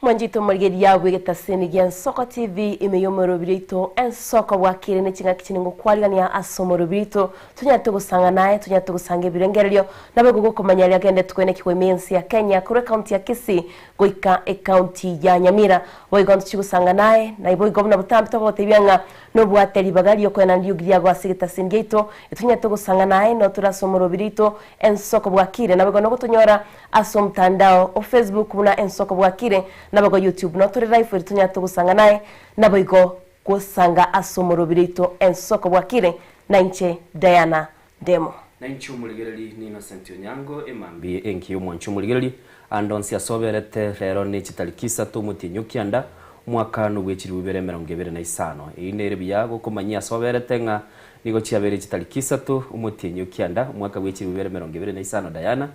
Mwanchete omorigereria bw'egetaseni gia Ensoko TV ime y'omorobiri oito Ensoko bwakire ne ching'aki chine ngokwarigania ase omorobiri oito tonyarete gosanga naye tonyarete gosanga ebirengererio naboigo gokomanya aria agenderetwe koenekigwa ime y'ense ya Kenya korwa ecounty ya Kisii goika ecounty ya Nyamira boigo ntochie gosanga naye naiboigo buna botambe togogotebia ng'a nobwate ribaga riokoenana riogi riago ase egetaseni giaito etonyarete gosanga naye notore ase omorobiri oito Ensoko bwakire naboigo nogotonyora Ase omotandao o Facebook buna Ensoko Bwakire, naboigo YouTube notore live erio tonyare togosanga naye, naboigo gosanga ase omorobiri oito Ensoko Bwakire, na inche Diana Ndemo. Na inche omorigereri ni Innocent Onyango, emambia engiya omwanche omorigereri, ande onsi ase oberete, rero ne chitariki isato omotienyi o kianda, omwaka nobwechiribu ibere emerongo ebere na isano. Eyio nere buya gokomanyia ase oberete ng'a Nigo chiabeire chitariki isato, omotienyi o kianda, omwaka bwe chilifu ibere emerongo ebere na isano Diana,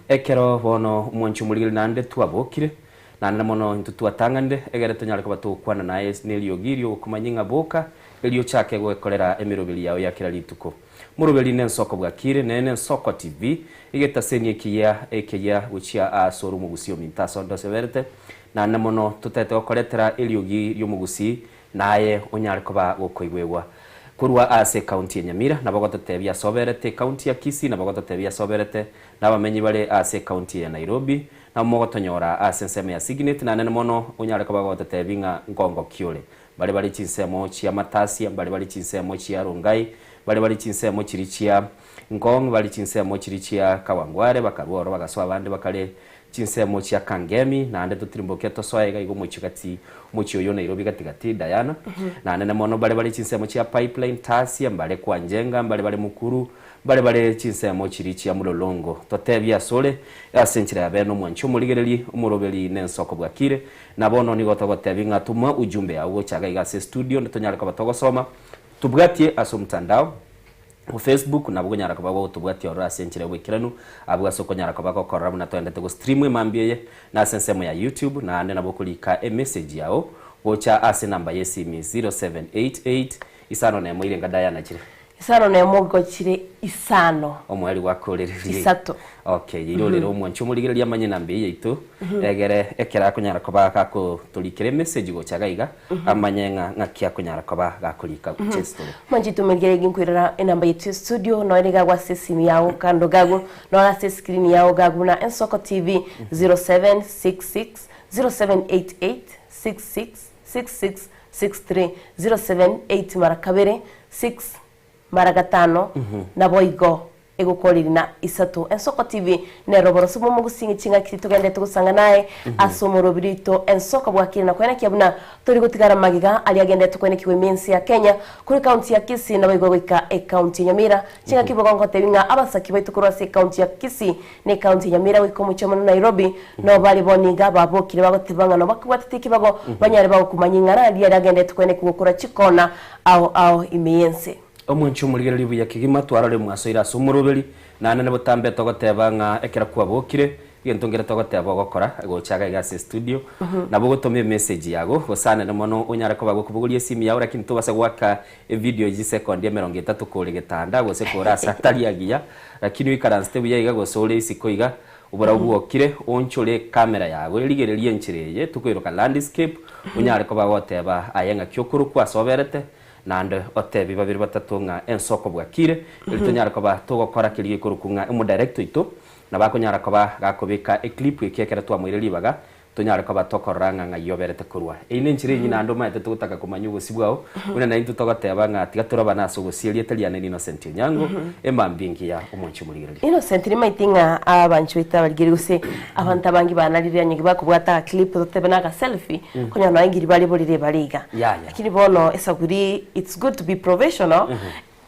ekero bono omwanchi omorigeri naende twabokire, naende mono intwe twatang'anire, egere tonyare koba togokwana naye neriogi ri'ogokomanyia ng'a boka, erio ochake gwekorera emeroberi yao ya kera rituko. Moroberi nensoko bwakire, nere nensoko TV, egetaseni ekiya ekeyia gochia aase ore omogusii ominto ase onde onsi oberete, naende mono totaete gokoretera eriogi ri'omogusii Naye onyare koba gokoigwegwa korwa ase ekaunti ya Nyamira, nabo gototebia ase oberete ekaunti ya Kisii, nabo gototebia ase oberete nabamenyi bare ase ekaunti ya Nairobi, nabo mogotonyora ase ensemo ya Signet, naende mono onyare koba gototebi ng'a nkongo ki ore. Mbare bare chinsemo chia Matasia, mbare bare chinsemo chia Rongai, mbare bare chinsemo chiria chia Ngong, bare chinsemo chiria chia Kawangware, bakarua ororo bagasoa abande bakare Chinsemo chia Kangemi, naende totirimboke tosoe iga iga omochie gati, omochie oyo o Nairobi gati gati, Diana. Naende na mono mbare bare chinsemo chia Pipeline, Tasia, mbare kwa Njenga, mbare bare Mukuru, mbare bare chinsemo chiria chia Mlolongo. Totebie asore, ase enchera ya bene omwanchi omorigererie, omoroberi na ensoko bwakire. Na bono nigo togotebia ng'a toma ujumbe yao gocha iga iga ase estudio, tonyare koba togosoma. Tobwatie ase omotandao. Facebook nabo okonyara koba gogotobwatia ororo ase enchera y'oboikeranu, abwo ase okonyara koba gokorora buna toendete gostream emambia eye, na ase ensemo ya YouTube, naende nabo okorika emessage yao gocha ase enamba y'esimi 0788 isano nemo irenga Diana chire. Isano nemo gochire isano. Omoerio gwakorererie. Isato. Okay, yeirorere omwanchi omorigereria amanye enamba eye yaito, egere ekero akonyara koba gakotorikera emessage gocha iga iga, amanye ng'a ng'aki akonyara koba gakorika gochia ase tore. Mwanchete omorigereria ginkoirora enamba yaito ya studio nonya nigo agwo ase esimu yao kando gago noro ase escreen yao gago buna Ensoko TV 0766 0788 66 66 63 078 mara kabere 6 mara gatano naboigo Egokoreri na isato. Ensoko TV nero oboroso bw'omogusingi ching'aki titogenderete gosanga naye ase omorobiri oito Ensoko bwakire na koenekia buna tori gotigara magega aria agenderete koenekigwa ime ense ya Kenya korwa ekaunti ya Kisii naboigo goika ekaunti ya Nyamira ching'aki bogo ngotebi ng'a abasaki baito korwa ase ekaunti ya Kisii na ekaunti ya Nyamira goika omochie omonene Nairobi noo bare bono iga babokire bagoteba ng'a nobakobwatete ekebago banyare bagokumanya ing'ana riria riagenderete koenekigwa korwa chikona ao ao ime y'ense. Omwanchi omorigereria buya kegima, twarore mwasoire ase omoroberi, naende nebotambe togoteba ng'a ekero kwabokire, egento nkere togoteba ogokora, gocha iga iga ase estudio, nabo ogotoma emessage yago, gose anene mono onyare koba gokobogoria esimi yao lakini tobasa goaka evideo chisekondi emerongo etato kore getanda gose kore ase atari agiya, lakini oikaransete buya iga gose ore isiko iga, oborabu bwokire, oonchore ecamera yago erigererie enchera eye tokoiroka landscape, onyare koba goteba aye ng'aki okorokwa ase oberete, Naende otebi babere batato ng'a ensoko bwakire, erio tonyare koba togokora keria gekorokwa ng'a omodirector oito nabo akonyara koba gakobeka eclip eke ekero twamoire ribaga, tonyare koba tokorora ng'a ng'ai oberete korwa. Eyio nenchera enyia naende omanyete togotaka komanya obosio bwao, buna naintwe togoteba ng'a tiga torabane ase ogosia erieta riane ni Innocent Onyango, emambia engiya omonche omorigereria. Innocent nimaete ng'a abanche baito abarigeri gose abanto abange banarire onye bakobwata aga clip totebe na aga selfie, konyora nonya ngiri bare borere bare iga. Yaya. Lakini bono esaguri it's good to be professional,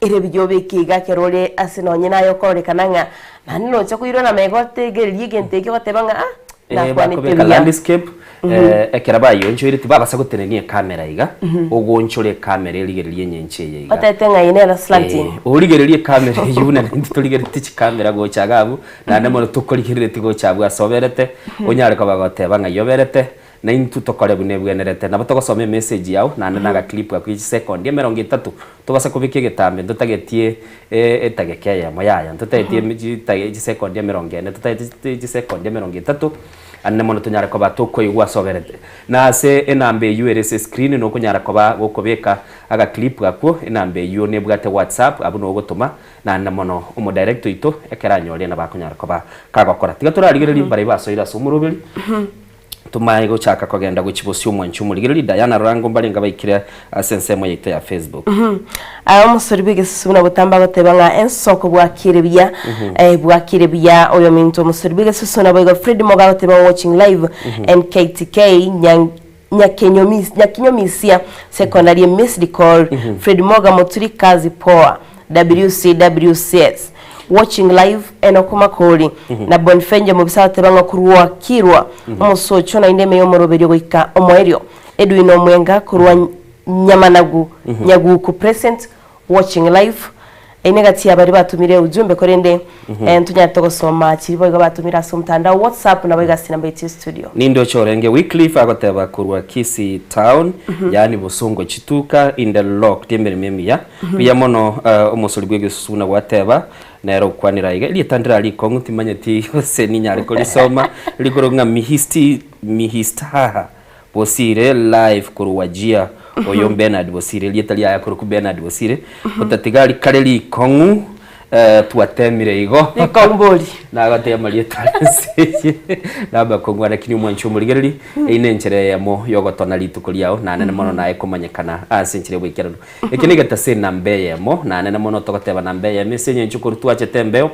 ere buya obeke iga ekero ore ase nonye naye okororekana ng'a naende nocha koirwa na magega otegererie egento ekio ogoteba ng'a ah Eh, nakwanete bakobeka buya. landscape eh, ekero bayionchoire tibabasa gotenenia ekamera iga ogoonchora ekamera erigererie enyencho eye iga Otete ng'a eye nero slanting. Eh, origererie ekamera eywo buna naintwe torigeretie chikamera gocha iga abwo naende mono tokorigereretie gocha abwo ase oberete onyare koba goteba ng'ai oberete Naintwe tokore buna ebwenerete. Nabo togosoma emessage yao naende na agaclip ako ge chisekondi emerongo etato tobase kobeka egetambe ntotagetie etageka eyemo yaya ntotagetie chisekondi emerongo ene totagetie chisekondi emerongo etato. Anene mono tonyare koba tokoigwa ase oberete. Na ase enamba eyio ere ase escreen nokonyara koba gokobeka aga clip akwo, enamba eyio nebwate WhatsApp abwo noo ogotoma, naende mono omodirect oito ekero anyorire nabo akonyara koba kagokora. Tiga torarigererie mbaria basoire ase omoroberi, tomae gochaka kogenda gochia bosio omwanchi omorigereria Diana Rorango mbarenge baikire ase ensemo yaito ya Facebook. Aya omosori bw'egesusu buna botambe agoteba ng'a ensoko bwakire buya, eh, bwakire buya oyominto omosori bw'egesusu naboigo Fred Moga agoteba ng'a watching live NKTK Nyang- Nyakenyomis- Nyakinyomisia Secondary missed call Fred Moga Moturi kazi poa WCWCS watching live Enock Makori na Bonfenje Mobisa agoteba ng'a korwa Kirwa omosocho naende ime y'omoroberio goika omoerio Edwin Omwenga korwa Nyamanagu Nyaguku present watching live Eye negati ya baria batumire ujumbe korende eh, ntonyarete gosoma chiri boigo batumire ase omotandao WhatsApp nabo iga ase namba yaito ya studio. Nindoche orenge Wycliffe agoteba korwa Kisii town yaani Bosongo chituka in the locked emeremo emiya buya mono eh, omosori bw'egesusu buna gwateba nere okwanera iga erieta ndira rikong'u timanyeti gose ninyare korisoma rikorokwa ng'a mihisti mihistaha Bosire live korwa Wajir oyo Bernard Bosire erieta riaye akorokwa Bernard Bosire otatiga aria kare rikong'u eh, twatemire igo Rikong'u bori. nagoteba amarieta are ense eye namakong'u lakini omwanchi omorigereri eyio ne enchera eyemo yogotona rituko riao nanene mono naye komanyekana ase enchera y'oboikeranu eke negetase enamba eyemo nanene mono togoteba namba eyemo ase eng'encho korwa twachete embeo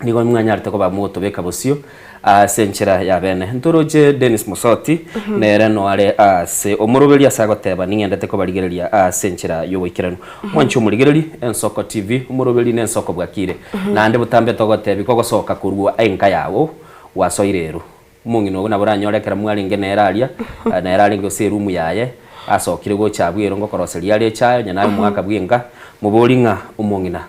Nigo mwanyarete koba mogotobeka bosio ase enchera ya bene. Ntoroche Dennis Mosoti, nere noare ase omoroberi ase agoteba ning'endete kobarigereria ase enchera y'oboikeranu. Mwanche omorigereri, Ensoko TV, omoroberi na ensoko bwakire. Naende botambe togotebi kogosoka korwa enka yago gwasoire ero. Omong'ina ogo nabo oranyore ekero mwarenge nere aria, nere arenge gose erumu yaye, asokire gocha abwo ero ngokoroseria are echae, onye naye omogaka bw'enka, mobori ng'a omong'ina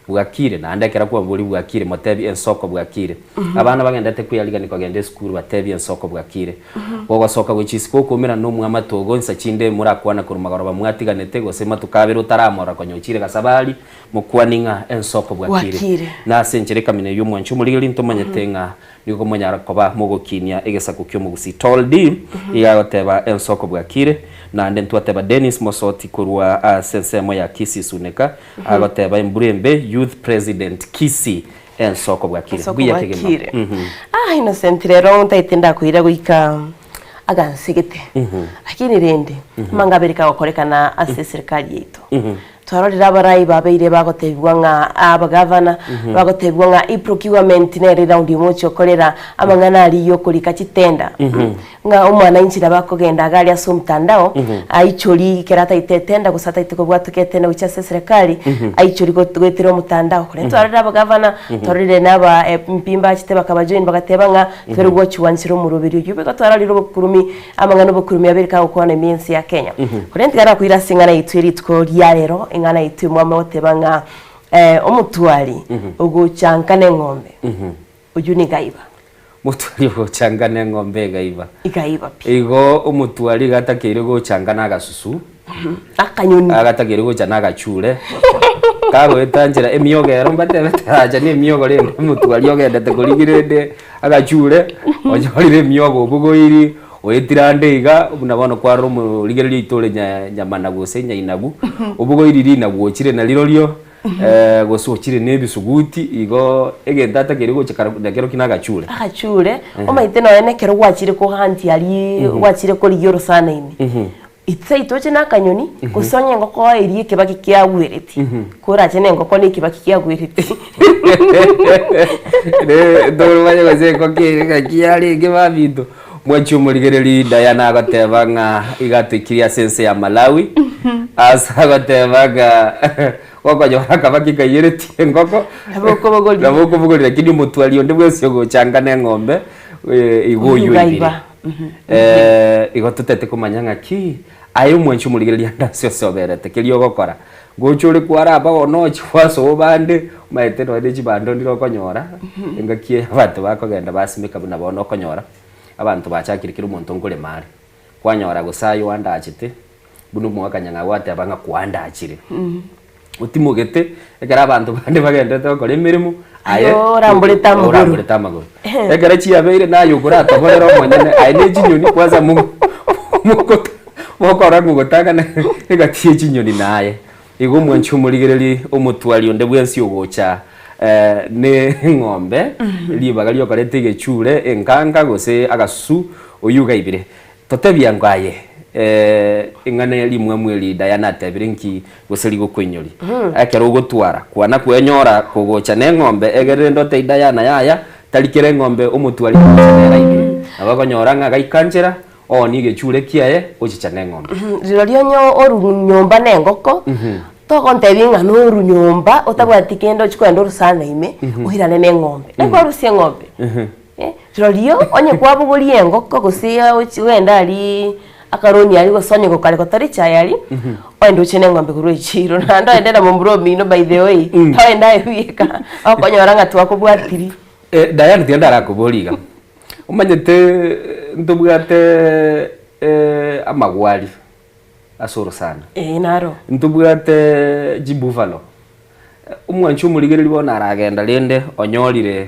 bwakire, naende ekero kwamobori bwakire, motebi ensoko bwakire. Abana bagendete kweyarigania kogenda esukuru batebi ensoko bwakire. Gogosoka gochia isiko okoumerana na omwamate ogo insa chinde morakwana korwa magoroba mwatiganete gose matuko abere otaramorora konya ochire gasabari, mokwanie ng'a ensoko bwakire. Bwakire. Na ase enchera ekamina eyio omwanchi omorigereria ntomanyete ng'a Nigo monyara koba mogokinia egesaku ki'omogusii. Tol D iga agoteba ensoko bwakire, naende ntwateba Dennis Mosoti korwa ase ensemo ya Kisii Suneka agoteba embura embe Youth President Kisii ensoko bwakire. Ensoko Mbuya kegima. bwakire. Ah Innocent rero ntaete ndakoira goika agansegete. Lakini rende amang'ana abere kagokorekana ase eserikali yaito. Twarorire abarai babeire bagotebigwa ng'a abagavana bagotebigwa ng'a e-procurement nere eraundi omochie okorera amang'ana aria yokorika chitenda ng'a omwananchi nabo akogenda iga aria ase omtandao aichori ekero ataete etenda gose ataete kobwatoka etenda gochia ase eserekari aichori goetera omotandao. Korende twarorire abagavana, twarorire na aba MP mbachete bakabajoin bagateba ng'a twere gochi gwanchera omoroberi oyio. Igo twarorire obokurumi Amang'ana obokurumi abere kagokwana ime y'ense ya Kenya. Korende tiga nakoira ase eng'ana yaito ye rituko ria rero, eng'ana yaito emwamo egoteba ng'a omotwari ogocha nka neng'ombe, oyio nigo aiba. Motwari ogocha nka neng'ombe egaiba. Igaiba pi. Igo omotwari iga atakeire gocha nka nagasusu. Akanyoni. Agatakeire gocha nagachure. Kagoeta nchera emiogo ero mbatebe taracha na emiogo rende omotwari ogendete korigia rende agachure, onyorire emiogo obogoiri, oetire ande iga, buna bono kwarora omorigereria oito ore nya nyamana gose nyainagu, obogoiri rinagu ochire narirorio, gose ochire na ebisuguti, igo egento atakeire gocha kare nakerokio na agachure. Agachure, omanyete nonya na ekero gwachire kohanti aria gwachire korigia orosana ime, Ise toche na akanyoni, gose onye engoko eria ekebaki kiagwereti, korache na engoko na ekebaki kiagwereti. Ntoromanye gose engoko ere ng'aki yarenge baminto. Mwanchi omorigereri Diana agoteba ng'a iga atoikirie ase ense ya Malawi, ase agoteba ng'a gokonyora akabaki kaiyeretie engoko, Nabo okobogoria. nabo okobogoria lakini omotwari onde bwensi ogochanga na eng'ombe, igo oyio oibire. Oyio Igo totete komanya ng'aki aye omwanchi omorigereria ande ase ase oberete keria ogokora. Ngocha ore kwaraba bono oche gwasoa obande, omanyete nonye ne chibando ndire okonyora, engaki eye abanto bakogenda basimeka buna bono okonyora, abanto bachakire kera omonto nkorema are. Kwanyora gose aye oandachete, buna omogaka nyang'au ateba ng'a kwaandachire. Otimogete, ekero abanto bande bagenderete gokora emeremo, aye Aye oramborete amagoro. oramborete amagoro. Ekero chiabeire naye okoratoborera omonyene, aye ne chinyoni kwanza mo mogoto mokora mogotang'ana egati ya chinyoni naye. Igo omwanchi omorigereri omotwari onde bwensi ogocha ne eng'ombe, ribaga riokoreta egechure, enkanga gose agasusu, oyio ogaibire. Totebia ngo aye, ing'ana rimwamu eri Diana atebire nki gose rigokoinyoria? Ekero ogotwara, kwana kwenyora kogocha neng'ombe egere rende otebie Diana yaya, tari kera eng'ombe omotwari agocha nere aibire. Nabo okonyora ng'a gaika nchera, oonie egechure kiaye, ochicha neng'ombe. Rirorio onye oru nyomba nengoko, togontebia ng'a noru nyomba otabwati kende ochie kogenda orosana ime, oirane neng'ombe. Naki kwarusia eng'ombe? Rirorio onye kwabogoria engoko gose ochi ogende aria akaroni aria gose onye gokare gotori echae aria, ogende oche na eng'ombe korwa echiro naende ogende na momura omino by the way, togenda aye bweka, okonyora ng'a twakobwatirie. Diana tiga ndarakoborie iga, omanyete ntobwate amagwari ase orosana, Ee naro. ntobwate chibuffalo, Omwanchi omorigereria bono aragenda rende onyorire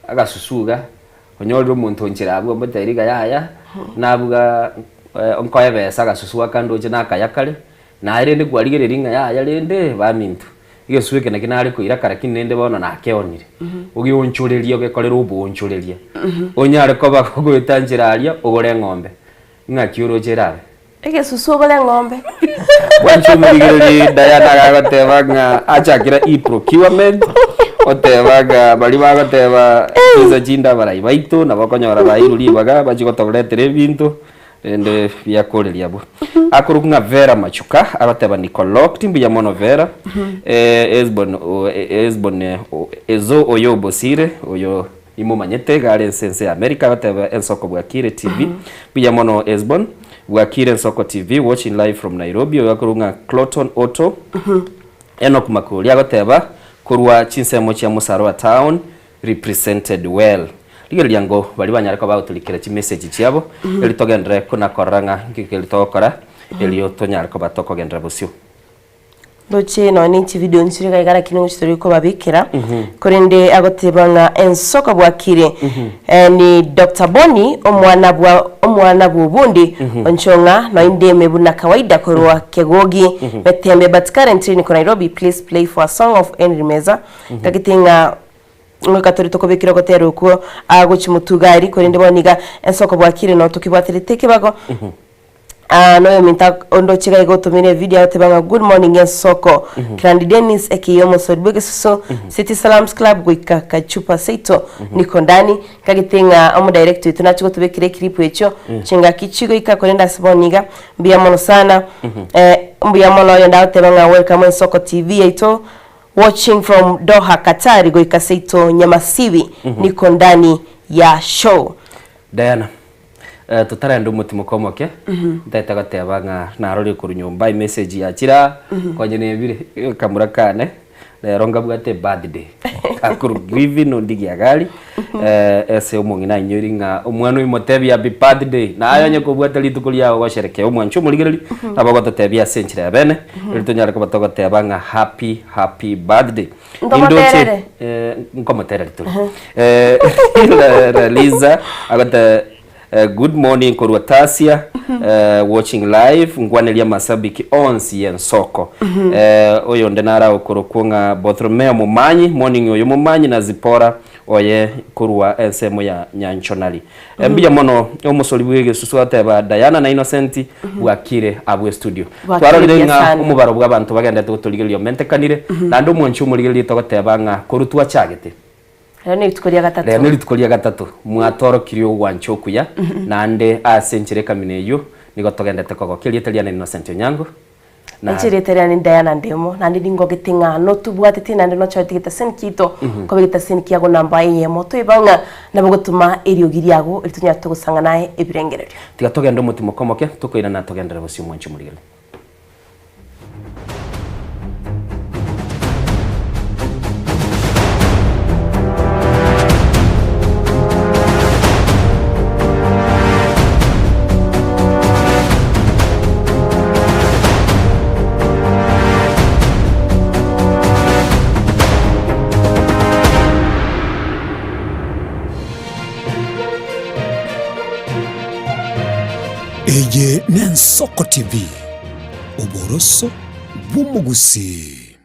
agasusu iga, onyorire omonto onchera abwo omotebirie iga yaya, nabuga nkoe ebesa agasusu aka ndoche nakaya kare, naye rende kwarigereria ng'a yaya rende baminto, egesusu eke naki nare koira kare lakini rende bono nakeonire. Ogeonchoreria ogekorere oboonchoreria, onyare koba goeta nchera aria ogore eng'ombe, ng'aki oroche erabe? Egesusu ogore eng'ombe. Bwanche omorigereria Diana agagoteba ng'a achakire e-procurement, oteba ng'a baria bagoteba chinsa chinde abarai baito nabo okonyora bairwe ribaga bachie gotoretera ebinto rende biakoreria abwo. Akorokwa ng'a Vera Machuka agoteba niko locked mbuya mono Vera, Hesbon Hesbon Ezo oyo obosire oyo Nimomanyete iga are ense ense ya America agoteba ensoko bwakire TV buya mono Hesbon bwakire ensoko TV watching live from Nairobi oyo akorwa ng'a Cloton Otto Enock Makori agoteba korwa chinsemo chia Mosarwa town represented well rigereria ngo baria banyare koba bagotorikera chimessage chiabo eri togenderere konakorora ng'a nki keri togokora erio tonyare koba tokogenderera bosio. Ndoche nonya ne chividio nchire iga iga lakini ngochi tori kobabekera korende agoteba ng'a ensoko bwakire eh, ni Doctor Boni omwana bwa omwana bw'obundi onchong'a noindeme buna kawaida korwa Kegogi Metembe but currently niko Nairobi please play for a song of Henry Meza gagete ng'a Ngoika tore tokobekera ogotera okwo agochi motugari korende bono iga ensoko bwakire no tokebwaterete ekebago Ah, noyominto ak- ondoche iga iga otomire evideo agoteba ng'a good morning ensoko Kirandi Dennis aka omosori bw'egesusu City Salams Club goika Kachupa seito niko ndani nkagete ng'a omodirect oito nachie gotobekera eclip echio chingaki chigoika korende ase bono iga mbuya mono sana eh, mbuya mono oyonde agoteba ng'a welcome ensoko TV yaito watching from Doha Qatar goika seito Nyamasibi niko ndani ya show. Diana, Eh, totarenda omotimoka omoke, ntaete goteba ng'a narorire korwa nyomba emessage yachire aa, konye nebire kamura kane, rero ngabwate ebirthday, gakorwa Griffin Ondigi Agari, eh, ase omong'ina ainyoiri ng'a omwana oyo motebie happy birthday, naye onye kobwate rituko riago gosherekea omwancho omorigereri, nabo ogototebia ase enchera ya bene, erio tonyare koba togoteba ng'a happy happy birthday. Nindoche, Ntomoterere? eh, nkomotereri tore. Eh, Liza agote eh, good morning korwa Tasia eh, watching live nkwaneria amasabiki onsi y'ensoko eh, oyo onde nara okorokwo ng'a Bartholomeo Momanyi morning oyo Momanyi na Zipora oye korwa ensemo ya Nyanchonari eh, mbuya mono omosori bw'egesusu ateba Diana na Innocent bwakire abwo estudio Bwakire twarorire buya ng'a sana. omobaro bw'abanto bagendete gotorigereria omentekanire naende omwanchi omorigereria togoteba ng'a korwa twachagete Rero nerituko ria gatato. Rero nerituko ria gatato mwatorokirie ogwancha okuya naende ase enchera ekamina eyio nigo togendete kogokia erieta riane Innocent Onyango na Inche erieta riane ni Diana Ndemo, naende ningogete ng'a notobwatetie naende nochorete getaseni kiaito koba egetaseni kiago namba eyemo toiba ng'a nabo gotoma eriogi riago erio tonyare togosang'a naye ebirengererio. Tiga togende omotimoko omoke tokoirana togenderere bosio omwanchi omorigereria. Eye n'Ensoko TV, oboroso bw'omogusii.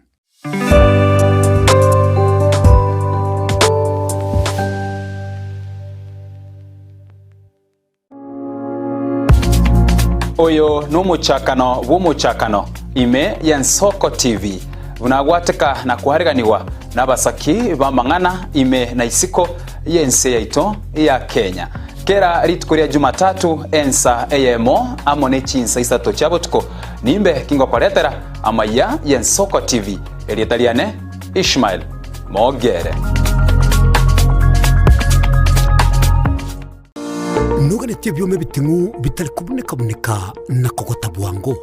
Oyo nomochakano bw'omochakano ime y'Ensoko TV, buna agwateka na koareganigwa nabasaki b'amang'ana ime na isiko y'ense yaito ya Kenya. Kera rituko ria Jumatatu ensa eyemo amo ne chinsa isato chia botuko nimbe kingokoretera amaiya y'Ensoko TV. Erieta riane Ishmael Mogere. Noganetie ebioma ebiting'u bitari kobuneka-buneka na kogota bwango,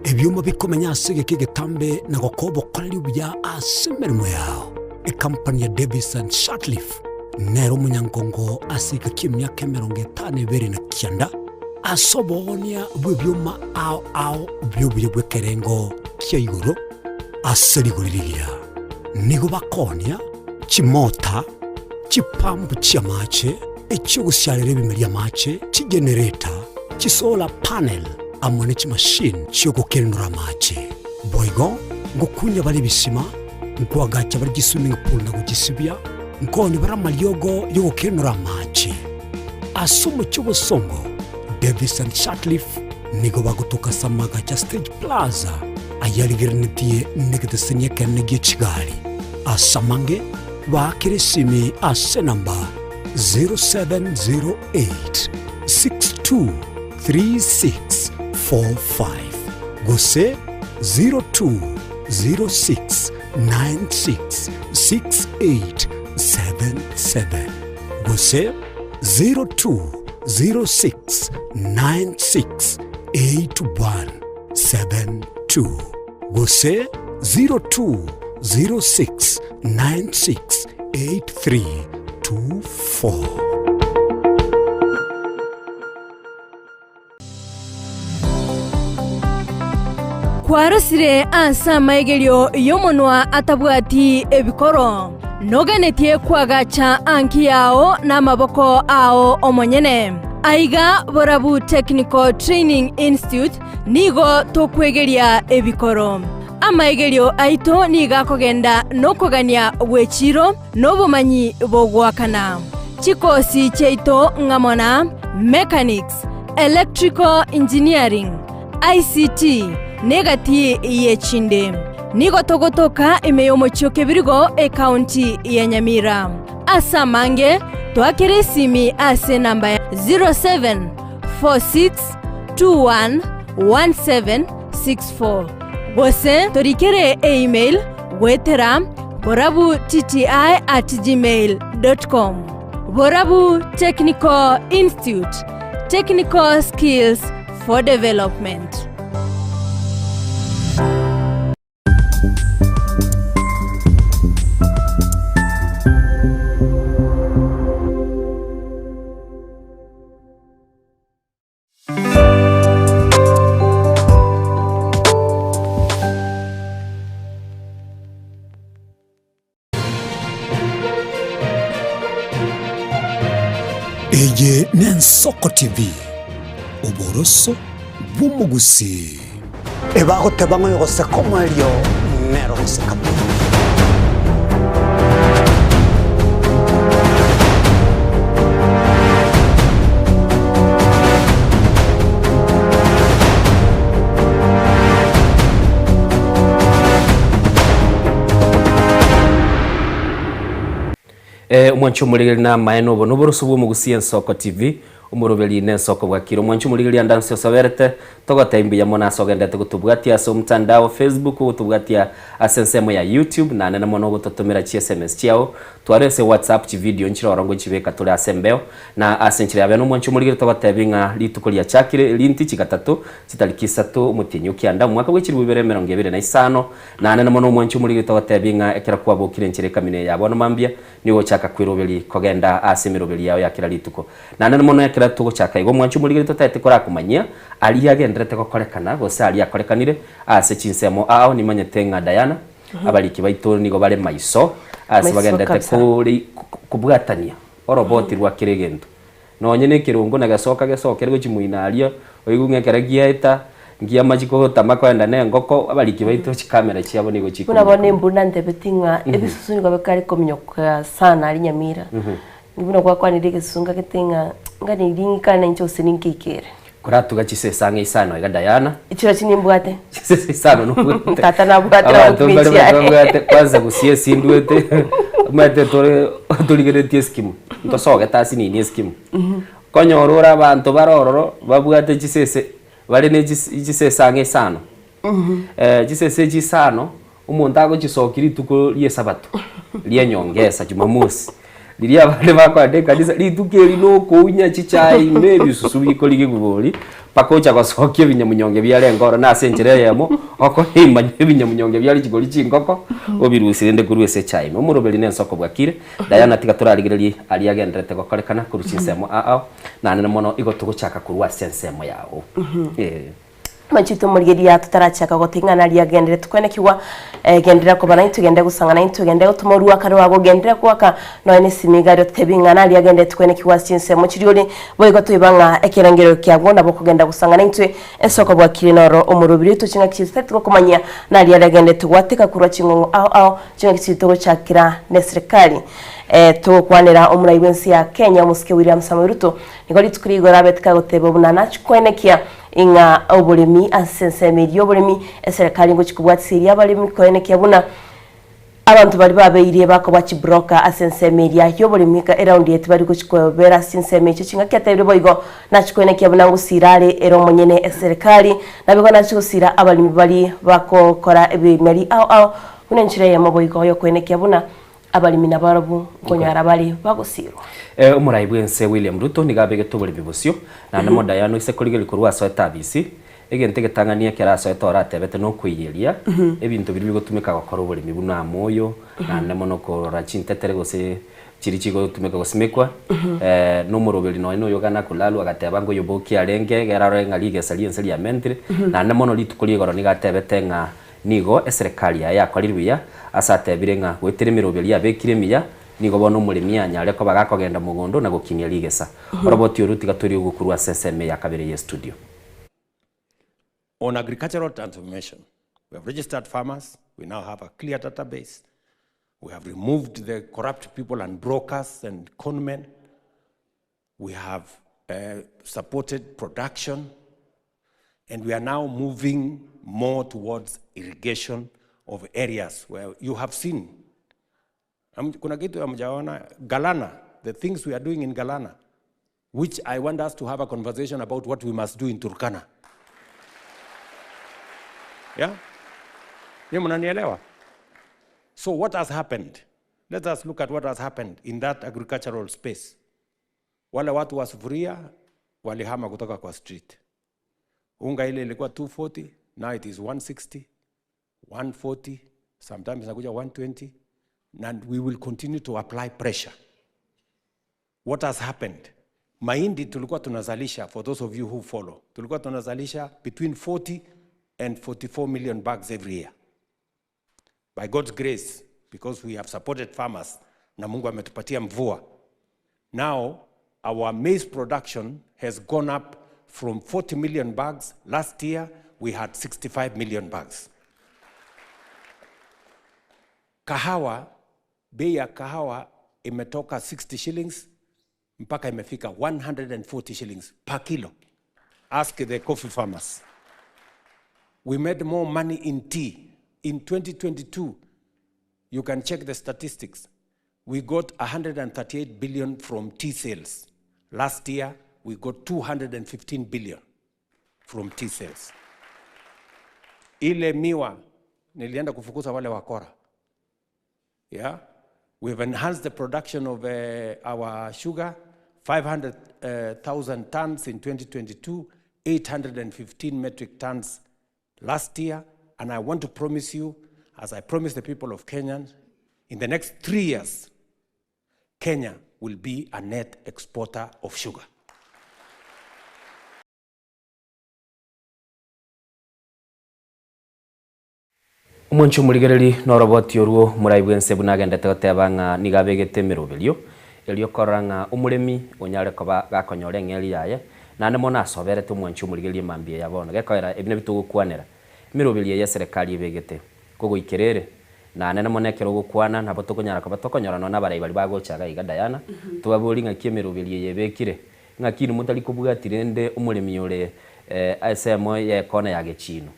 ebioma bikomenya ase egeka egetambe na gokoa obokoreri obuya ase emeremo yao. Ekampani ya Davis and Shirtliff nere omonyangongo ase egeka ki'emiaka 52 na kianda ase oboonia bw'ebioma ao ao bi'obuya bw'ekerengo kia igoro ase rigori rigiya. Nigo bakoonia chimota, chipampu chi'amache, echi'ogosiarera ebimeri amache, chigenereta, chisolar panel, amo ne chimashini chi'ogokenenora amache. Boigo ngokunya bare ebisima, nkoagacha bare chiswimming pool na gochisibia, nkoonia bare amariogo y'ogokenenora amache. Ase omochie obosongo, Davis and Shirtliff nigo bagotoka ase amagacho a Stage Plaza ayarigerenetie negeteseni ekenene gie chigari. Ase amange, Baakere esimi ase enamba 0708 623645 gose 0206 966877 gose 0206 968172 gose 0206 968324. Kwarosire ase amaigerio y'omonwa atabwati ebikoro, noganetie koagacha anki yao namaboko ao omonyene. Aiga Borabu Technical Training Institute nigo tokwegeria ebikoro. Amaigerio aito nigo akogenda nokogania gw'echiiro na obomanyi bogoakana. Chikosi chiaito ng'amo na Mechanics, Electrical Engineering, ICT, na egati y'echinde. Nigo togotoka ime y'omochie o Kebirigo, ekaunti ya Nyamira. Ase amange, toakere esimi ase enamba ya 0746211764 gose torikere email goetera borabutti at gmail dot com. Borabu Technical Institute, technical skills for development. Eye n'Ensoko TV, oboroso bw'omogusii. Ebagoteba ng'a oyogoseka omoerio nere ogoseka pi. Eh, omwancho omorigeri na amaene obo noboroso bw'omogusi Ensoko TV, omoroberi na ensoko bwakire. Omwancho omorigeri ande anse osoberete, togotebia mbuya mono ase ogenderete gotobwatia ase omotandao Facebook, ogotobwatia ase ensemo ya YouTube, naende mono ogototomera chi sms chiao, tware ase WhatsApp chividio nchire oro ngochibeka tore ase embeo, na ase enchera ya bene omwancho omorigeri togotebia ng'a rituko riachakire rinti chigatato, chitariki isato omotienyi o kianda, omwaka bwe chilifu ibere emerongo ebere na isano, Naende mono omwanche omorigete ogoteebie ng'a ekero kwabokire enchera ekamina eye ya bono mambia, nigo ogochaka kweroberi kogenda ase emeroberi yao ya kera rituko. Naende mono ekero togochaka igo omwanche omorigete totaete korakomanyia aria agenderete gokorekana gose aria akorekanire ase chinsemo ao. Nimanyete ng'a Diana, abariki baito nigo bare maiso ase Maiso bagenderete kabisa. kori kobwatania oroboti rwa kera egento. Nonye na ekerongo na gesoka gesokere gochia moino aria, oigwe ng'a ekero giaeta, ngiamachi kogotama koenda na engoko, abariki baito chikamera chiabo nigo Buna bono chikominyoka. embura nantebeti ng'a ebisusu nigo bikare kominyoka sana aria Nyamira. Buna gwakwanire egesusu nkagete ng'a ngani ring'ikane nainche gose ninkeikere. Koratuga chisese ang'e isano iga Diana. Chirochio nimbwate. Chisese isano nobwate. Tata nabwate Abanto mbare nagokumia chiaye. babwate kwanza gusii esindwete omanyete tore torigeretie eskimu ntosogete asinini eskimu. Konyora ore abanto bare ororo babwate chisese bare ne chis chisese ang'e isano. Chisese echi isano Omonto agochisokia rituko ri'Esabato ri'enyongesa, Jumamosi, riria abande bakoenda ekanisa, rituko eri nokounya chichae ime ebisusu bikorigigwa bori, mpaka ocha gosokia ebinyamunyonge biarenge ororo, na ase enchera eyemo, okoimanya ebinyamunyonge biare chigori chingoko, obirusie rende korwa ase echae ime. Omoroberi na ensoko bwakire, Diana tiga torarigererie aria agendererete gokorekana korwa chinsemo ao ao, naende mono igo togochaka korwa ase ensemo yao. Ee. Machete omorigereria totarachaka goting'ana aria agenderete kwenekigwa, genderera koba naintwe, genderera gosang'a naintwe, genderera gotoma oruaka rwago, genderera goaka nonya ne esimi iga erio totebi ing'ana aria agenderete kwenekigwa ase chinsemo chiria ore. Boigo toiba ng'a ekerengererio kiago nabo okogenda gosang'a naintwe ase okobwakire noro omorobiri oito ching'aki chiaito tari togokomanyia naria aria agenderete gwateka korwa ching'ong'o ao ao ching'aki chiaito togochakera ne serikali. Togokwanera omorai bw'ense ya Kenya omosike William Samoei Ruto nigo rituko rigoro abete kagoteba buna nachikwenekia Ing'a oboremi ase ensemo eria y'oboremi, eserekari ngochia kobwatisia eria abaremi koenekia buna abanto baria babeire bakoba chibroker ase ensemo eria y'oboremi eka eraundi eye tibari gochia kobera ase chinsemo echio chingaki atebire boigo nachia koenekia buna ngosira are ere omonyene eserekari naboigo nachia gosira abaremi baria bakokora ebimeri ao ao buna enchera eyemo boigo yokoenekia buna Abaremi nabarabwo nkonyara bare bagosiirwa. Omorai bw'ense William Ruto nigo abegete oboremi bosio, naende Modayano ise korigereria korwa asoete abisi, egento egetang'ani ekero asoete oro atebete nokoiyeria ebinto biria bigotumeka gokora oboremi buna amoyo, naende mono korora chintetere gose chiria chigotumeka gosimekwa, nomoroberi nonya noyo gana kulalu agateba ng'a oyobokia arenge egere arore ng'a rigesa ri'ense riamentire, naende mono rituko ri'igoro nigo atebete ng'a Nigo eserekari yaye yakorire buya, ase atebire ng'a goetera emeroberi yabekire emiya, nigo bono omoremi anyare koba gakogenda mogondo na gokinia rigesa. Oroboti oru tiga toriigwe korwa ase ensemo eya kabere y'estudio. On agricultural transformation, we have registered farmers, we now have a clear database, we have removed the corrupt people and brokers and conmen, we have uh, supported production, and we are now moving more towards irrigation of areas where you have seen. Kuna kitu hamjaona Galana, the things we are doing in Galana, which I want us to have a conversation about what we must do in Turkana. Yeah? Ni mnanielewa? So what has happened? Let us look at what has happened in that agricultural space. Wale watu wa sufuria walihama kutoka kwa street. Unga ile ilikuwa 240, now it is 160, 140, sometimes inakuja 120, and we will continue to apply pressure. What has happened? Mahindi tulikuwa tunazalisha, for those of you who follow, tulikuwa tunazalisha between 40 and 44 million bags every year. By God's grace, because we have supported farmers, na Mungu ametupatia mvua. Now, our maize production has gone up from 40 million bags. Last year, we had 65 million bags. Kahawa, bei ya kahawa imetoka 60 shillings mpaka imefika 140 shillings per kilo. Ask the coffee farmers. We made more money in tea. In 2022, you can check the statistics. We got 138 billion from tea sales. Last year, we got 215 billion from tea sales. Ile miwa nilienda kufukuza wale wakora. Yeah? We've enhanced the production of uh, our sugar, 500,000 tons in 2022, 815 metric tons last year. And I want to promise you, as I promised the people of Kenya, in the next three years, Kenya will be a net exporter of sugar. Omonche omorigereri noroboti orwo morai bw'ense buna agendete goteba ng'a nigo abegete emeroberio Erio korora ng'a omoremi onyare koba gakonyora eng'eria yaye, naende mono asoberete omwanchi omorigereria mambia ya bono. Gekoera ebi nabio togokwanera. Emeroberio eye eserekari ebegete, kogoikera ere, naende mono ekero ogokwana nabo tokonyara koba tokonyora nonya nabarai baria bagocha iga iga Diana, tobaborie ng'aki emeroberio eye ebekire, ng'aki inwe motari kobwati rende omoremi ore ensemo y'ekona ya gechino,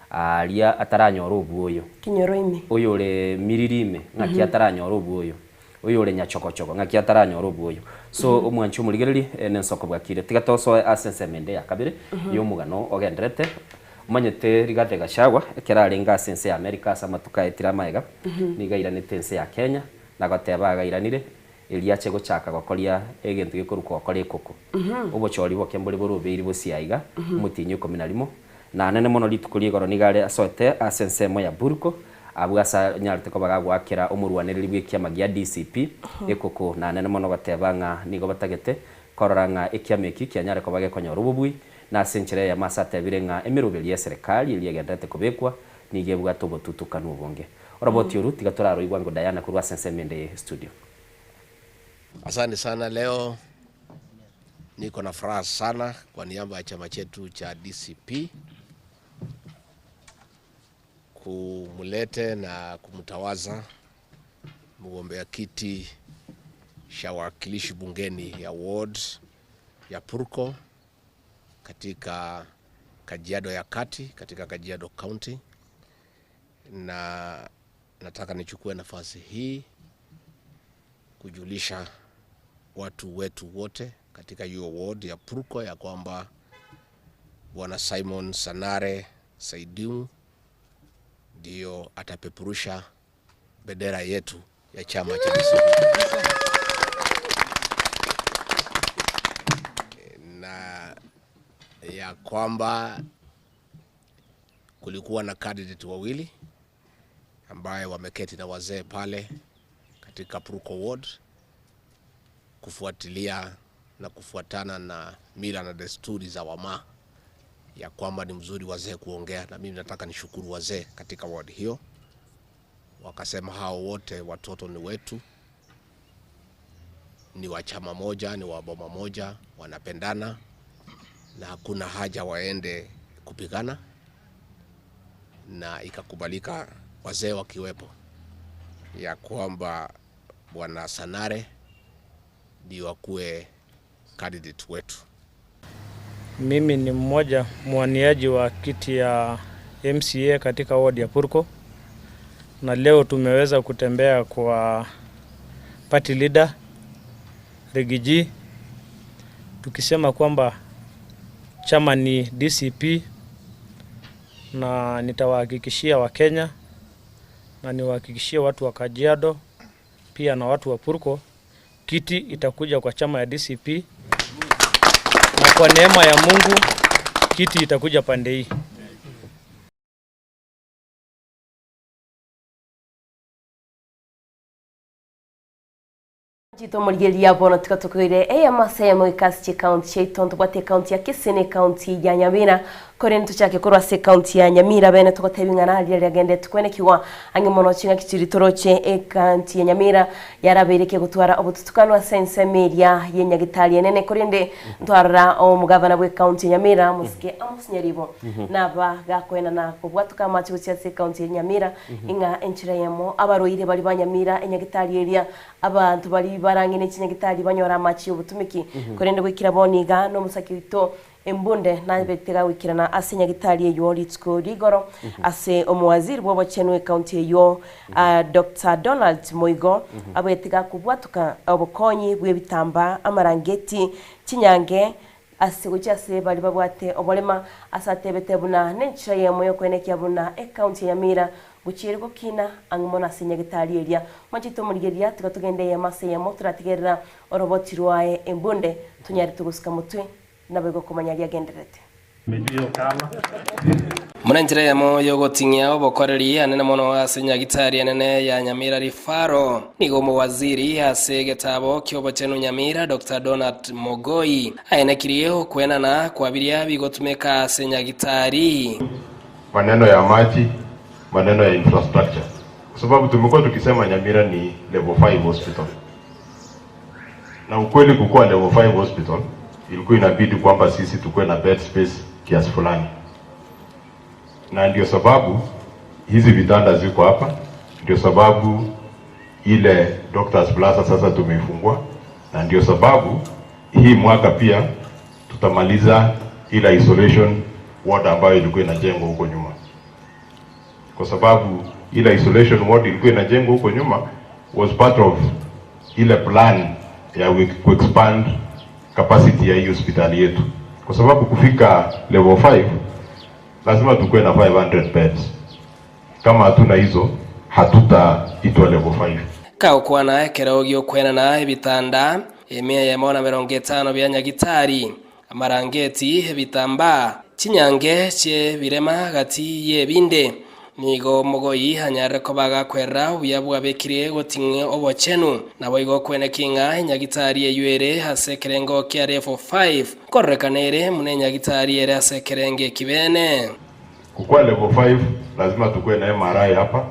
aria ataranyora obwoyo. Kinyoro ime. Oyore miriri ime, ng'aki ataranyora obwoyo. Oyore nyachogochogo, ng'aki ataranyore obwoyo. So omwanchi omorigererie, nensoko bwakire. Tiga tosoe ase ensemo ende ya kabere y'omogano ogenderete. Omanyete Rigathi Gachagua, ekero arenge ase ense ya America ase amatuko aetire amaega, nigo airanete ense ya Kenya, na goteba agairanire, erio ache gochaka gokoria egento gekorokwa gokora ekoko. Obochori boke mbore borobeiri bosio aiga, omotienyi o ikomi na rimo, Na nene mono rituko ri'igoro nigo are asoete ase ensemo ya Burko, abwo ase anyarete koba gagoakera omorwanereri bw'ekiama gia DCP ekoko. Na nene mono goteba ng'a nigo batagete korora ng'a ekiama eki kianyare koba gekonyora obobui, na ase enchera eyemo ase atebire ng'a emeroberi y'eserekari eria egendererete kobekwa nigo ebwate obotutukanu obonge. Oroboti oru tiga toraroigwa ango Diana korwa ase ensemo ende ye studio. Asante sana leo niko na furaha sana kwa niaba ya chama chetu cha DCP kumulete na kumtawaza mgombea kiti cha wakilishi bungeni ya ward ya Purko katika Kajiado ya Kati katika Kajiado County, na nataka nichukue nafasi hii kujulisha watu wetu wote katika hiyo ward ya Purko ya kwamba Bwana Simon Sanare Saidimu ndiyo atapeperusha bendera yetu ya chama cha DCP na ya kwamba kulikuwa na candidate wawili ambaye wameketi na wazee pale katika Purko Ward kufuatilia na kufuatana na mila na desturi za Wamaa ya kwamba ni mzuri wazee kuongea, na mimi nataka nishukuru wazee katika ward hiyo. Wakasema hao wote watoto ni wetu, ni wa chama moja, ni wa boma moja, wanapendana na hakuna haja waende kupigana, na ikakubalika wazee wakiwepo ya kwamba Bwana Sanare ndio akuwe candidate wetu. Mimi ni mmoja mwaniaji wa kiti ya MCA katika ward ya Purko, na leo tumeweza kutembea kwa party leader Rigiji tukisema kwamba chama ni DCP, na nitawahakikishia Wakenya na niwahakikishie watu wa Kajiado pia na watu wa Purko, kiti itakuja kwa chama ya DCP, na kwa neema ya Mungu kiti itakuja pande hii. Chito omorigereria bono tiga tokoire eyemo ase eyemo goika ase chikaunti chiaito ntobwate ekaunti ya Kisii na ekaunti ya Nyamira korende tochake korwa ase ekaunti ya Nyamira bene togotebi ng'a naria riagendereti kwenekigwa ang'e mono ching'aki chiria toroche ekaunti ya Nyamira yarabeire kegotwara obotutukanu ase ensemo eria ye nyagitari enene korende ntwarora omogavana bwe ekaunti ya Nyamira Mosike Amos Nyaribo naba gakoenana kobwatoka amache gochia ase ekaunti ya Nyamira ing'a enchera eyemo abarwaire baria ba Nyamira enyagitari eria Abanto baria barang'ine chinyagitari banyore amache y'obotumiki, korende goikera bono iga nomosake oito embunde nabete gagoikerana ase nyagitari eywo rituko rigoro ase omowaziri bw'obochenu ekaunti eywo Doctor Donald Moigo abwete gakobwatoka obokonyi bw'ebitambaa, amarangeti, chinyange, Ase gochia ase baria babwate oborema, ase atebete buna nenchera eyemo y'okoenekia buna ecounty ya Nyamira gochia ere gokina ang'e mono ase nyagetari eria. Mwanchete omorigereria, tiga togende eyemo ase eyemo toratigerera oroboti rwaye embunde tonyare togosika motwe naboigo komanya aria agendererete. Buna enchera eyemo y'ogoting'ia obokoreri anene mono ase Nyagitari enene ya Nyamira Referral, nigo omowaziri ase egetabo ki'obochenu Nyamira Doctor Donald Mogoi aenekirie okwenana kwa biria bigotumeka ase Nyagitari. Maneno ya maji, maneno ya infrastructure kwa sababu tumekuwa tukisema Nyamira ni level 5 hospital. Na ukweli kukua level 5 hospital ilikuwa inabidi kwamba sisi tukuwe na bed space kiasi fulani, na ndio sababu hizi vitanda ziko hapa, ndio sababu ile Doctors Plaza sasa tumeifungua, na ndio sababu hii mwaka pia tutamaliza ile isolation ward ambayo ilikuwa inajengwa huko nyuma, kwa sababu ile isolation ward ilikuwa inajengwa huko nyuma was part of ile plan ya kuexpand capacity ya hii hospitali yetu, kwa sababu kufika level 5 lazima tukuwe na 500 beds. Kama hatuna hizo hatutaitwa level 5. Kagokwana ekero gi'okwenana ebitanda emia eyemo na emerongo etano bia Nyagitari, amarangeti, ebitambaa, chinyange chi'ebirema gati y'ebinde. Nigo omogoi anyarire koba agakwerera obuya bwabekire goting'ia obochenu. Naboigo okwenekia ng'a enyagitari eyio ere ase ekerengo kia level 5 nkororekana ere buna enyagitari ere ase ekerengo ekibene. Kukua level 5 lazima tukue na MRI hapa,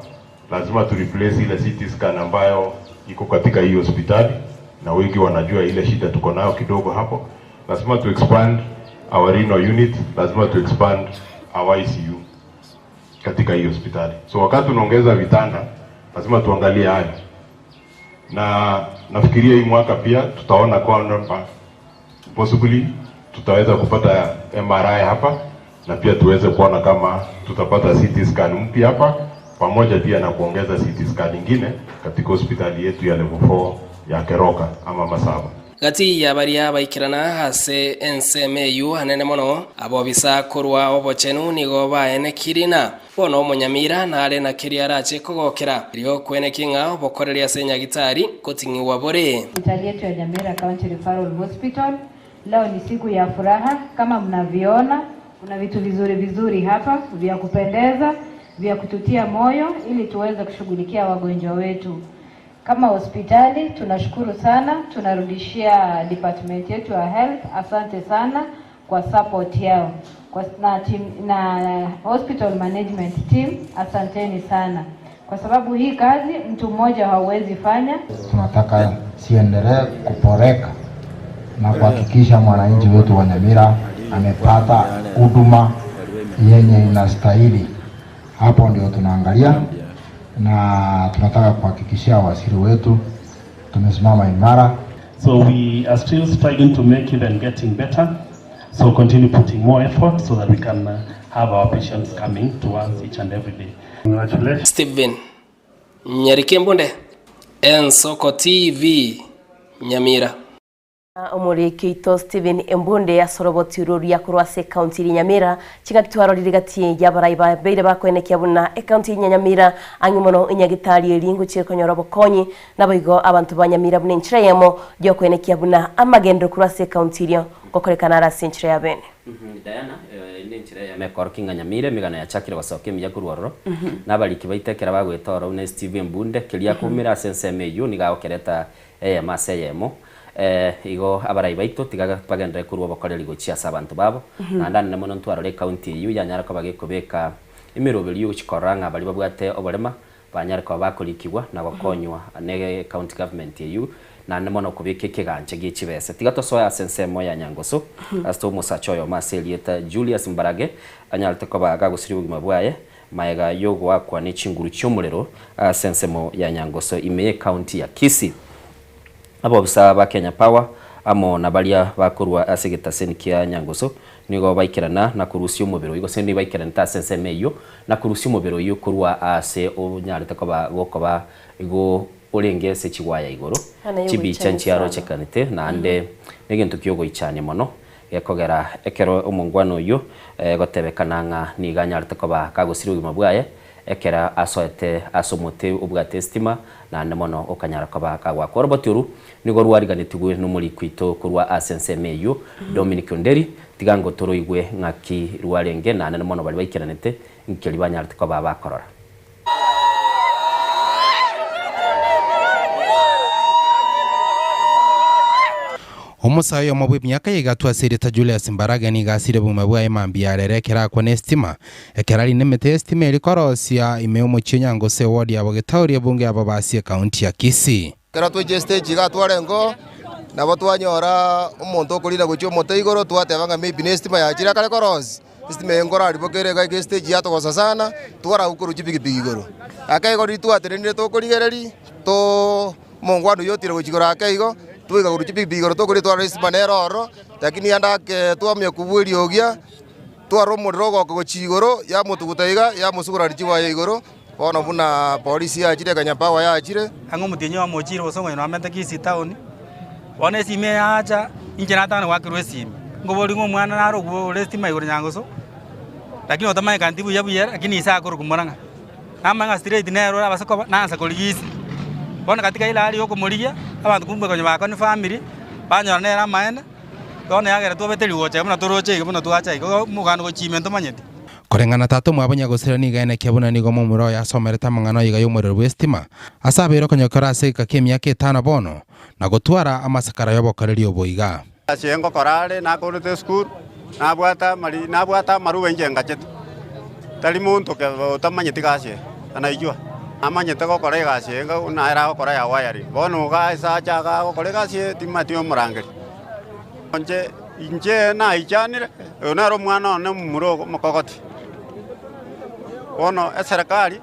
lazima tu replace ile CT scan ambayo iko katika hii hospitali, na wengi wanajua ile shida tuko nayo kidogo hapo. Lazima tu expand our renal unit, lazima tu expand our ICU katika hii hospitali. So wakati tunaongeza vitanda lazima tuangalie hayo, na nafikiria hii mwaka pia tutaona kwamba possibly tutaweza kupata MRI hapa na pia tuweze kuona kama tutapata CT scan mpya hapa pamoja pia na kuongeza CT scan nyingine katika hospitali yetu ya level 4 ya Keroka ama Masaba. Gati y'abaria baikerana ase ensemo eyio anene mono, abobisa korwa obochenu nigo baenekiri na bono omonyamira nare na keria arache kogokera, erio okwenekia ng'a obokoreri ase enyagitari ngoting'igwa bore. Hospitali yetu ya Nyamira County Referral Hospital. Leo ni siku ya furaha kama mnavyoona, kuna vitu vizuri vizuri hapa vya kupendeza vya kututia moyo ili tuweze kushughulikia wagonjwa wetu. Kama hospitali tunashukuru sana, tunarudishia department yetu ya health, asante sana kwa support yao kwa, na, team, na hospital management team asanteni sana, kwa sababu hii kazi mtu mmoja hauwezi fanya. Tunataka siendelee kuporeka na kuhakikisha mwananchi wetu wa Nyamira amepata huduma yenye inastahili. Hapo ndio tunaangalia na tunataka kuhakikishia waziri wetu tumesimama imara. So we are still striving to make even getting better. So continue putting more effort so that we can uh, have our patients coming to us each and every day. Congratulations. Stephen Nyarikembunde, Ensoko TV, Nyamira. Omoriki oito Stephen Embunde asoroboti roria korwa ase ekaunti ya Nyamira chingaki twarorire gati y'abarai babeire bakoenekia buna ekaunti ya Nyamira ang'e mono enyagitari eri ngochire konyora obokonyi naboigo abanto ba Nyamira buna enchera eyemo yokoenekia buna amagenderero korwa ase ekaunti erio ngokorekana are ase enchera ya bene. Diana, nenchera eyemo ekorokia ng'a Nyamira emegano yachakire gosoka emiya korwa ororo, na abariki baito ekero bagoeta ororo buna Steve Embunde, keria akoumera ase ensemo eyio nigo agokereta eyemo ase eyemo. Igo abarai baito tiga bagenderere korua obokoreri gochia ase abanto babo, naende anene mono ntwarore ecounty eyio yanyare koba gekobeka emeroberio yogochia korora ng'a baria babwate oborema banyare koba bakorikigwa na gokonywa ne county government eyio, naende mono kobeka ekegancha gie chibesa. Tiga tosoe ase ensemo ya Nyangoso, ase omosacha oyomo ase erieta Julius Mbarage anyarete koba gagosiria obogima bwaye magega yogoakwa ne chinguru chi'omorero ase ensemo ya Nyangoso ime y'ecounty ya Kisii. Abobisa ba Kenya Power amo na baria bakorwa ase egetaseni kia Nyangoso nigo baikerana na korusia omobere oyio, gose nigo baikeranete ase ensemo eyio na korusia omobere oyio korwa aase onyarete koba gokoba igo orenge ase chigwaya igoro. Ana Chibicha yogoichania sana. nchiarochekanete naende negento kiogoichania mono gekogera ekero omongwana oyio gotebekana ng'a nigo anyarete koba kagosiria obogima bwaye Ekero asoete ase omote obwate esitima, naende mono okanyara koba kagwakwa. Oroboti oru nigo rwariganetigwe nomoriki oito korwa ase ensemo eyio, Dominic Onderi, tiga ngo toroigwe ng'aki rwarenge, naende mono baria baikeranete nkeri banyarete koba bakorora. Omosae oyomo bw'emiaka ya igatwa ase erieta Julius Mbarage nigo asire obogima bwaye mambia arere ekero akwa nesitima. Ekero arinde emete y'esitima eria korosia ime y'omochie o Nyangoso ewodi ya Bogetauri ebunge y'Ababasi ekaunti ya Kisii. Ekero twaikire stage iga twarengeo. Nabo twanyora omonto okorina gochia omote igoro, twateba ng'a maybe ne estima yachire akare korosia, estima eye nkorariboka ere iga iga estage yatogosa sana, twaragwa korwa chipikipiki igoro. Ake igo riria twatenenire tokorigereria, too omongwana oyio otire gochia igoro ake igo, twaika korwa chipikipiki igoro tokoria twarora estima nere ororo, lakini ande ake twamanya kobua eriogia, twarora omorero ogoka gochia igoro, yamotuguta iga, yamosugurania chiwaya igoro, bono buna polisi yachire Kenya Power yachire. Ang'e omotienyi omochire gose onye nomanyete Kisii town, bono esimi eye yacha, inche natang'ana goakerwa esimi, nkoboria ng'a omwana nare okwo ore estima igoro nyangoso, lakini otamanyekani buya buya lakini ise akorokwa Murang'a. Namanya ng'a straight nere ore abase koba, naansa korigia ise. Bono katika ile hali ya okomorigia, abanto kumbe konya bakoni family, banyora nere amaene. Bono yagera twabete rigocha buna toroche iga buna twacha iga, omogano gochia ime ntomanyeti. Koreng'ana tata omwabo nyagosira nigo aenekia buna nigo momura oye asomerete amang'ana oiga y'omorero bw'esitima, ase abeire okonyokora ase egeka ki'emiaka etano bono, na gotwara amasakara y'obokoreri obo iga. Ase ngokora are nakorete esukuru, nabwate amari nabwate amarube inche ngachete, tari monto ke otamanyeti gasi eye, anaijua. Namanyete gokora egasi eye nga buna ere agokora ya wiring. Bono iga ase acha iga agokora egasi eye timanyeti omorangeria. Inche inche naichanire, oyo nere omwana one omomura omokogoti. Bono eserekari,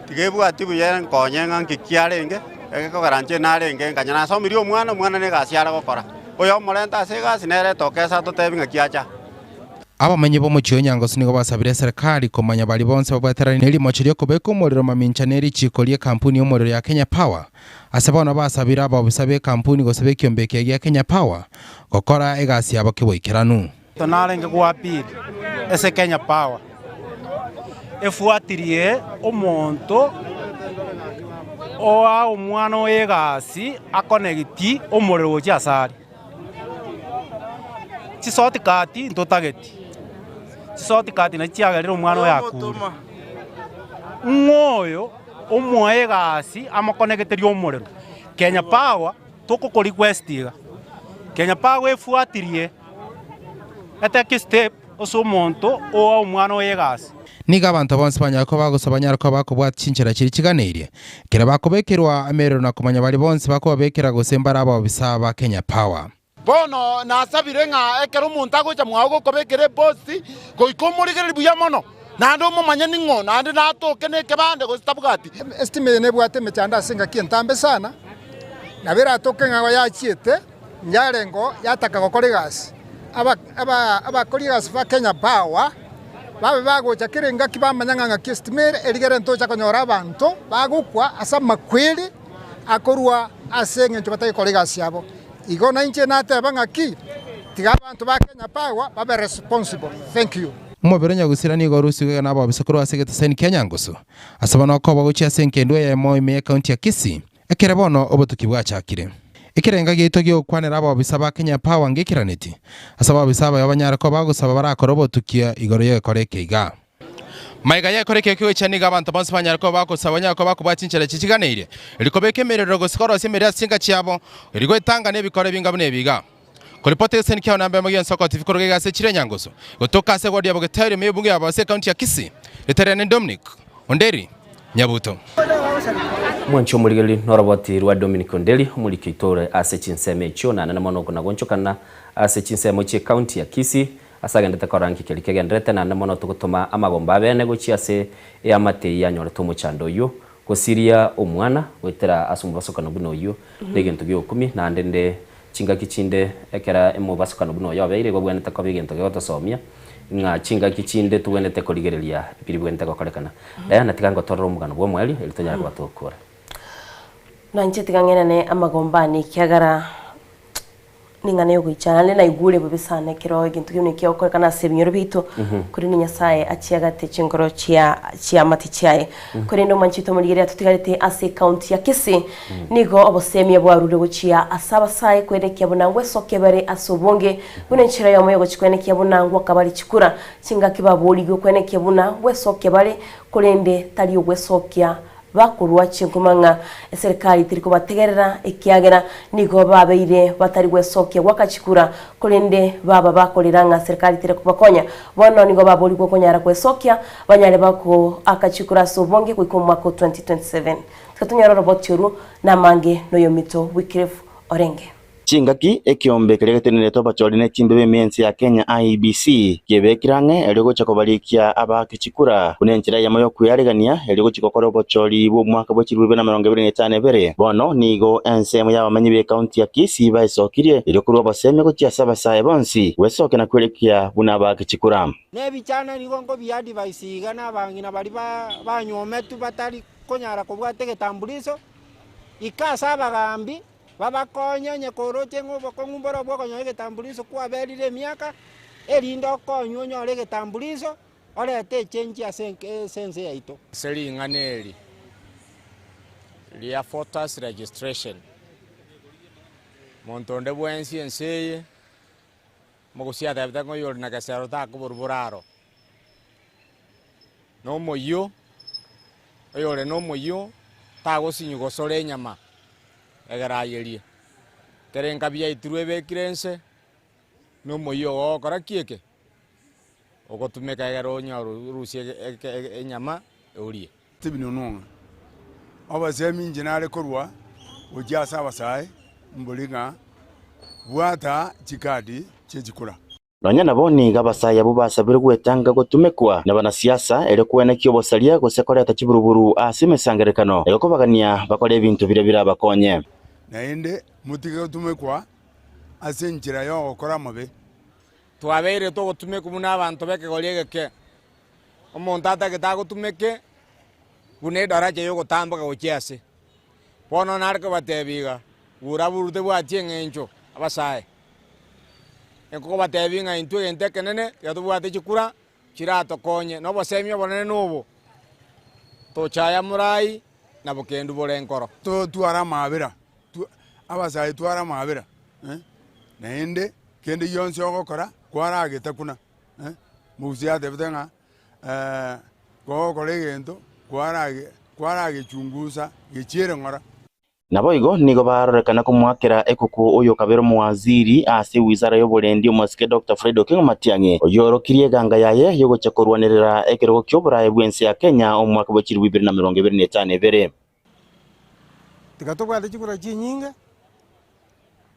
tiga ebwati buya enkonye ng'a nki kiarenge, egekogera inche narenge nkanya nasomirie omwana, omwana na egasi are gokora. Oyo omorente ase egasi nere etoke ase atotebi ng'aki acha. Abamenyi b'omochie o Nyangoso nigo basabire eserekari komanya baria bonsi babweteranie ne rimocho ri'okobeka omorero mamincha ne richiiko ri'ekampuni y'omorero ya Kenya Power. Ase bono basabire abaofisa b'ekampuni gose b'ekiombe ekiya gia Kenya Power gokora egasi yabo keboikeranu. Narenge goappeal ase Kenya Power efuatirie omonto oa omwana oye egasi akonegiti omorero gochia asare. Chisotikati ntotageti, chisotikati nachi chiagerire omwana oyo akure. Ng'o oyo omoe egasi amokonegeterie omorero? Kenya Power tokoko request iga, Kenya Power efuatirie etake step ase omonto oa omwana oye egasi. Nigo abanto bonsi banyare koba bagosaba banyare koba bakobwata chinchera chiria chiganeirie, ekero bakobekerwa emerero na komanya baria bonsi bakobabekera gose mbare abaofisa ba Kenya Power. Bono nasabire ng'a ekero omonto agocha mwao gokobekera ebosi, goika omorigererie buya mono, naende omomanye ning'o, naende natoke nekebande gose tabwati. Esitima eye nebwate emechando ase engaki entambe sana, nabo eratoke ng'a yachiete yarengo yataka gokora egasi. Abakori egasi ba Kenya Power babe bagocha kera engaki bamanya ng'a ng'aki esitima ere, erigere ntocha konyora abanto bagokwa ase amakweri akorwa ase eng'encho batari gokora egasi yabo. Igo nainche nateba ng'aki, tiga abanto ba Kenya Power babe responsible. Thank you. Omobere onyagusira nigo orusigwe iga nababisa korwa ase egetaseni kia Nyangusu, ase bono okoba gochia ase engendu eyemo ime y'ekaunti ya Kisii, ekere bono obotuki bwachakire. Ekerenga giaito gi'ogokwanera ababisa ba Kenya Power ngekeraneti, ase ababisa abaye banyare koba bagosaba barakore obotukia igoro y'egekora eke iga. Magega y'egekora eke kegoicha nigo abanto bonsi banyare koba bagosaba banyare koba bakobua chinchera echi chiganeirie, erio kobeka emerero gose korosia emerero ase chinka chiabo, erio goetanga nebikoro ebinga buna ebi iga. Koripota egeseni kiao namba emo gi'ensoko TV koruga iga ase chire Nyangusu, gotoka ase eward ya Bogeterio ime y'ebunge ya Bosa ekaunti ya Kisii, Ritarerane Dominic Onderi Nyabuto. Mwanche omorigereria noroboti rwa Dominic Onderi, omoriki oito ore ase chinsemo echio naende mono okona-gonchokana ase chinsemo chi'ecounty ya Kisii ase agendete korora nki keria kegendererete naende mono togotoma amagomba abene gochia ase eamate eyio yanyorete omochando oyio gosiria omwana goetera ase omobasokano buna oyio negento giokumia naende nde Chingaki chinde ekero emobasokano buna oyo obeire, igo obwenerete koba egento gegotosomia ng'a chingaki chinde tobwenerete korigereria biria bibwenerete gokorekana. Diana, tiga ngotorore omogano bw'omoerio erio tonyare koba togokora. Na inche tiga ng'enene amagomba ane, ekiagera ning'ana y'ogoichana, naende naigure bobe sana ekero egento kebuna eki kegokorekana ase ebinyoro biaito, korende Nyasaye achiagate chinkoro chia chiamate chiaye. Korende omwanchete omorigereria totigarete ase ecounty ya Kisii, Nigo obosemia bwarure gochia ase abasae kwenekia buna ngwesokia bare ase obonge, buna enchera yomo y'ogochia kwenekia buna ngwaka bare chikura. Chingaki baboorigwe kwenekia buna ngwesokia bare, korende tari ogwesokia bakorua chinkuma ng'a eserikari teri kobategerera ekiagera nigo babeire batari gwesokia gwaka chikura, korende baba bakorera ng'a serikari teri kobakonya. Bono nigo baboorigwe konyara gwesokia banyare bagoaka chikura ase obonge goika omwaka o 2027. Tiga tonyore oroboti orwo namange noyominto Wycliffe orenge. Chingaki ekeombe keria getenenerete obachori ne chimbebe ime y'ense ya Kenya, IEBC, kiebekire ang'e erio gocha kobarikia abaake chikura buna enchera eyemo y'okwearegania erio gochia gokora obochori bw'omwaka bwe chilifu ibere na emerongo ebere na etano ebere. Bono nigo ensemo y'abamenyi b'ekaunti ya Kisii baesokirie erio korwa obosemia gochia ase abasae bonsi gwesokia na kwerekia buna abaake chikura. Nebichana nigo nkobiadvise iga na abang'ina baria banywometwe batari konyara kobwata egetambuliso, ika ase abagambi Babakonye onye koroche ng'a obokong'u mboro bw'okonyora egetambuliso kwaberire emiaka, erinde okonywe onyore egetambuliso, orete echenchi ase ense yaito. Ase ring'ana eri ria voters registration, monto onde bwensi ense eye, mogosi atebete ng'a oyore na gesero takoborwa boraro, na omoyio, oyore na omoyio tagosinywa gosora enyama. Egere ayerie. Kera enkabi yaitirwe ebekire inse, na omoyio ogokora ki eke? Ogotumeka egere onyore orusie enyama orie. Stephen Onwong'a, Obosemi inche nare korwa gochia ase abasae mbori ng'a bwata chikadi chie chikura. Nonya nabo nigo abasae abwo basabire gwetanga gotumekwa nabanasiasa erio kwenekia obosaria gose koreta chiburuburu ase emesangererekano erio kobagania bakore ebinto biria birabakonye. Naende motige gotumekwa ase enchera y'ogokora amabe. Twabeire togotumekwa buna abanto b'ekegori egeke, omonto atagete agotumeke buna edaracha y'ogotamboka gochia ase. Bono nare kobatebia iga, bura buru tebwati eng'encho, abasae. Nkobatebia ng'a intwe egento ekenene tiga tobwate chikura chiratokonye, na obosemia obonene nobo, tochaya morai na bokendu bore enkoro. Totware amaabera, abasae tware amaabera, naende kende gionsi ogokora kwaragetakuna, Mose atebete ng'a kogokora egento kwaragechungusa gechiere ng'ora. Naboigo nigo barorekana komoakera ekuku oyo okabera omowaziri ase ewizara y'oborendi omosike Doctor Fred Okengo Matiang'i, oyio orokirie eganga yaye y'ogochia korwanerera ekerogo ki'oboraai bw'ense ya Kenya omwaka bwe chilifu ibere na emerongo ebere na etano ebere. Tiga tobwate chikura chinyinge,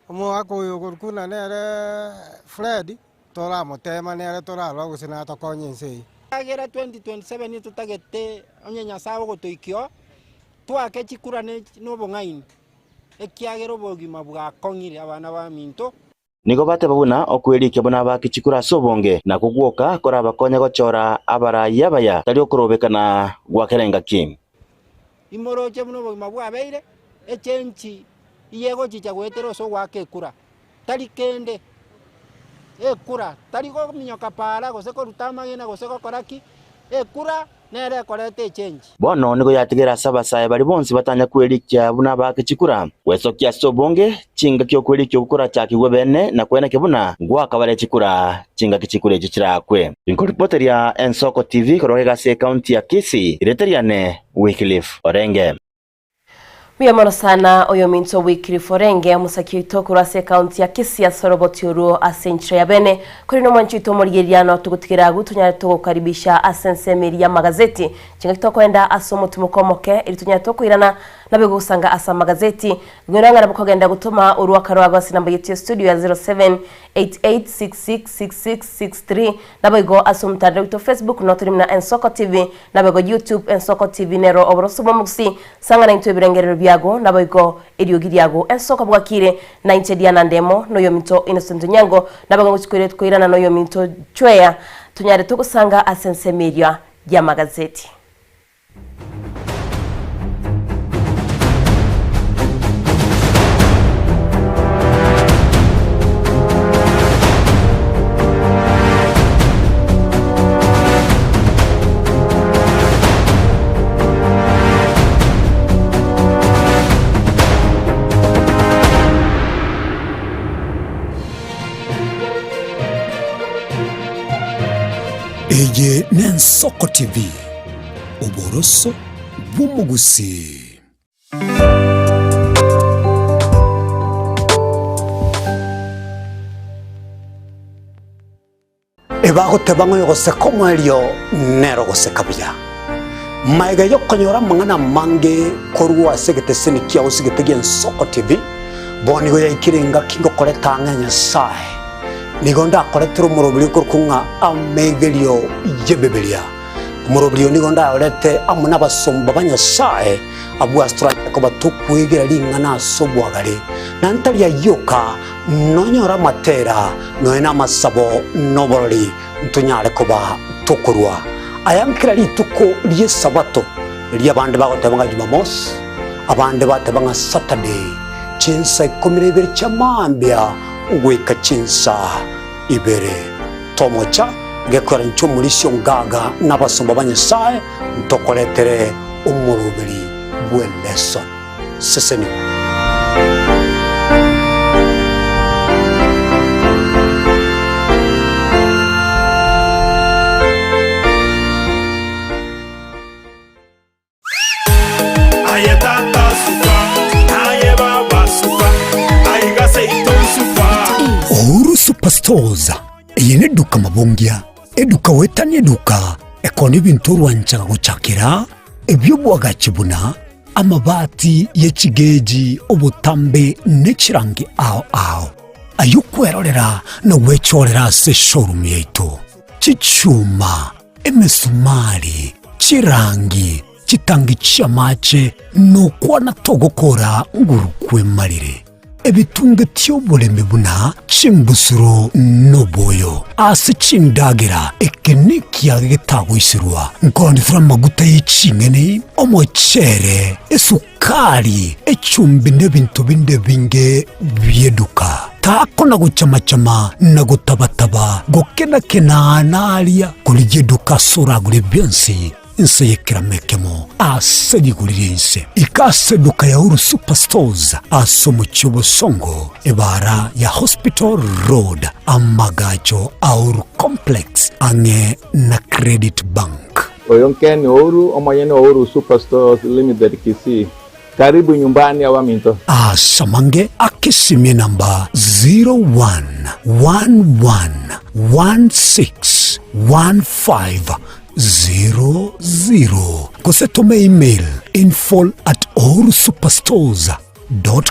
omogaka oyo okorokwa buna nere Fred, toramotema nere torarora gose natokonye ense eye. Ekiagera 2027 totagete onye Nyasae ogotoikia oo, Twake chikura nobong'aini, ekiagera obogima bwakong'ire abana baminto. Nigo bateba buna okwerikia buna abaake chikura ase obonge nakwo gwoka korabakonye gochora abarai abaya, tari okorobekana gwa kera engaki. Imoroche buna obogima bwabeire, echenchi iyegochicha goetera ase ogoaka ekura, tari kende. Ekura, tari kominyoka paara gose koruta amagena gose gokora ki, ekura nere ekoreta echenchi. Bono nigo yatigera ase abasae baria bonsi batanya kwerikia buna abaake chikura, gwesokia ase obonge chingaki okwerikia okwo korachakigwe bene na kweneke buna ngwaka bare chikura chingaki chikura echio chirakwe. Inkoripoteria Ensoko TV korwa egasi ekaunti ya Kisii, erieta riane Wycliffe Orenge. Mbuya mono sana oyominto Wycliffe Orenge, omosaki oito korwa ase ekaunti ya Kisii ase oroboti orwo ase enchera ya bene. Korende omwanchi oito omorigereria no togotigera agwo tonyare togokaribisha ase ensemo eria y'amagazeti. Chingaki tokoenda ase omotimoko omoke erio tonyare tokoirana nabe gosanga ase amagazeti. Ng'wera ng'a nabo kogenda gotoma orwaka rwago ase enamba yetu ya studio ya 0788666663 Naboigo ase omotandao oito Facebook notori buna Ensoko TV, naboigo YouTube Ensoko TV nero oboroso bw'omogusii, sang'ana intwe ebirengerero biago, naboigo eriogi riago. Ensoko bwakire, na inche Diana Ndemo, na oyominto Innocent Onyango, naboigo ngochia koirana na oyominto Chweya, tonyare togosanga ase ensemo eria y'amagazeti. Eye n'Ensoko TV, oboroso bw'omogusii. Ebagoteba ng'a oyogoseka omoerio nere ogoseka buya. Magega y'okonyora amang'ana amange korwa ase egeteseni kiao ase egete gi'Ensoko TV, Bono nigo yaikire engaki ngokoreta ang'e Nyasae. Nigo ndakoretere omoroberi okorokwa ng'a amegerio y'Ebibilia. Omoroberi oyo nigo ndayorete amo nabasomba ba Nyasae, abwo ase toranyare koba tokwegera ring'ana ase obwagare. Na ntari ayio oka, nonyore amatera, nonya namasabo, na oborori, ntonyare koba tokorua aya nkera rituko ri'Esabato, erio abande bagoteba ng'a Jumamosi, abande bateba ng'a Saturday, chinsa ikomi na ibere chia mambia goika chinsa ibere. Tomocha gekogera inche omorisia o ngaga na abasomba ba Nyasae ntokoretere omoroberi bw'eleson. Sesenigwa. Aye tata suka, aye baba suka, aiga seito suka. Uhuru Superstores eye neduka mabongia, eduka goetania eduka ekona ebinto orwanchaga gochakera ebi'obwagachi buna amabati ye chigeji, obotambe ne chirangi ao ao. Ayio kwerorera na gwechorera ase eshowroom yaito. Chichuma, emesumari, chirangi, chitangi chi'amache, nokwana togokora nguru kwemarire. Ebitunge ti'oboremi buna chimbusuro noboyo ase chindagera, eke nekiage getagoiserwa, nkoonetera amaguta ye ching'eni, omochere, esukari, echumbi na ebinto binde ebinge bi'eduka. Takona gochama-chama na gotaba-taba, gokena-kena naria, korigia eduka ase oragure bionsi. Inse y'ekerama ekemo ase rigori ri'ense. Ika ase eduka ya Uhuru Superstores ase omochie o Bosongo, ebaara ya Hospital Road, amagacho a Uhuru Complex ang'e na Credit Bank. Oyo Ken Ouru, omonyene o Uhuru Superstores Limited Kisii. Karibu nyumbani abaminto. Asamange akesimie namba 0111161500 gose tome email info at uhurusuperstores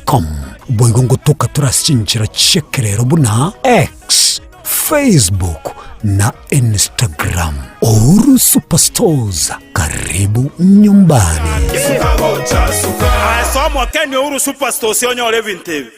com. Boigo ngotoka tore ase chinchera chi'ekerero buna X, Facebook na Instagram. Uhuru Superstores, karibu nyumbani. Somo Kenya Uhuru Superstores onyore ebinto ebi.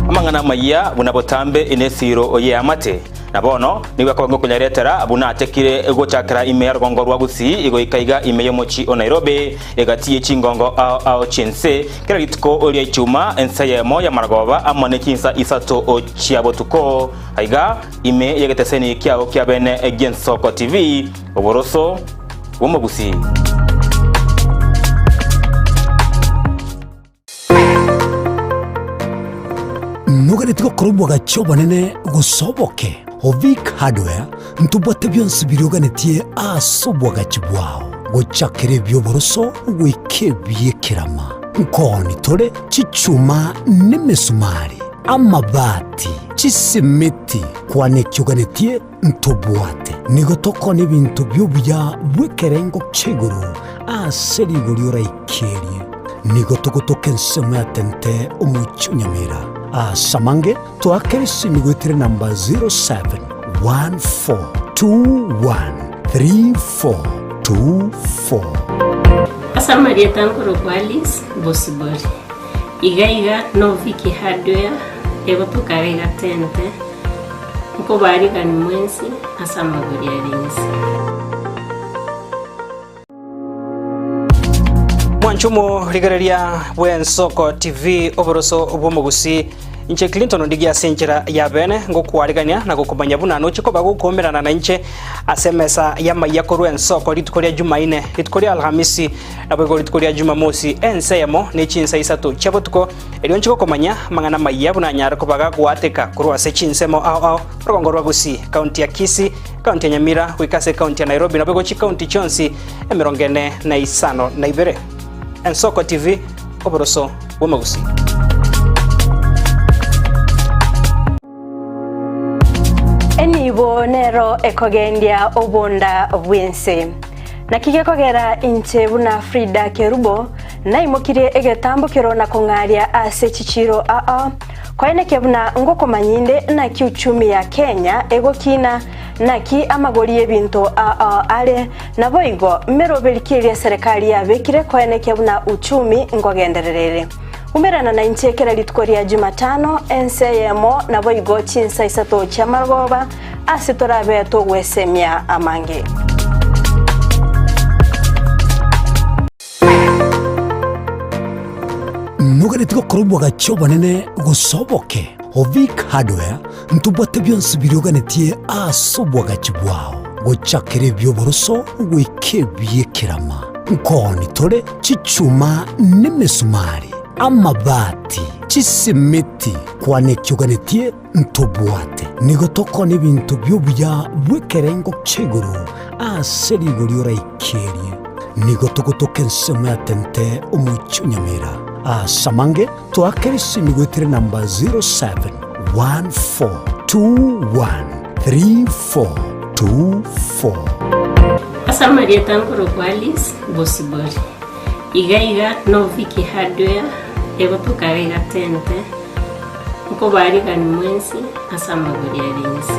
Amang'ana amayia buna botambe in'esiiro y'eamate, na bono nigo akoba ngokonyaretera buna atekire gochakera ime ya rogongo rwa Gusii goika iga ime y'omochie o Nairobi, egati ye chingongo ao ao chi'ense, kera rituko ria Ichuma ensa eyemo y'amaragoba amo ne chinsa isato chia botuko, aiga ime y'egeteseni kiao kia bene gi'Ensoko TV, oboroso bw'omogusii. Noganeti gokora obwagachi obonene gose oboke? Ovic Hardware ntobwate bionsi biria oganetie ase obwagachi bwao, gochakera ebi'oboroso goika ebi'ekerama. Nkooni tore chichuma nemesumari, amabati, chisimiti, kwana eki oganetie ntobwate. Nigo tokoonia ebinto bi'obuya bw'ekerengo kia igoro ase rigori oraikerie. Nigo togotoka ensemo ya Tente omochie o Nyamira. Ase amange toakere esimi goetera enamba 0714213424. Ase amarieta nkorokwa Alice Bosibori. Iga iga no Vicky Hardware egotoka iga iga Tente. Nkobarigani mwensi ase amagori are inse. Mwanche omorigereria bw'Ensoko TV oboroso bw'omogusi inche Clinton Ondigi ase enchera ya bene ngokwarigania na gokomanya buna noche koba gokomerana na inche ase emesa y'amaiya korwa Ensoko rituko ria Jumaine, rituko ria Alhamisi naboigo rituko ria Jumamosi ense eyemo ne chinsa isato chia botuko Erio inche gokomanya amang'ana amayia buna anyare koba gagoateka korwa ase chinsemo ao ao, orogongo rwa Gusii, ekaunti ya Kisii, ekaunti ya Nyamira, goika ase ekaunti ya Nairobi, naboigo chikaunti chionsi emerongo ene na isano na ibere. Ensoko TV, oboroso bw'omogusii. Enibo nero ekogendia obonda bw'ense. Naki gekogera inche buna Frida Kerubo. Naimokirie egetambokero na kong'aria ase chichiiro ao, koenekia buna ngokomanya inde naki uchumi ya Kenya egokina, naki amagori y'ebinto ao are, naboigo meroberi ki eria eserekari yabekire koenekia buna uchumi nkogenderera ere. Umerana nainche kera rituko ria Jumatano, ense eyemo, naboigo chinsa isato chi'amarogoba, ase torabe togwesemia amange. Noganeti gokora obwagachi obonene gose oboke? Ovic Hardware ntobwate bionsi biria oganetie ase obwagachi bwao, gochakera ebi'oboroso goika ebi'ekerama. Nkooni tore chichuma nemesumari, amabati, chisimiti, kwana eki oganetie ntobwate. Nigo tokona ebinto bi'obuya bw'ekerengo kia igoro ase rigori oraikerie. Nigo togotoka ensemo ya tente omochie o Nyamira. Ase amange toakere esimi goetera enamba 0714213424. Ase amarieta nkorokwa Alice Bosibori. Iga iga no Vicky Hardware egotoka iga Tente. Nkobaarigani mwensi ase amagori are inse.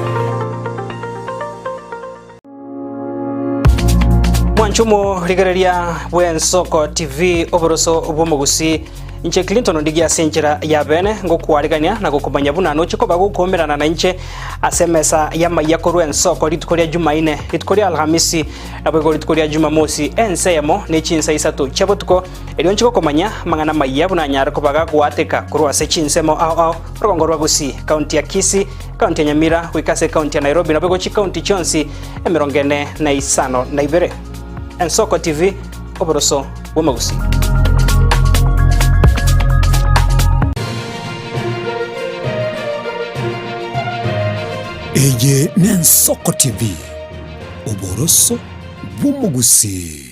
Mwanche omorigereria bw'Ensoko TV oboroso bw'omogusi inche Clinton Ondigi ase enchera ya bene ngokwarigania na gokomanya buna noche koba gokomerana na inche ase emesa y'amaiya korwa Ensoko rituko ria Jumaine, rituko ria Alhamisi naboigo rituko ria Jumamosi ense eyemo ne chinsa isato chia botuko Erio inche gokomanya amang'ana amayia buna anyare koba gagoateka korwa ase chinsemo ao ao, orogongo rwa Gusii, county ya Kisii, county ya Nyamira, goika ase county ya Nairobi naboigo chicounty chionsi 452. Ensoko TV, oboroso bw'omogusii. Eye n'Ensoko TV, oboroso bw'omogusii.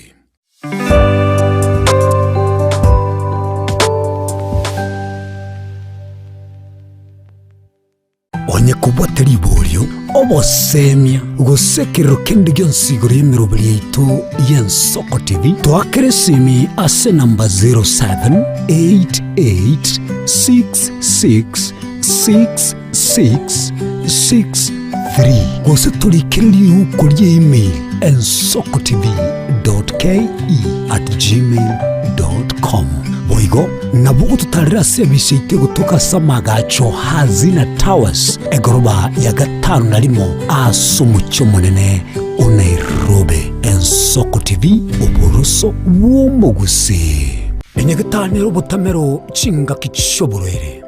Onye kobwate riborio, obosemia, gose ekerero kende gionsi igoro y'emeroberi yaito y'Ensoko TV, toakere esimi ase enamba 0788666663 gose torikere riuko ria email ensokotv.ke@gmail.com. Boigo nabo ogototarera ase ebise yaito egotoka ase amagacho Hazina Towers, egoroba ya gatano na rimo ase omochie omonene o Nairobi. Ensoko TV, oboroso bw'omogusii. Enyagetari nere obotamero chingaki chi'oborwaire.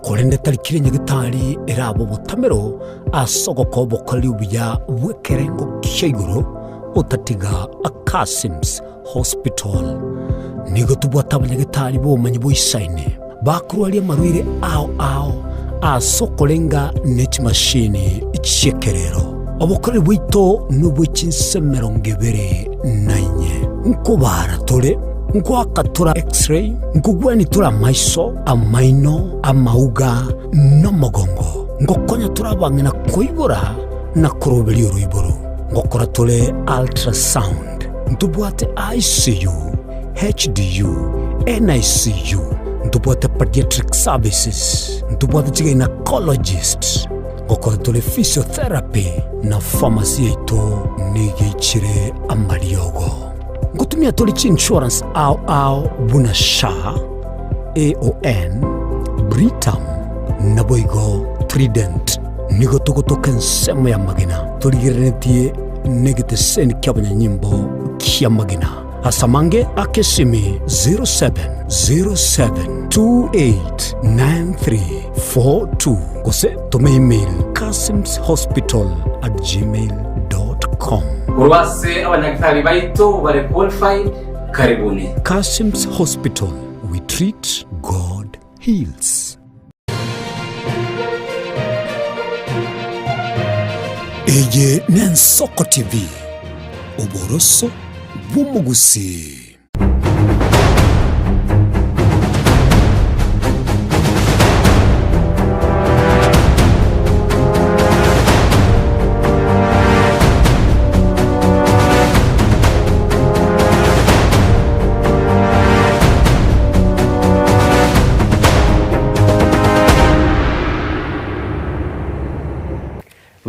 Korende tari kera enyagetari erabe obotamero ase ogokoa obokoreri obuya bw'ekerengo kia igoro, otatiga Kasims Hospital. Nigo tobwate abanyagetari b'obomanyi boisaine, bakorwaria amarwaire ao ao ase okorenga ne chimashini chi'ekerero. Obokoreri bwaito nobwe chinse 24. Nkobara tore. Nkoaka tora X-ray, nkogwenia tore amaiso, amaino, amauga, na omogongo. Ngokonya tore abang'ina koibora na koroberia oroiboro. Ngokora tore ultrasound. Ntobwate ICU, HDU, NICU. Ntobwate pediatric services. Ntobwate chigynecologist. Ngokora tore physiotherapy na pharmacy yaito nigo eichire amariogo. Ngotumia tore chiinsurance ao ao buna SHA, AON, Britam, naboigo Trident. Nigo togotoka ensemo y'amagena torigereretie negeteseni ki'abanyanyimbo ki'amagena. Ase amange aka esimi 0707289342 gose toma email kasimshospital@gmail.com. Korwa ase abanyagitari baito bare qualified, karibuni. Kasim's Hospital, we treat, God heals. Eye n'Ensoko TV, oboroso bw'omogusii.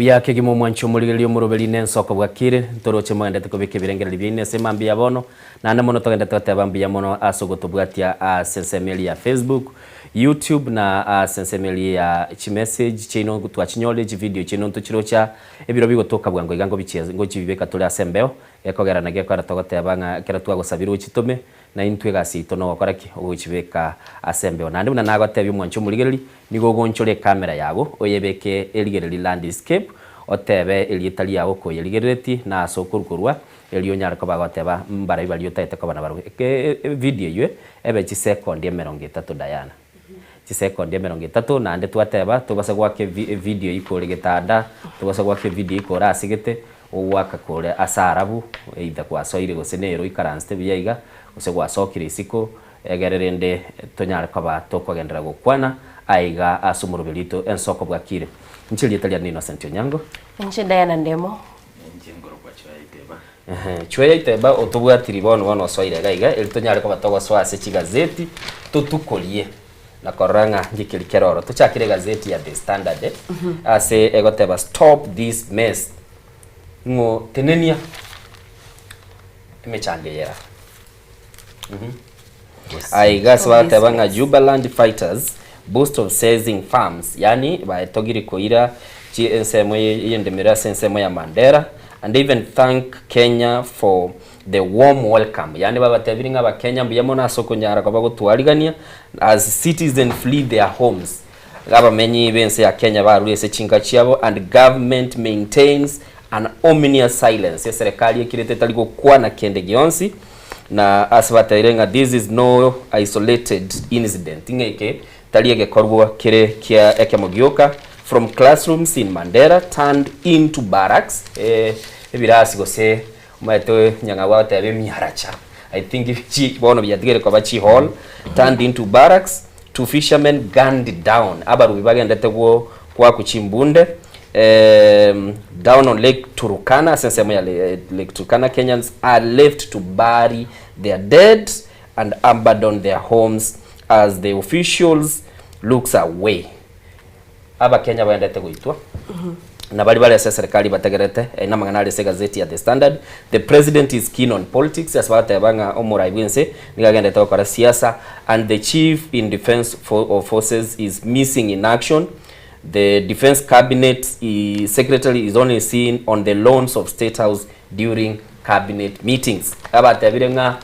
Buya kegima omwanchi omorigereria omoroberi na ensoko bwakire, ntoroche mogendete kobeka ebirengererio biaino ase mambia ya bono, naende mono togendete goteba mbuya mono ase ogotobwatia ase ensemo eria ya Facebook, YouTube na ase ensemo eria ya chimessage chiaino twachinyorire, chivideo chiaino ntochiroche ebiro bigotoka bwango iga ngobichie ngochibibeka tore ase embeo, gekogera naki gekogera togoteba ng'a ekero twagosabire ochitome, Na intwe egasi yaito nogokora ki? Ogochibeka ase embeo. Naende buna nagotebia omwanchi omorigereria, nigo ogoonchora ekamera yago, oyebeke erigereria landscape, otebe erieta riago okoyerigereretie, na ase okorwa korwa, erio onyare koba goteba mbarai baria otagete koba nabarabwo. Evidio eyio ebe chisekondi emerongo etato Diana. Chisekondi emerongo etato, naende twateba tobase goaka evidio eyio kore getanda, tobase goaka evidio eyio kore ase gete, ogoaka kore ase arabu, either gwasoire gose nero oikaransete buya iga, gose gwasokire isiko, egere rende tonyare koba tokogenderera gokwana aiga ase omoroberi oito ensoko bwakire. Inche erieta riane Innocent Onyango. Inche Diana Ndemo. Inche nkorokwa Chweya Iteba. Ehe, Chweya Iteba otobwatiri bono bono osoire iga iga, eri tonyare koba togosoa ase chigazeti, totukorie na korora ng'a nki keri kere ororo. Tochakere egazeti ya The Standard eh, ase egoteba stop this mess, ng'o tenenia emechando eye ere aa. Aiga ase bagoteba ng'a Jubaland fighters boast of seizing farms, yaani baetogire koira chi ensemo y'endemero ase ensemo ya Mandera and even thank Kenya for the warm welcome, yaani babatebirie ng'a abakenya mbuya mono ase okonyara koba gotwarigania as citizen flee their homes, iga abamenyi b'ense ya Kenya barure ase chinka chiabo and government maintains an ominous silence, eserekari ekirete etari gokwana kende gionsi. Na ase bateire ng'a this is no isolated incident, ng'a eke tari egekorwa kere kia ekemo gioka, from classrooms in Mandera turned into barracks, eh, ebirasi gose omanyete nyang'au agoteba emiaracha, I think chi bono biatigaire koba chi hall, turned into barracks to fishermen gunned down, abarubi bagendete go goakwa chimbunde, Down on Lake Turkana, ase ensemo ya Lake Turkana, Kenyans are left to bury their dead and abandon their homes as the officials looks away. Abakenya baendete goitwa na baria bare ase eserikari bategerete eh, namang'ana are ase egazeti ya The Standard. The president is keen on politics ase bagoteba ng'a omorai bwense nigo agendete gokora siasa and the chief in defense for, of forces is missing in action The defence cabinet secretary is only seen on the lawns of state house during cabinet meetings. Abatebire ng'a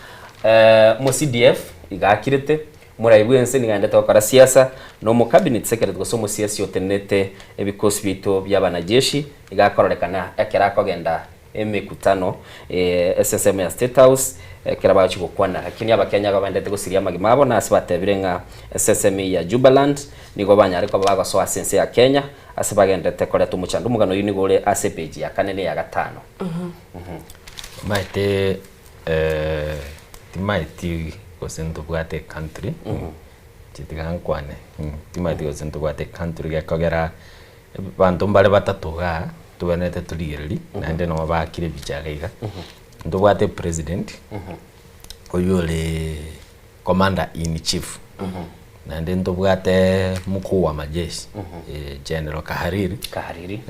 omo CDF iga akirete, omorai bwense nigo aendete gokora siasa, na omo cabinet secretary gose omosiasi otenenete ebikosi biaito bia abanajeshi iga akororekana ekero akogenda emekutano ase ensemo ya State House ekero bagochia gokwana. Lakini abakenya iga baendete gosiria amagima abo na ase batebire ng'a ase ensemo eye ya Jubaland nigo banyare koba bagosoa ase ense ya Kenya ase bagenderete koreta omochando. Omogano oyio nigo ore ase epeji ya kane na eya gatano. Omanyete timaeti gose ntobwate ecountry, inche tiga nkwane, timaeti gose ntobwate ecountry gekogera Abanto mbare batato igaa tobwenerete torigererie naende nabo baakire ebicha iga iga. Ntobwate president oywo ore commander in chief, naende ntobwate mkuu wa majeshi General Kahariri, Kahariri.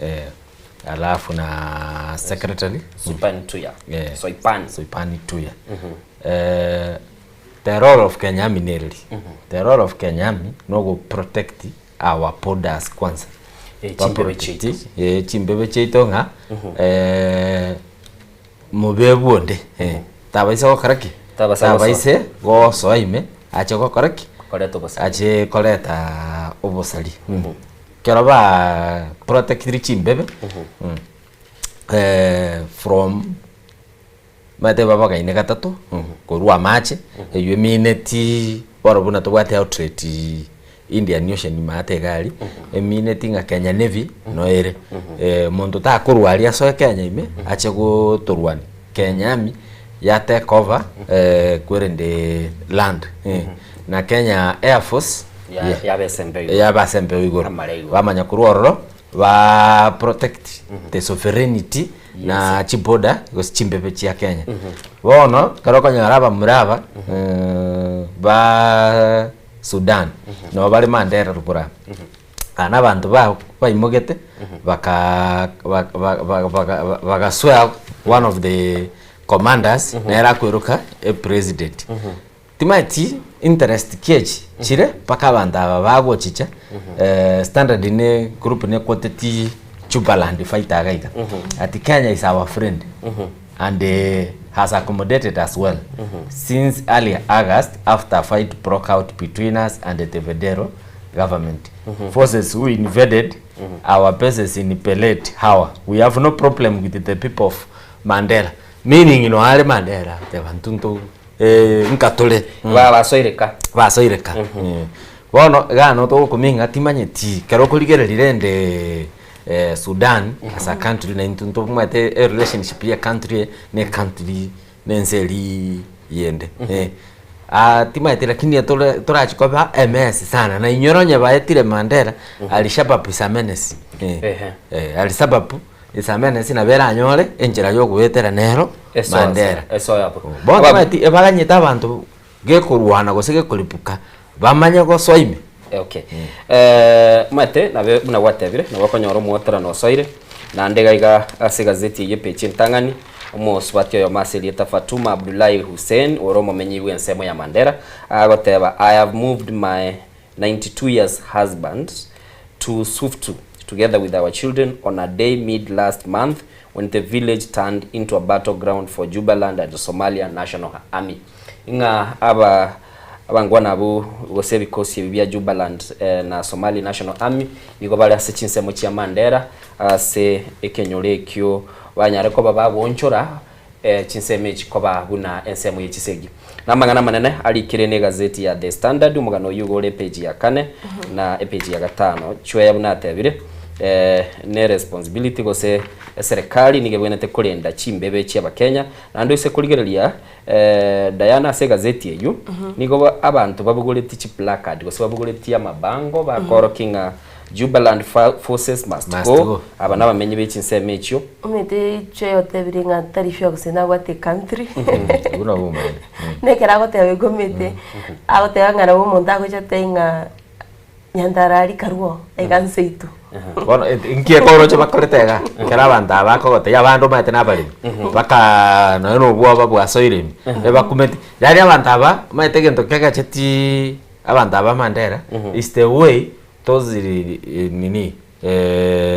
alafu na secretary Soipan Tuya. Soipan. Soipan Tuya. The role of Kenya Army nereri? The role of Kenya Army nogo protect our borders kwanza. Eh, Ba chimbebe protect, chiaito. eh, chimbebe chiaito ng'a eh, mobe bonde eh, tabaisa gokora ki? Tabaisa gosoa. Tabaise gosoa ime ache gokora ki? Koreta obosari. Ache koreta obosari. Ekero ba protectiri chimbebe eh, from Omanyete babagaine gatato, korwa amache, eywo emineti bono buna tobwate outlet Indian Ocean maate iga aria, emineti ng'a Kenya Navy no ere. Monto takorwa aria asoe Kenya ime, ache gotorwania. Kenya Army ya take over kwerende land, na Kenya Air Force Ya- yaba ase embeo igoro. yaba ase embeo igoro. Amare igoro. Bamanya korwa ororo, ba protect the sovereignty na chiborder gose chimbebe chia Kenya. Bono ekero okonyora abamura aba ba Sudan nabo bare Mandera rogoro aba. Aa na abanto ba baimogete baka ba- ba- ba- baga bagaswear one of the commanders nere akweroka epresident. Timanyeti interest ki echi chire mpaka abanto aba bagochicha Standard ne group nekwoteti Jubaland fighter iga iga ati Kenya is our friend and has accommodated us well since early August after a fight broke out between us and the federal government forces who invaded our bases in Belet Hawa. We have no problem with the people of Mandera meaning no are Mandera teba ntunto eh, nkatore Ba- basoireka. basoireka Eh. Bono iga no togokumia ng'a timanyeti ekero okorigereria rende eh, Sudan as a country na intwe ntobwate e relationship ya ecountry eye na ecountry na ense eria yende eh. Ah timanyeti lakini etore torachi koba emess sana na inyore onye baetire Mandera Alshabab is a menace eh, Ehe. eh, Alshabab is a menace nabo eranyore enchera ya ogoetera nero Esoa Mandera. esoa yapo. Bono timanyeti ebaganyete abanto Gekorwana gose gekoripuka, bamanye gosoa ime. Okay. Eh, omanyete nabe buna gwatebire, nabo okonyora omwotorano osoire, naende iga iga ase egazeti eye epeji entang'ani, omosubati oyomo ase erieta Fatuma Abdullahi Hussein, ore omomenyi bw'ensemo ya Mandera, agoteba, I have moved my 92 years husband to Suftu together with our children on a day mid last month when the village turned into a battle ground for Jubaland and Somalia National Army. Ng'a aba abangwana abwo gose ebikosi ebi bia Jubaland na Somali National Army nigo bare ase chinsemo chia Mandera ase ekenyoro ekio banyare koba bagoonchora Chinsemo echi koba buna ensemo ye chisegi. Namang'ana amanene arikire negazeti ya The Standard, omogano oyio igo ore epeji ya kane na epeji ya gatano. Chweya buna atebire, ne responsibility gose eserekari nigo ebwenerete korenda chimbebe chi'Abakenya, naende oise korigereria Diana ase egazeti eyio, nigo abanto babogoretie chiplacard gose babogoretie amabango bakorokia ng'a Jubaland forces must Must go, go. aba nabamenyi be chinsemo echio. Omanyete Chweya otebire ng'a tari sure gose nabwate ecountry. Obwo nabwo obomaene. Nekero agoteba igo omanyete, agoteba ng'a nabo omonto agocha atebe ng'a Nyantara aria karwo aiga nseito. Bono inki ekoroche bakorete iga, ekero abanto aba bakogotebia abande omanyete na abaremi, mpaka nonya na obwoba bwasoire ime, ebakumeti. Yaani abanto aba, omanyete egento kegacheti abanto aba Mandera, is the way Those nini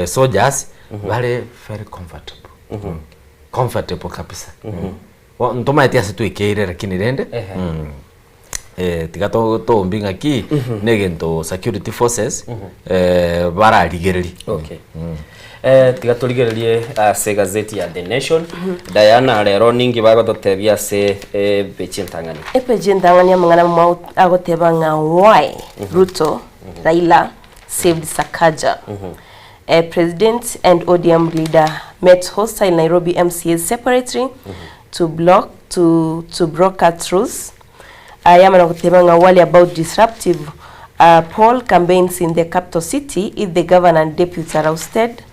soldiers bare very comfortable comfortable kabisa Bo ntomaeti ase twekeire lakini rende tiga toombi ng'aki na egento security forces bararigererie. Okay. Tiga torigererie ase egazeti ya The Nation. Diana rero ninki bagototebia ase epeji entang'ani? Epeji entang'ani amang'ana amamo agoteba ng'a why Ruto Raila saved Sakaja. President and ODM leader met hostile Nairobi MCAs separately to block to to broker truce. Aya amana goteba ng'a worry about disruptive poll campaigns in the capital city if the governor and deputy are ousted,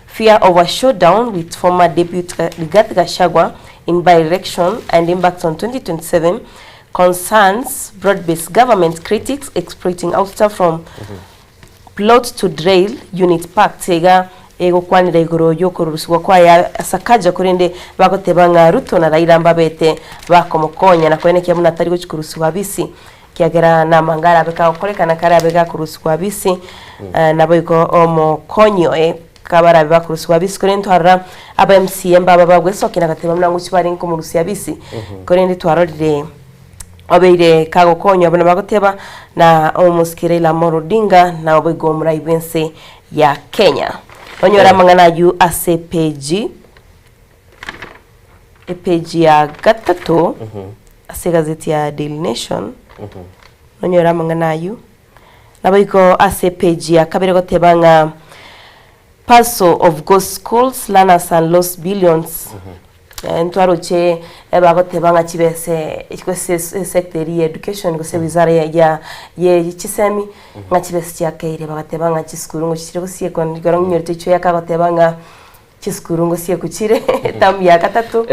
fear of a showdown with former deputy Rigathi Gachagua in by-election and impact on 2027 concerns broad-based government critics exploiting ouster from plot to derail unit pact iga egokwanera igoro y'okorusigwa kwaye Sakaja korende bagoteba ng'a Ruto na Raila mbabete bakomokonya na koenekia buna tari gochia korusigwa abisi kiagera namanga arabe kagokorekana karabe gakorusigwa abisi naboigo omokonyi oye Kabarabe bakorusigwa abisi, korende twarora aba MCA mbaba bagwesokia na gateba buna ngochia barenge komorusia abisi, korende twarorire obeire kagokonywa buna bagoteba na omosike Raila Amolo Odinga na oboigo omorai bw'ense ya Kenya. Onyore amang'ana ayio ase epeji epeji ya gatato ase egazeti ya Daily Nation, onyore amang'ana ayio. Naboigo ase epeji ya kabere goteba ng'a Parcel of ghost schools, learners and lost billions. Ntwaroche bagoteba ng'a chibese gose esector eria ya education gose wizara ya ya ye chisemi ng'a chibese chiakeire bagateba ng'a chisukuru ngochi chire gosiekwa ekero ng'inyorete Chweya akagoteba ng'a chisukuru ngosiekwa chire term ya gatato.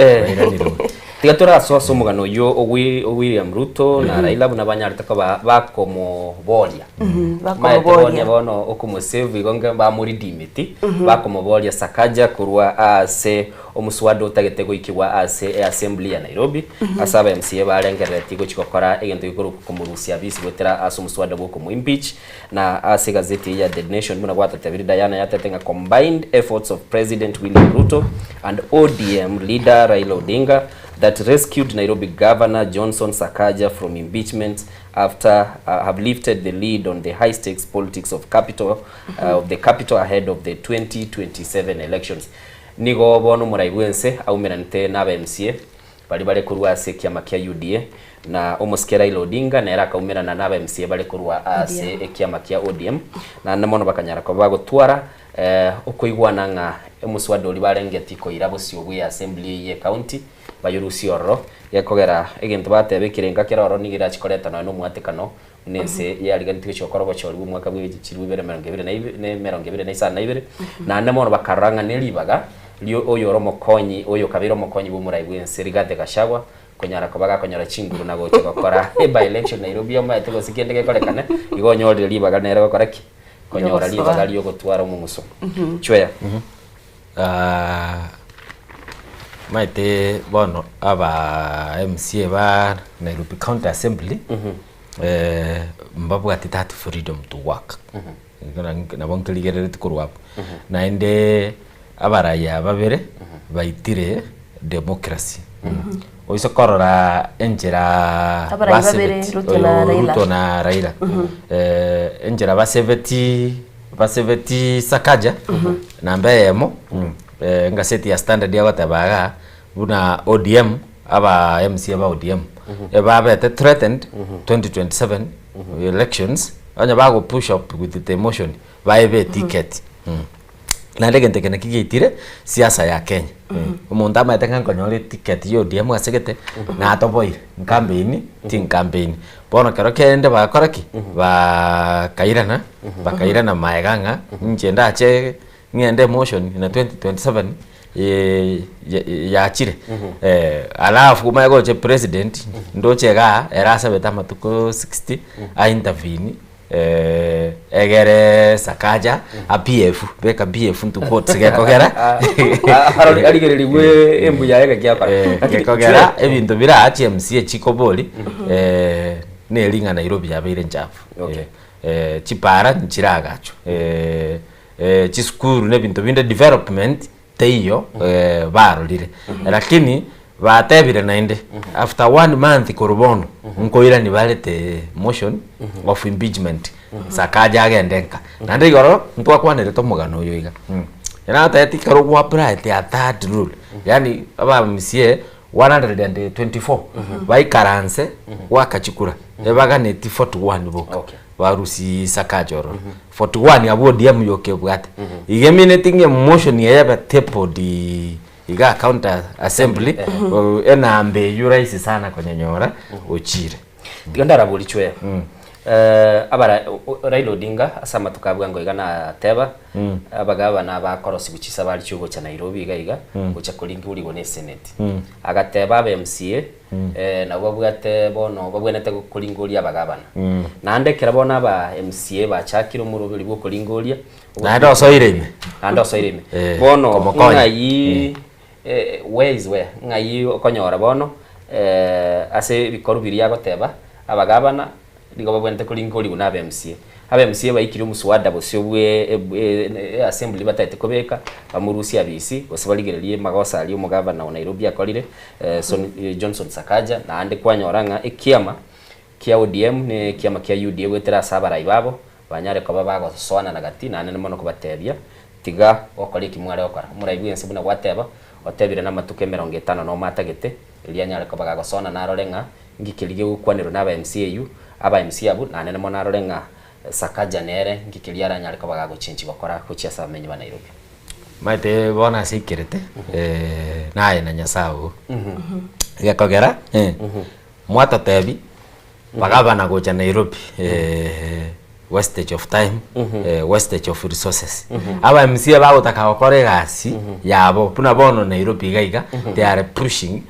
Tiga torasoe ase omogano oyio o Wi- o William Ruto na Raila buna banyarete koba bakomoboria. Bakomoboria. Maete boria bono okomosave igo nge bamoridimeti, bakomoboria Sakaja korwa ase omuswada otagete goikigwa ase eassembly ya Nairobi, ase aba MCA barengereretie gochia gokora egento gekorokwa komorusia abisi goetera ase omuswada bwa okomoimpeach. Na ase egazeti eye ya The Nation buna gwatotebirie Diana yatete ng'a combined efforts of President William Ruto and ODM leader Raila Odinga that rescued Nairobi Governor Johnson Sakaja from impeachment after have lifted the lid on the high stakes politics of capital of the capital ahead of the 2027 elections. Nigo bono omorai bwense aumeranete na aba MCA Baria bare korwa ase ekiama kia UDA, na omosike Raila Odinga nere akaumerana na aba MCA bare korwa ase ekiama kia ODM, naende mono bakanyara koba bagotwara okoigwana ng'a omoswada oria barenge tikoira bosio bwe assembly eyio ye county bayorusie ororo, gekogera egento bateba ekerenga kere ororo nigo erachi koreta nonya na omwatekano buna ense yariganeti gochia gokora obochori bwa omwaka bwe chilifu ibere emerongo ebere na ibe na emerongo ebere na isano na ibere, naende mono bakarora ng'a neribaga rio oyore omokonyi oyo okabeire omokonyi bw'omorai bw'ense Rigathi Gachagua konyara koba gakonyora chinguru na gocha gokora e-by election Nairobi omanyete gose kende gekorekane, igo onyorire ribaga nere gokora ki? Konyora ribaga riogotwara omong'uso. Chweya. Omanyete bono aba MCA ba Nairobi County Assembly mbabwati that freedom to work. Nabo nkerigereretie korwa abwo. Naende abarayia babere baitire democracy. Oise korora enchera Abarai babere, basebeti Ruto na oyo Raila. Ruto na Raila enchera basebeti basebeti Sakaja namba eyemo engaseti ya Standard egoteba igaa buna ODM aba MCA ba ODM ebabete threatened 2027 elections onye bago push up with the motion baebe eticket. Naende egento eke nakio giaitire siasa ya Kenya. Omonto amaete ng'a nkonyora eticket ya ODM ase gete, natoboire, nkampeini, tinkampeini. Bono kero kende bagakora ki? Bakairana, bakairana maega ng'a inche ndache ng'ende emotion na 2027 yachire. Alafu omanye gocha president, ndoche igaa, ere asabete amatuko 60 a intervene. Egere Sakaja a BF beka BF into quotes gekogera Arigererigwe embu yaye gaki akora. Lakini gekogera ebinto bira chiMCA chikobori neri ng'a Nairobi yabeire enchafu. Okay. Chipara nchiragachwe chisukuru na ebinto binde development teiyo barorire lakini batebire naende after one month korwa bono nkoirani barete motion of impeachment Sakaja agende nka naende igoro ntwakwanerete omogano oyo iga nagotebetie ekero gwa applyete a third rule yaani aba MCA 124 baikaranse goaka chikura ebaganeti 41 boka barusie Sakaja ororo 41 abwo ODM yoka ebwate. Iga emineti ng'a emotion eye ebe tabled iga county assembly enamba eywo rahisi sana konyenyora ochire. Tiga ndarabori chwea. Abara Raila Odinga ase amatuko a bwango iga nateba abagabana bakorosiwa chisabari chiogocha Nairobi iga iga gocha koringorigwa ne eseneti. Agateba aba MCA nabwo babwate bono babwenerete koringoria abagabana. Naende ekero bono aba MCA bachakire omoroberi bwa okoringoria, Naende osoire ime. Naende osoire ime. Bono komokonya. ng'ai where is where? Ng'ai okonyora bono ase ebikoru biria agoteba abagabana Nigo babwenerete koringorigwa na aba MCA. Aba MCA baikire omuswada bosio bwe eassembly batagete kobeka, bamorusie abisi, gose barigererie magosa aria omogavana o Nairobi akorire, Johnson Sakaja, naende kwanyora ng'a ekiama kia ODM na ekiama kia UDA goetera ase abarai babo, banyare koba bagosoanana gati naende mono kobatebia tiga gokora eki mware gokora. Omorai bwense buna gwateba, otebire namatuko emerongo etano nomo atagete, erio anyare koba gagosoana narore ng'a Nki keria gegokwanerwa na aba MCAU, aba MCA abwo naende namo narore ng'a Sakaja nere nki keria aranyare koba gagochenchi gokora gochia ase abamenyi ba Nairobi. Omanyete bono ase aikerete naye na Nyasae oo. Gekogera mwatotebi bagabana gocha Nairobi wastage of time, wastage of resources. Aba MCA bagotaka gokora egasi yabo buna bono Nairobi iga iga they are pushing.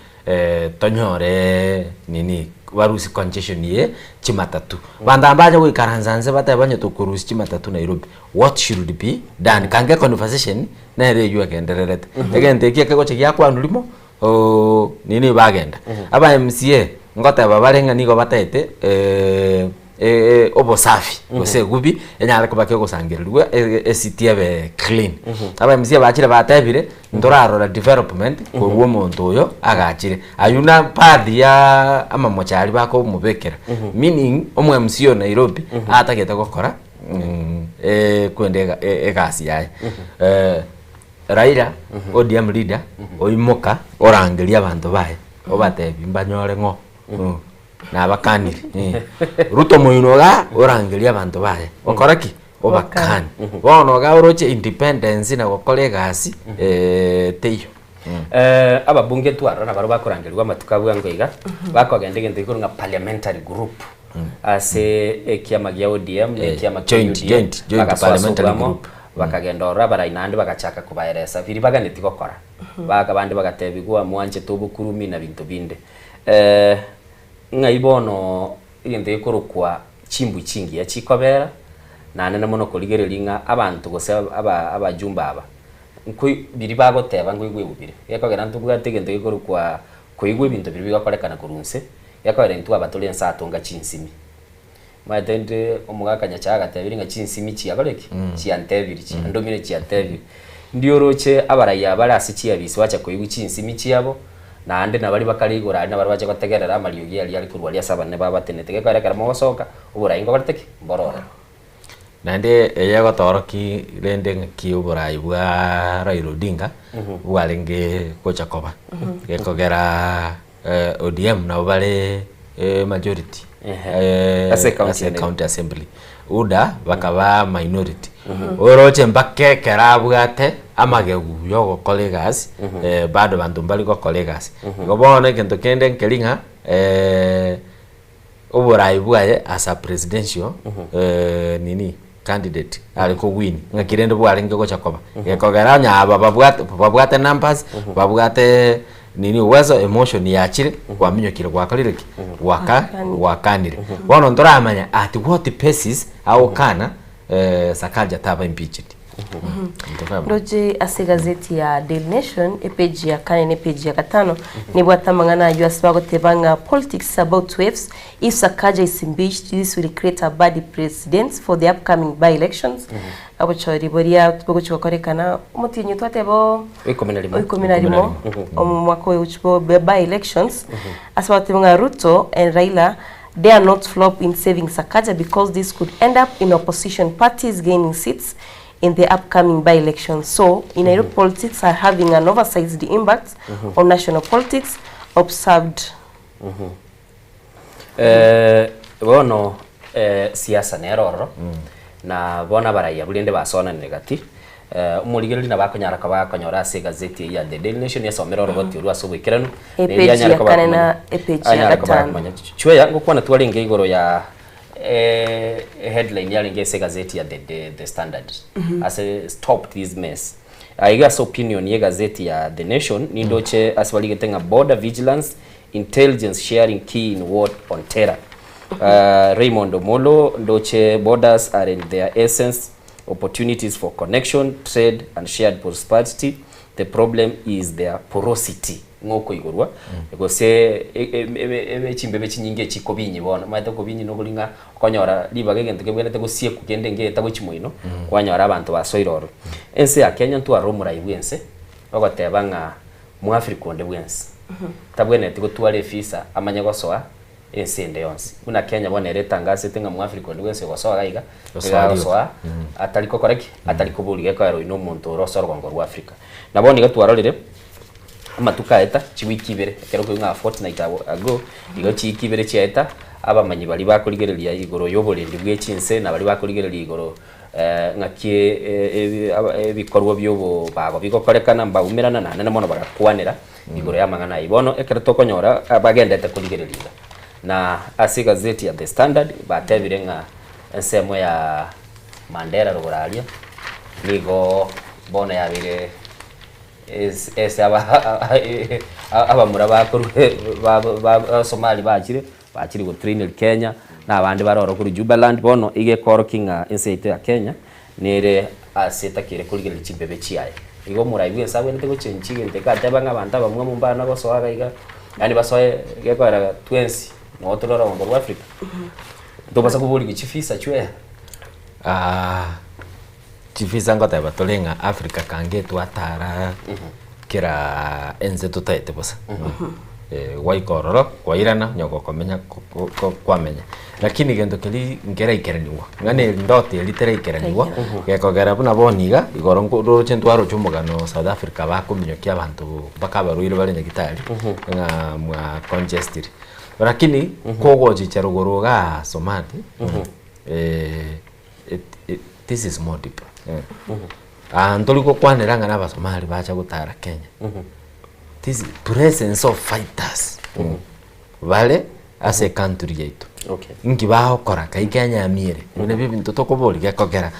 tonyore nini barusie congestion ye chimatatu. Banto aba mbache goikaransa nse batebe onye tokorusia chimatatu Nairobi, what should be done? Kange econversation nere eywo egendererete. Egento ekio ekegocha giakwanwa rimo nini bagenda. Aba MCA ngoteba bare ng'a nigo bataete obosafi gose egubi enyare koba kegosangereriwa esiti ebe clean. Aba MCA bachire batebire ntorarora development korwa omonto oyo agachire. Aywo na baadhi ya amamocha aria bakomobekera meaning omo MCA o Nairobi atagete gokora kwenda egasi yaye. Raila, ODM leader, oimoka orangeria abanto baye, obatebia mbanyore ng'o, nabakanire. Ruto moino igaa, orangeria abanto baye, okora ki? Obakani. Bono igaa oroche independence na gokora egasi teiyo. Ababunge twarora nabarabwo bakorangerigwa amatuko abwo ango iga, bakogenda egento gekorwa ng'a parliamentary group ase ekiama gia ODM na ekiama kia Joint, UDA, joint, joint bagasoa ase parliamentary oboamo, group. Bakagenda ororo abarai naende bagachaka kobaeresa biria baganeti gokora. Baka bande bagatebigwa, Mwanchete obokurumi na binto binde. Ng'ai bono egento gekorokwa chimbui chingiya chikobera, naende na mono korigereria ng'a abanto gose aba abajumbe aba, nkoi biria bagoteba nkoigwa bire. Gekogera ntobwate egento gekorokwa koigwa ebinto biria bigokorekana korwa inse, gekogera intwe aba tore inse atonga chinsimi. Omanyete inde omogaka Nyachae agatebirie ng'a chinsimi chiakore ki? Chiantebirie, chiandomire chiantebirie. Ndioroche abaraiyo abare ase chiabisi bacha koigwa chinsimi chiabo, naende nabaria bakare igoro aria nabaria bache gotegerera amariogi aria are korwa aria ase abanene babatenete. Gekogera ekero mogosoka, oborai nkokorete ki? Mboro ororo. Naende eye egotorokia rende ng'aki oborai bwa Raila Odinga bwarenge gocha koba. Gekogera ODM nabo bare majority Ase ecounty ase ende. county assembly. UDA bakaba minority. Oroche mpaka ekero abwate amagegu ya ogokora egasi bado banto mbari gokora egasi. Igo bono egento kende nkeri ng'a oborai bwaye as a presidential nini candidate are ko win ng'aki rende bwarenge gocha koba gekogera onye aba babwate babwate numbers babwate nini uwezo emotion yachire kwaminyokire gwakorire ki gwaka gwakanire bono ntoramanya at what basis agokana Sakaja taba impeached Ntoramanya. Ndoche ase egazeti ya Daily Nation epage ya kane na epage ya gatano nebwate amang'ana ayio ase bagoteba ng'a politics is about waves If Sakaja is impeached this will create a bad precedence for the upcoming by-elections. Obochori boria bogochi gokorekana omotienyi twateba o Oikomi na rimo. oikomi na rimo omwaka oyo ogochi bo by-elections ase bagoteba ng'a Ruto and Raila dare not flop in saving Sakaja because this could end up in opposition parties gaining seats in the upcoming by-elections. So, in Nairobi politics are having an oversized impact on national politics, observed. Eh, bono eh, siasa nere ororo na bono abaraiya buna rende basonanire gati eh, omorigereria nabo akonyara koba akonyora ase egazeti eyio ya The Daily Nation esomere oroboti orwo ase oboikeranu na erio Epage anyare ya koba kane na akomanya epage ya anyare koba gatano. akomanya. Chweya ngokwana twarenge igoro ya eh, headline yarenge ase egazeti ya The, The, The Standard ase stop this mess Aiga ase opinion y'egazeti ya The Nation nindoche ase barigete ng'a border vigilance Intelligence sharing key in war on terror. Raymond Omolo ndoche borders are in their essence opportunities for connection, trade and shared prosperity, the problem is their porosity ng'a okoigorwa gose ebe chimbebe chinyinge chikobinyi bono omanyete okobinyi nokori ng'a okonyora ribaga egento kebwenerete gosiekwa kende ngeeta gochia moino kwanyora abanto basoire ororo. Ense ya Kenya ntwarora omorai bwense ogoteba ng'a Mwafrika onde bwensi tabwenereti gotwara efisa amanye gosoa ense ende yonsi. Buna Kenya bono ere etangasete ng'a Mwafrika onde bwensi ogosoa iga iga, Gosoa iga rioka. agosoa atari gokora ki? Atari koboria gekoera oyio nomonto ore ase orogongo rwa Africa. Na bono iga twarorire, amatuko aeta, chiwiki ibere, ekero okoigwa ng'a a fortnight ago, igo chiiki ibere chiaeta, abamanyi baria bakorigereria igoro ya oborendi bwe chinse na baria bakorigereria igoro Ng'aki ebikorwa bi'obobago bigokorekana, mbaumerana naende na mono bagakwanera igoro y'amang'ana ayio. Bono ekero tokonyora bagendete korigereria iga, na ase egazeti ya The Standard batebire ng'a ensemo ya Mandera rogoro aria nigo bono yabeire. Ase ase aba abamura bakorwa ba ba Somali bachire, bachire gotraineri Kenya, na abande bare oro korwa Jubaland, bono iga ekorokia ng'a ense yaito ya Kenya, nere ase etakeire korigereria chimbebe chiaye. Igo omorai bwensi abwenerete gochenchia egento eke ateba ng'a abanto abamwamu mbana gosoa iga iga, yaani basoe gekoera twensi noo tore orogongo rwa Africa, ntobasa koborigwa chivisa chwea. Chivisa ngoteba tore ng'a Africa kange twatara kera ense totaete bosa. Gwaika ororo kwairana onye gokomenya ko- ko- kwamenya. Lakini gento keria nkeraikeranigwa, ng'a na endoto eria teraikeranigwa, gekogera buna bono iga, igoro nko roche ntwaroche omogano South Africa bakominyokia abanto mpaka abarwaire bare nyagitari, ng'a mwa congestiri. Lakini kogochicha rogoro igaa Somali, it, it, this is more deeper. Ah, ntori gokwanera ng'a n'abasomali bacha gotara Kenya. This presence of fighters bare ase ecountry yaito. Okay. Inki bagokora kai Kenya amiere. Ebi nabio ebinto tokoboria gekogera.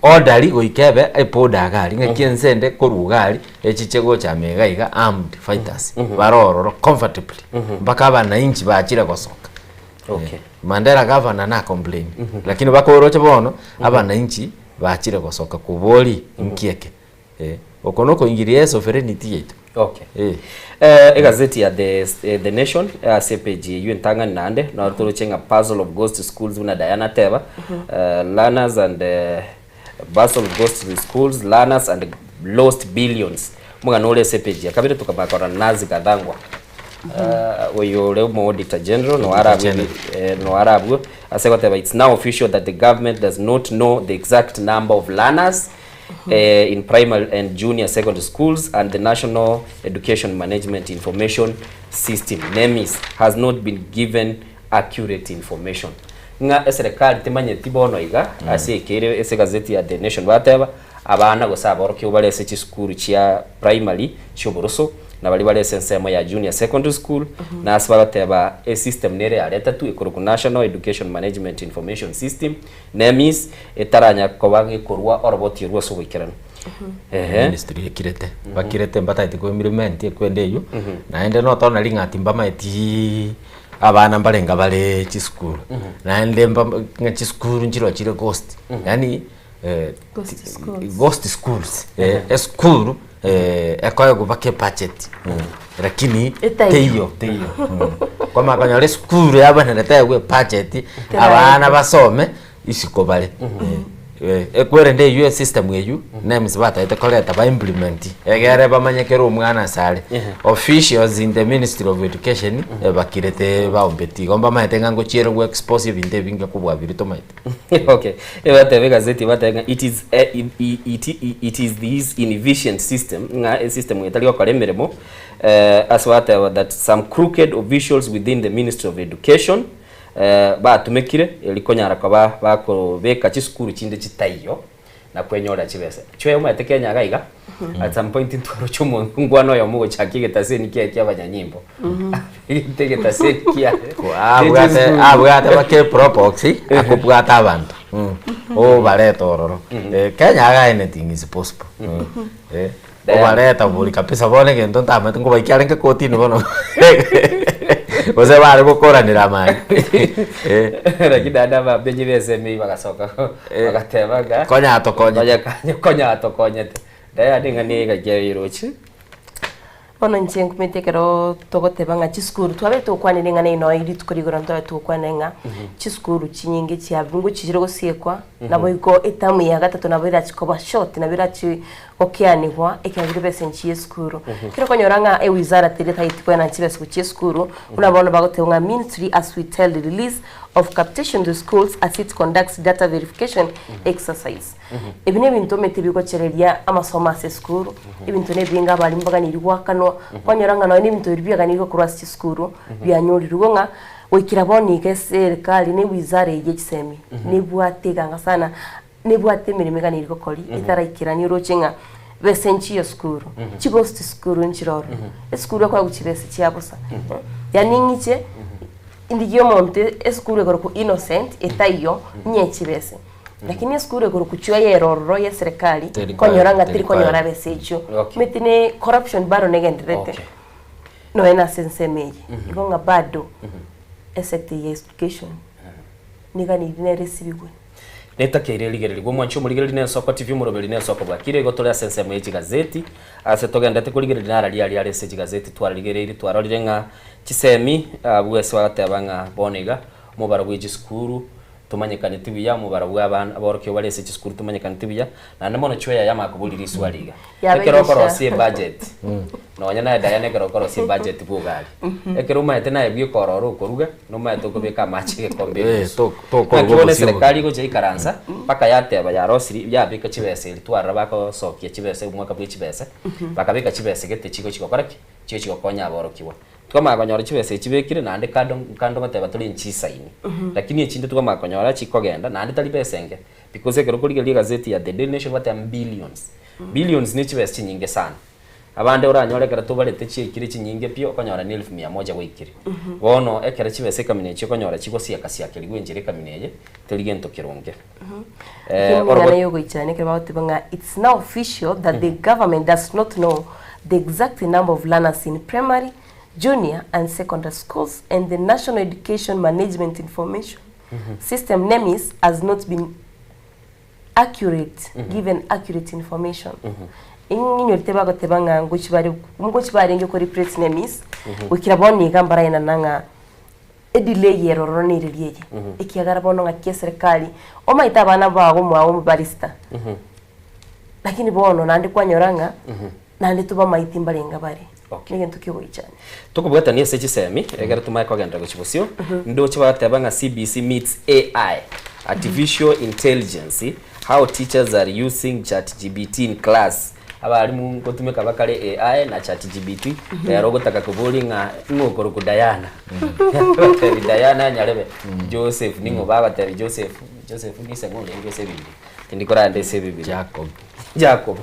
Orderly goika ebe eboda iga aria ng'aki ense ende korwa iga aria echiche gocha ime iga iga armed fighters bare ororo comfortably mpaka abananchi bachire gosoka. Okay. Mandera gavana na complain lakini bakoroche bono abananchi bachire gosoka kobori nki eke eh, oko nokoingiria esovereignty yaito Okay. eh. Eh, egazeti ya the, eh, the Nation eh, ase epage eywo entang'ani naende naro toroche ng'a puzzle of ghost schools buna Diana ateba eh, learners and eh, puzzle of ghost schools learners and lost billions omogano ore ase epage ya kabere tokamanya korora Nazi Gathangwa Eh, oyo ore omo auditor general no Auditor arabwo General. eh, no arabwo ase goteba it's now official that the government does not know the exact number of learners eh, in primary and junior secondary schools and the National Education Management Information System NEMIS has not been given accurate information ng'a eserekari temanyeti bono iga ase ekere ase egazeti ya The Nation bateba abana gose aborokigwa bare ase chisukuru chia primary chi'oboroso na baria bare ase ensemo ya junior secondary school na ase bagoteba esystem nere yaretetwe ekorokwa National Education Management Information System NEMIS etaranya koba gekorwa oroboti orwo ase oboikeranu. Ehe. Ministry ekirete bakirete mbataeti koimplement ekwenda eywo naende notona ring'ati mbamaeti abana mbarenga bare chisukuru naende mba ng'a chisukuru nchiroo chire ghost yaani Ghost schools. ghost schools esukuru ekoegwa mpaka ebudget lakini Etaiyo. teiyo teiyo kwamanya konyora esukuru yabonerete egwe ebudget abana basome isiko bare ekwerende eywo esystem eywo NEMS batagete koreta ba implement egere bamanye kera omwana ase are officials in the ministry of education bakirete baombeti igo mbamaete ng'a ngochiere go expose ebinto ebinge kobua biria tomaete. Okay, ebateba egazeti bateba ng'a it is eh, it, it, it, it is this inefficient system ng'a esystem etari gokora emeremo eh, ase bateba that some crooked officials within the ministry of education eh, batumekire eri konyara koba bakobeka chisukuru chinde chitaiyo na kwenyorera chibesa. Chwe omanyete Kenya iga iga, at some point ntwaroche omongwana oyomo ogochakia egetaseni kiaye kia abanyanyimbo. Egete egetaseni kiaye. Abwate abwate bake probox akobwata abanto obareta ororo Kenya iga anything is possible obareta bori kabisa bono egento ntamanyete nkobaikia arenge kotini bono gose bare gokoranera amani Lakini naende abamenyi b'ensemo eyio bagasoka bagateba ng'a Konya atokonyete. Konya konya atokonyete. Naende ng'a niga kiabeire Bono inche nkumete ekero togoteba ng'a chisukuru twabete togokwanera eng'ana eye nonya rituko rigoro ntwabe togokwanera ng'a chisukuru chinyinge chiabu ngochichire gosiekwa naboigo etamu ya gatato nabo erachi koba short nabo erachi gokeanigwa ekiagera ebesa enchi ya esukuru. Ekero okonyora ng'a ewizara teri etageti koenana chibesa gochia esukuru, buna bono bagoteba ng'a ministry as we tell the release of capitation to schools as it conducts data verification exercise. Ebi nebinto omanyete bigochereria amasomo ase esukuru, ebinto nebinge abalimu baganeirie goakanwa, kwanyora ng'a nonye na ebinto biria biaganeirie korwa ase chisukuru, bianyorirwe ng'a goikera bono iga eserikari na ewizara eye ya chisemi, nebwate eganga sana, nebwate emeremo eganeirie gokoria, etaraikerania oroche ng'a besa enchiyo esukuru, chigost sukuru nchire ororo, esukuru ekoegwa chibesa chia bosa, yaani ng'iche, Ndigie omonto esukuru ekorokwa Innocent etaiyo, inye chibese. Lakini esukuru ekoroku chwa yere ororo ya eserekari, Teri konyora ng'a teri teri konyora besa echio. Okay. Omanyete ne corruption bado negendererete. Okay. Nonya na ase ensemo eye. Igo ng'a bado esector eye ya education niga niri nere esibigwe. Netakeire rigererigwe omwanchi omorigereri na ensoko TV omoroberi na ensoko bwakire igo tore ase ensemo ye chigazeti ase togendete korigereria nararia aria are ase chigazeti twarigereiri twarorire ng'a chisemi abwo ase bagateba ng'a bono iga omobaro bwe chisukuru tomanyekaneti buya omobaro bwa abana aborokigwa bare ase chisukuru tomanyekaneti buya naende mono chweya yamanya koboria riswali iga ekero Yabegesha. okorosia ebudget nonya naye Diana ekero okorosia ebudget bwa ogari ekero omanyete naye bweka ororo okoruga nomanyete okobeka amache egekombe Eh, enusu. tokoruga Naki bono obosio eserekari egocha ikaransa mpaka yateba yarosiri yabeka chibesa eri twarora bagosokia chibesa omwaka bwe chibesa bakabeka chibesa gete chigochi gokora ki? Chigochi gokonya aborokigwa. Twamanya konyora chibesa echi chibekire naende kando kando ngoteba tore nchisaini lakini echinde twamanya konyora chikogenda naende tari besa enke because ekero okorigereria egazeti ya The Daily Nation bateba billions, billions ne chibesa chinyinge sana. Abande oranyore ekero tobarete chiaikire chinyinge pi okonyora ne elfu mia moja gwaikire. Bono ekero chibesa ekamina echi okonyora chigosiaka siakerigwa enchera ekamina eye teri gento keronge. Lakini ring'ana yogoichania ekero bagoteba ng'a it's now official that the government does not know the exact number of learners in primary, junior and secondary schools and the National Education Management Information System, NEMIS, has not been accurate, given accurate information. Ing'inyorete bagoteba ng'a ngochi bare ngochi barenge ko replace NEMIS, goikera bono iga mbaraenana ng'a edelay ere ororo nereri eye. Ekiagera bono ng'aki eserekari, omanyete abana bago mwago omobarista, lakini bono naende kwanyora ng'a naende tobamaeti mbarenge bare. Okay. Negento kiogoichania. Tokobwatania ase chisemi, ekero tomanye kogenderera gochia bosio, ndoche bagateba ng'a CBC meets AI, Artificial Intelligence, how teachers are using ChatGPT in class. Abalimu nkotumeka bakare AI na ChatGPT, rero ogotaka koboria ng'a ng'o okorokwa Diana, bagotebi Diana Nyarebe, Joseph ning'o bagotebi Joseph, Joseph nise ng'o orenge ase ebibiria, tindi koranda ase ebibiria. Jacob. Jacob.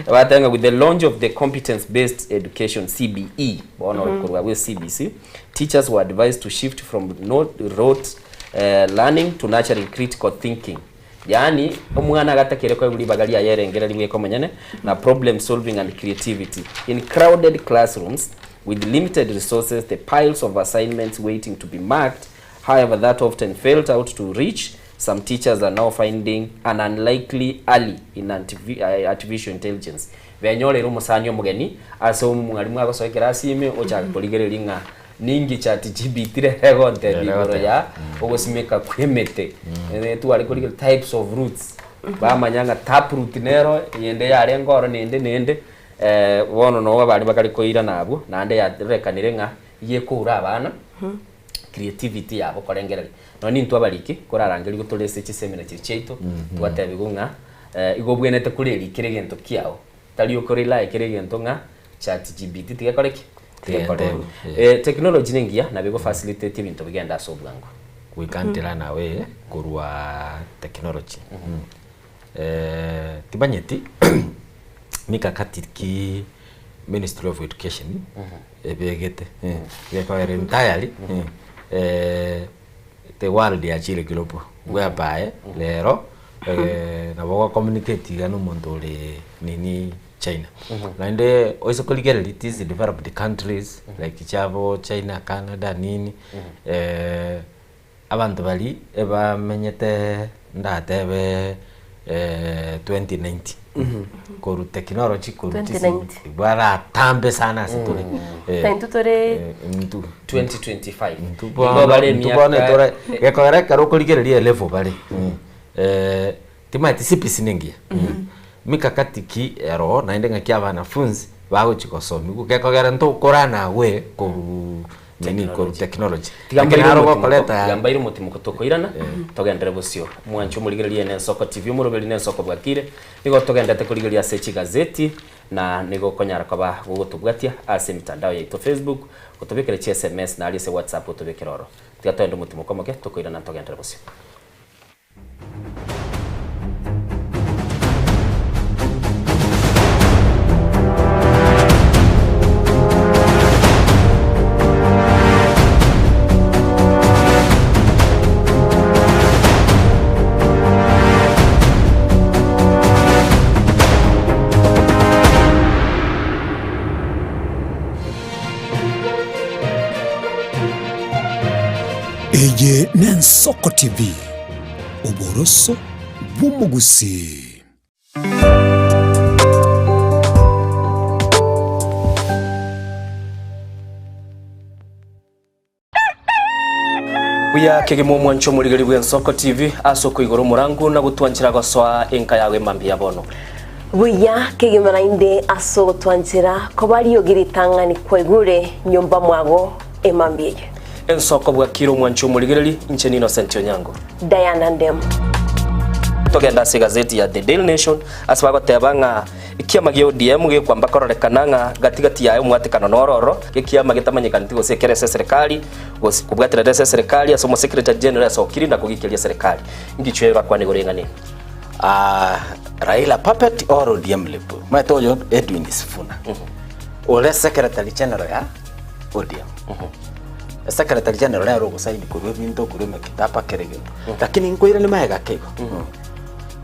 Bateba ng'a with the launch of the competence based education CBE, bono korwa abwo CBC, teachers were advised to shift from no, rote eh, learning to nurturing critical thinking. Yaani omwana agatakire koegwa ribaga riaye erengere riweka omonyene na problem solving and creativity. In crowded classrooms with limited resources, the piles of assignments waiting to be marked, however, that often failed out to reach Some teachers are now finding an unlikely ally in artificial intelligence. Benyoreire omosani omogeni ase omwalimu agosoa ekerasi ime ochaka korigereria ng'a ninki ChatGPT rero egontebia igoro ya ogosimeka kw'emete. Tware korigereria types of roots, bamanya ng'a tap root nero eyende yarenge oro nende nende, bono nabo abare bakare koirana abwo naende yarorekanire ng'a igekoura abana. creativity yabo korengereria. Nonya nintwe abariki korarangerigwe tore ase chisemina chiria chiaito, twatebigwa ng'a igo obwenerete koreri kera egento kiao, tari oko rely kera egento ng'a ChatGPT tigekore ki? Tigekore. Technology nengiya nabo ego facilitate ebinto bigende ase obwango. We can't run away korwa technology. Timanyeti mikakati ki ministry of education ebegete gekoera entirely the world yachire global whereby rero nabo ogo communicate iga na omonto ore nini China. Naende oise korigereria these developed countries like chiabo China, Canada nini Abanto baria ebamenyete ndatebe 2090 korwa technology korwa chisimi 2090. baratambe sana ase tore Eh, Na intwe tore eh, intwe 2025 intwe Igo bono bare intwe bono emiaka etore gekogera ekero okorigereria elevel bare eh, timanyeti CBC nengiya mikakati ki ero naende ng'aki abanafunzi bagochi gosomigwa gekogera ntokorana agwe korwa nini korwa technology Tiga Lakini mbaire naro omotimoko, gokoreta tiga mbaire omotimoko tokoirana togenderere bosio. Mwanche omorigereria ene Ensoko TV omoroberi na Ensoko bwakire nigo togendete korigereria ase chigazeti na nigo okonyara koba gogotobwatia ase emitandao yaito Facebook gotobekera chi SMS na aria ase WhatsApp otobekere oro. Tiga togende omotimoko omoke tokoirana togenderere bosio. Eye n'Ensoko TV, oboroso bw'omogusii. Buya kegima omwancho omorigeri bw'Ensoko TV ase okoigora omorango na gotwanchera gosoa enka yago emambia bono. Buya kegima naende ase ogotwanchera koba riogi ritang'ani kwaigure nyomba mwago emambia eye. Ensoko bwakire omwancho omorigereri, inche n'Innocent Onyango. Diana Ndemo. Togende ase egazeti ya The Daily Nation ase bagoteba ng'a ekiama gia ODM gekwamba kororekana ng'a gati gati yaye omwatekano noro ororo, ekiama getamanyekaneti gose ekere ase eserekari gose kobwaterera ase eserekari ase omosecretary general asokire na kogikeria eserekari. Ngichwe bakwane igoro ing'ana eye. Ah, Raila puppet or ODM lip. Omanyete oyo Edwin Sifuna. Ore secretary general ya ODM. Secretary general nere ogosaini korwa ebinto korwa emekitaba kera egento. Lakini nkoirane magega ake igo.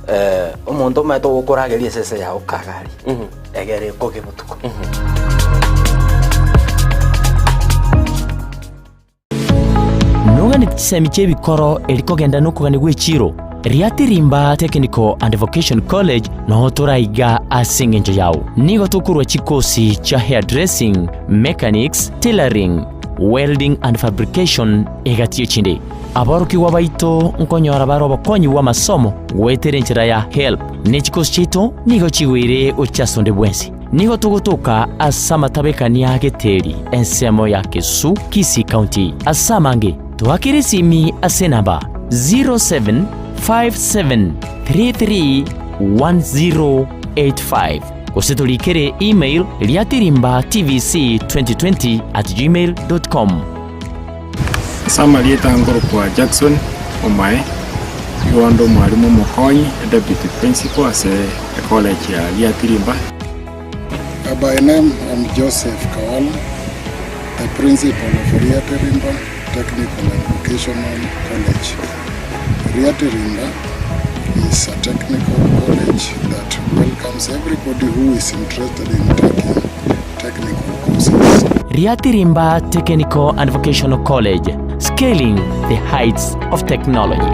Eh, omonto omanyete ogokorageria esese yago kagari. Egere ekoge botuko. Noganeti chisemi chi'ebikoro eri kogenda nokogania gw'echiiro, Riatirimba Technical and Vocational College noo toraiga ase engencho yao. Nigo tokorua chikosi chia hairdressing, mechanics, tailoring, welding and fabrication egati y'echinde. Aborokigwa baito nkonyora bare obokonyi bw'amasomo goetera enchera ya HELB, ne chikosi chiaito nigo chigoire gochia ase onde bwensi. Nigo togotoka ase amatabekania a Geteri, ensemo ya Kesu, Kisii County. Ase amange, toakere esimi ase enamba 0757331085 gose torikere email riatirimbatvc2020@gmail.com. Ase amarieta nkorokwa Jackson Omae, nigo inde omwalimu omokonyi, deputy principal ase ecollege ya Riatirimba. By name I'm Joseph Kawala, the principal of Riatirimba Technical and Vocational College. Riatirimba is a technical college that welcomes everybody who is interested in taking technical courses. Riatirimba Technical and Vocational College, scaling the heights of technology.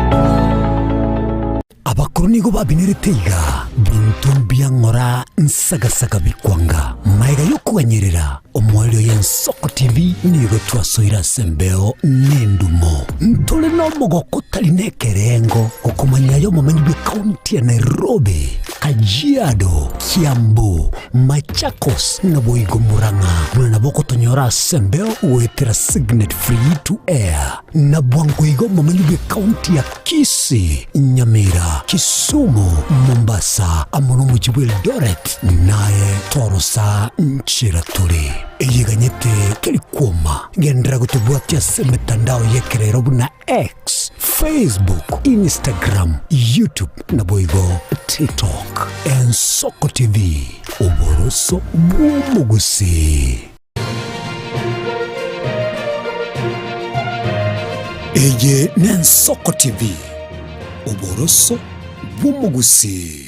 Abakoro nigo babinerete iga, Binto mbia ng'ora nsagasaga bikwanga. Magega y'okoganyerera omoerio y'Ensoko TV nigo twasoire ase embeo n'endumo. Ntore nomogoko otari nekerengo gokomanya aye omomenyi bw'ekaunti ya Nairobi, Kajiado, Kiambu, Machakos, naboigo Murang'a, buna nabo okotonyora ase embeo goetera Signet Free to Air. Na bwango iga omomenyi bw'ekaunti ya Kisii, Nyamira, Kisumu, Mombasa, amo nomochie bw'Eldoret, naye torosa nchera tore. Eyeganyete teri kwoma. Genderera gotobwatia ase emetandao y'ekerero buna X, Facebook, Instagram, YouTube naboigo TikTok. Ensoko TV, oboroso bw'omogusii. Eye n'Ensoko TV, oboroso bw'omogusii.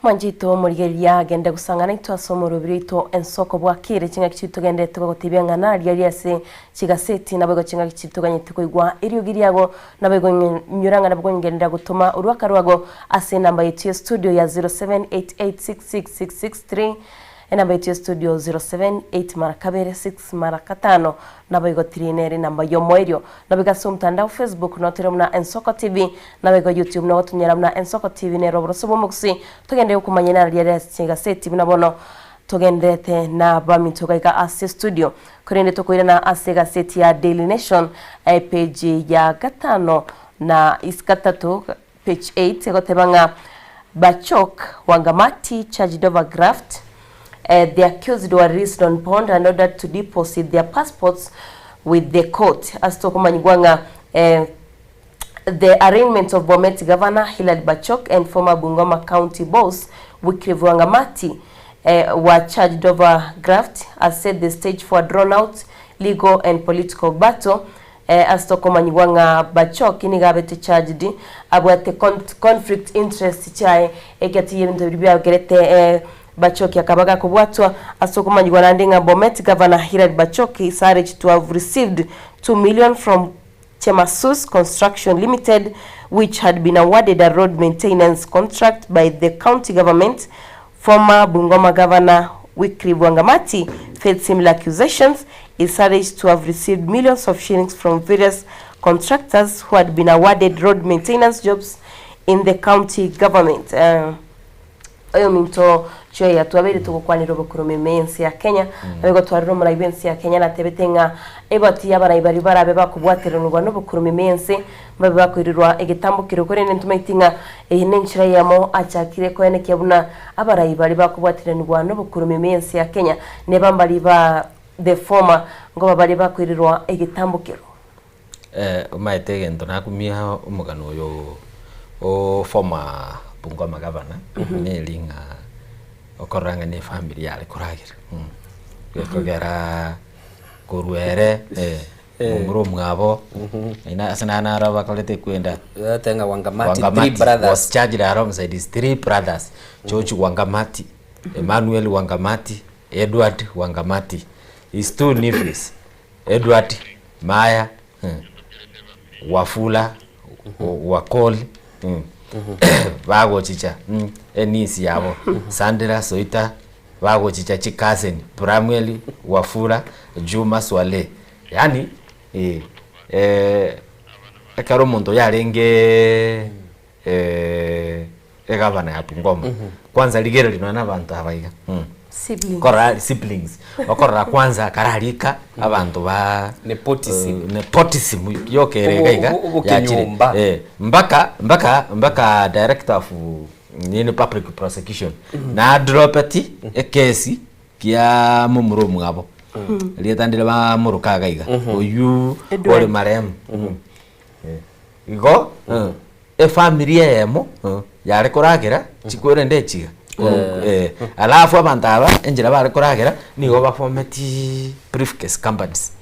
Mwanchito omorigereria agende gosang'ana intwe ase omorobiri oito ensoko bwakire ching'aki chiaito togenderete gogotebia ng'a naria aria ase chigaseti naboigo ching'aki chiaito toganyete koigwa eriogi riago naboigo inyora ng'a nabo kongenderera gotoma orwaka rwago ase enamba yaito ya studio ya 0788666663 Enamba yaito ya studio 07 8 mara kabere 6 mara katano naboigo tiri nere enamba y'omoerio. Naboigo ase omotandao Facebook notore buna Ensoko TV, naboigo YouTube nogotonyora buna Ensoko TV nere oboroso bw'omogusii. Togende gokomanya inara riare ase chigaseti buna bono togenderete nabaminto gaiga ase studio. Korende tokoirana ase egaseti ya Daily Nation epage ya gatano na is gatato page 8 egoteba ng'a Bachok Wangamati charged over graft eh, the accused were released on bond and ordered to deposit their passports with the court. Ase tokomanyigwa ng'a eh, the arraignment of Bomet Governor Hilary Bachok and former Bungoma County boss Wycliffe Wangamati were charged over graft has set the stage for a drawn out legal and political battle ase tokomanyigwa ng'a Bachoki nigo abete charged abwate conflict interest chiaye egati y'ebinto biria biagerete Bachoki akaba gakobwatwa ase okomanyigwa naende ng'a Bomet Governor Hilary Bachoki is alleged to have received 2 million from Chemasus Construction Limited which had been awarded a road maintenance contract by the county government. Former Bungoma Governor Wycliffe Wangamati faced similar accusations. Is alleged to have received millions of shillings from various contractors who had been awarded road maintenance jobs in the county government. Oyominto Chweya twabeire togokwanera obokoroma ime y'ense ya Kenya, naboigo twarire omorai bw'ense ya Kenya natebete ng'a egoti y'abarai baria barabe bakobwateranigwa nobokoroma ime y'ense mbabe bakoirerwa egetambo keria korende ntomaeti ng'a eye nenchera eyemo achakire koenekia buna abarai baria bakobwateranigwa nobokoroma ime y'ense ya Kenya neba mbari ba the former ngoba baria bakoirerwa egetambo keria. Omaete egento nakumia omogano oyo o former Bungoma governor neri ng'a okorora ng'a ne efamiri yare koragera gekogera korwa ere momura omwabo ina ase naro naro bakorete kwenda Totebe ng'a Wangamati, three Wangamati brothers. was charged alongside his three brothers George Wangamati, Emmanuel Wangamati, Edward Wangamati, his two nephews Edward Maya, Wafula, Wakoli, bagochicha eniece yabo Sandra Soita, bagochicha chicousin Bramwel Wafula, Juma Swale. Yaani ekero omonto yarenge egavana ya Bungoma, kwanza rigereria nonya na abanto aba iga. Siblings. Korora siblings. Okorora kwanza kararika abanto ba Nepotism. Nepotism yokere iga iga Obo- yachire. obokenyomba. Mpaka mpaka mpaka director of nini public prosecution na dropeti ekesi kia momura omwabo rieta ndire bamoroka iga iga oywo Edward. ore marehemu. Igo efamiri eyemo yare koragera chikorende echiga. Alafu abanto aba enchera bare koragera nigo bafometi briefcase companies.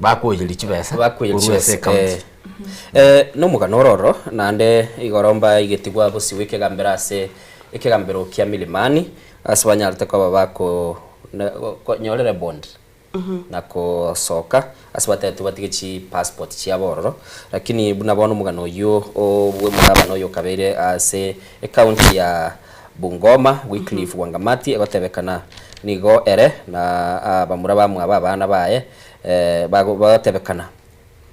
Bakoyeria chibesa Bakoyeria korwa ase chibesa, ecounty. Nomogano ororo naende igoro mbaigetigwa bosio ekegambero ase ekegambero kia Milimani ase banyarete koba bako nyorere bond na kosoka ase batetu batige chi passport chiabo ororo lakini buna bono omogano oywo obwe omogabana oyo okabeire ase ecounty ya Bungoma Wycliffe Wangamati egotebekana nigo ere na abamura bamwabo abana baye bagotebekana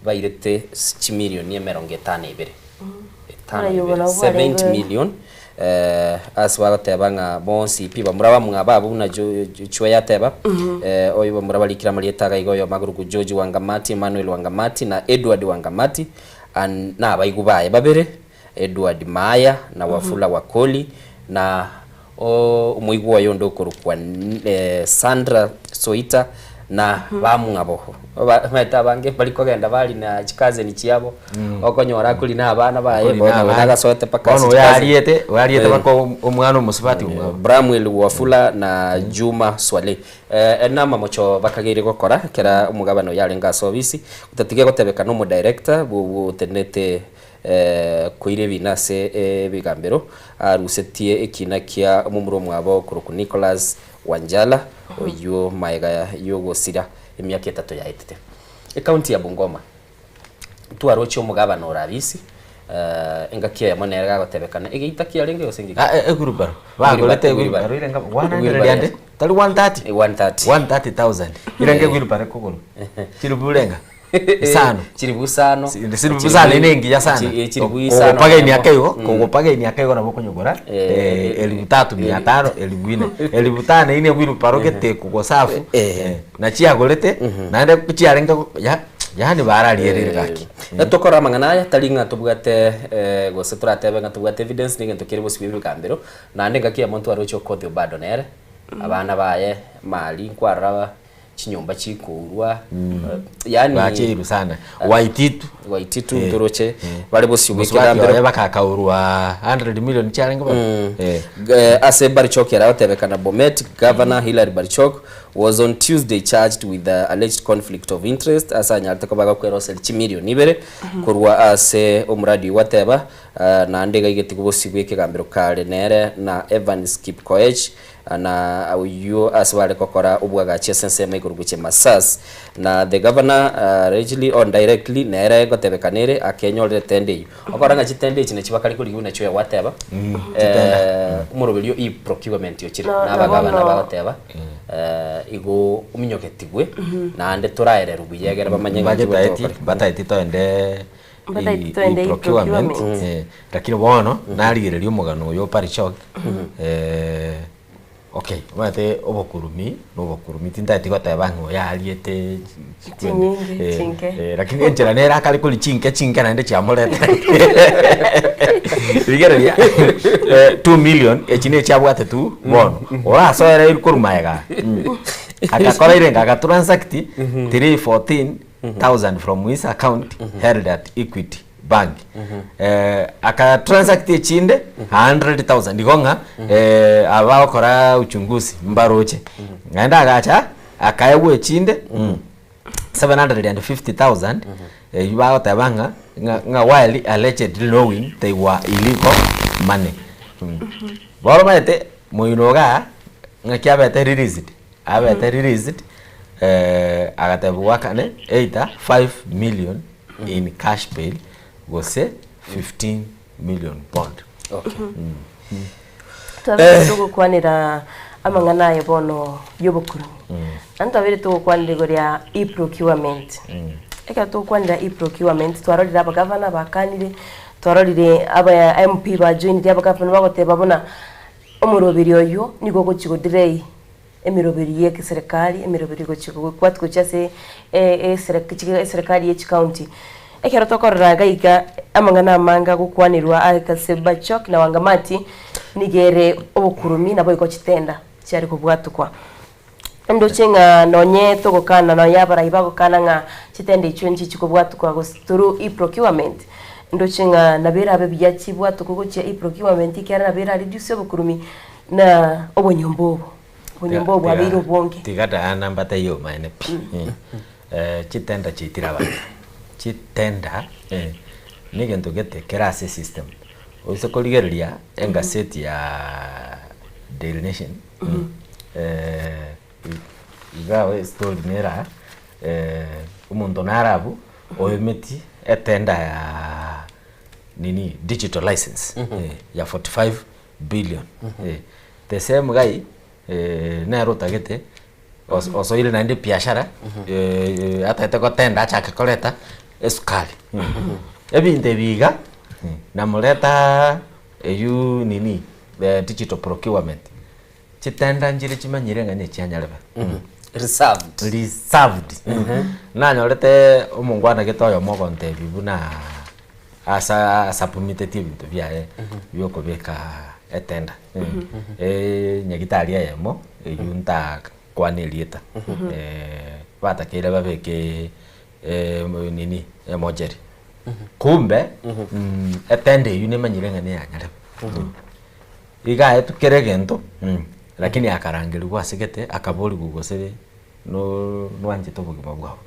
bairete chimilioni emerongo etano ebere etano Aye, ibere, bono 70 bwarenge. million ase bagoteba ng'a bonsi pi bamura bamwabo abwo buna Chweya ateba. Oyo bamura barikire amarieta iga iga oyo maguruku George Wangamati, Emmanuel Wangamati na Edward Wangamati na abaigu baye babere Edward Maya na Wafula Wakoli na omoigwa oyo onde okorokwa Sandra Soita na bamwabo maete abange bari kogenda bari na chikazeni chiabo okonyora akori na abana baye Akori na bono abana. nagasoete paka Bono ase chikazeni. oyariete oyariete mpaka omwana omosubati omwabo. Bramwel Wafula na Juma Swale nama mocho bakageire gokora kera omogabano yarenge ase obisi otatige gotebeka na omodirector butenete koira ebina ase ebigambero arusetie ekina kia omomura omwabo koroku Nicholas Wanjala oywo maega yogosira emiaka etato yaetete ecounty ya Bungoma twaroche omogabano orabisi engaki eyemo nere gagotebekana egeita kiarenge gose ngeki? Egurubaro bagorete egurubaro irenga 100 ande tari 130 130 130,000 irenge egurubaro kogoro chiribu renga isano chiribu isano chiribu isano ine engiya sana Chiribu isano kogopaga emiaka igo kogopaga emiaka igo nabo okonyogora 3500 4500 5000 ine egurubaro gete kogosafu na chiagorete naende chiarenge yaani bararierire gaki. Tokora amang'ana aya tari ng'a tobwate gose toratebe ng'a tobwate evidence nigento kere bosio bwa ebigambero naende ngaki ya monto aroche okothio bado nere abana baye mali nkwarora Chinyomba chikourwa, yaani Bacheirwe sana. Waititu. Waititu Eh. ntoroche bare bosio Mosubati bw'ekegambero. oye bakakaurwa 100 million chiarenge bono. Eh. Ase Barchok yaragotebekana Bomet Governor Hillary Barchok was on Tuesday charged with the alleged conflict of interest ase anyarete koba agakweroseri chimilion ibere korwa ase omoradi oyio gwateba naende iga igetigwe bosio bw'ekegambero kare nere na Evans Kipkoech Na oyio ase bare gokora obwagachi ase ensemo igoro gochia Masas, na the governor allegedly or indirectly nere ngotebekana ere akenyorera etenda eyio. Okora ng'a chitenda echi nachio bakare korigia buna chioyo gwateba, omoroberio e procurement ochire Na- na abagavana na bono- bagoteba igo ominyogetigwe naende toraererwe buya egere bamanye ng'a Budget nki aeti, gotokora. bataeti toende Mbataeti toende i-procurement, i-procurement. eh, lakini bono narigereria omogano oyo o Parichok, eh, okay, omanyete obokurumi na obokurumi tintageti goteba ng'a oyo ariete Chinyinge, eh, chinke. eh, lakini enchera nere akare kori chinke chinke naende chiamoretera rigereria 2 million echi ne chiabwate tu bono orasoere korwa magega agakora irenga agatransact 314 thousand from his account held at Equity Bank. Eh, aka transact echinde 100,000 igo ng'a eh, abagokora uchunguzi mbaroche. Naende agacha akaegwa echinde 750,000 eywo bagoteba ng'a ng'a ng'a while allegedly knowing they were illegal money. Bono omanyete moino igaa ng'aki abete released. Abete released eh, agatebiwa akane either 5 million in cash bail gose 15 million bond. Okay. Twabere togokwanera amang'ana aye bono y'obokurumi. Naende twabere togokwanera igoro ya e-procurement. Ekero togokwanera e-procurement twarorire abagavana bakanire, twarorire aba MP bajoinire abagavana bagoteba buna Omoroberi oyio nigo ogochia godelay emeroberi ye egeserekari, emeroberi egochia gokwatia gochia ase eserekari ye chicounty. Ekero tokorora iga iga amang'ana amange agokwanerwa ase Bachok na Wangamati, nigo ere obokurumi naboigo chitenda chiare kobwatukwa. Ndoche ng'a nonye togokana nonye abarai bagokana ng'a chitenda echio nchichi kobwatukwa gose through e-procurement, ndoche ng'a nabo erabe buya chibwatukwe gochia e-procurement ekiagera nabo era reduce obokurumi na obonyomba obo. Obonyomba obo bwabeire obonge. Tiga Diana mbatebie omaene pi. Eh, chitenda chiaitire abanto. Chitenda eh, na egento gete kere ase esystem. Oise korigereria engaseti ya Daily Nation, eh, iga ago estory nere aa, eh, omonto nare abwo oemeti etender ya nini digital license eh, ya 45 billion eh, the same guy eh, nere otagete os- osoire naende ebiashara eh, atagete gotenda achake koreta esukari ebinto ebi iga namoreta eywo nini digital procurement chitenda nchire chimanyire ng'a nechianyarebe Reserved. Reserved. Nanyorete omongwana gete oyomo ogontebia buna asa asubmiteti ebinto biaye biokobeka etender. Nyagitari eyemo eywo ntakwana erieta batakeire babeke nini emocheri. Kumbe etender eywo nemanyire ng'a neyanyarebe. Iga aetwe kera egento, lakini akarangerigwa ase gete akaborigwa gose no nwanchete obogima bwao.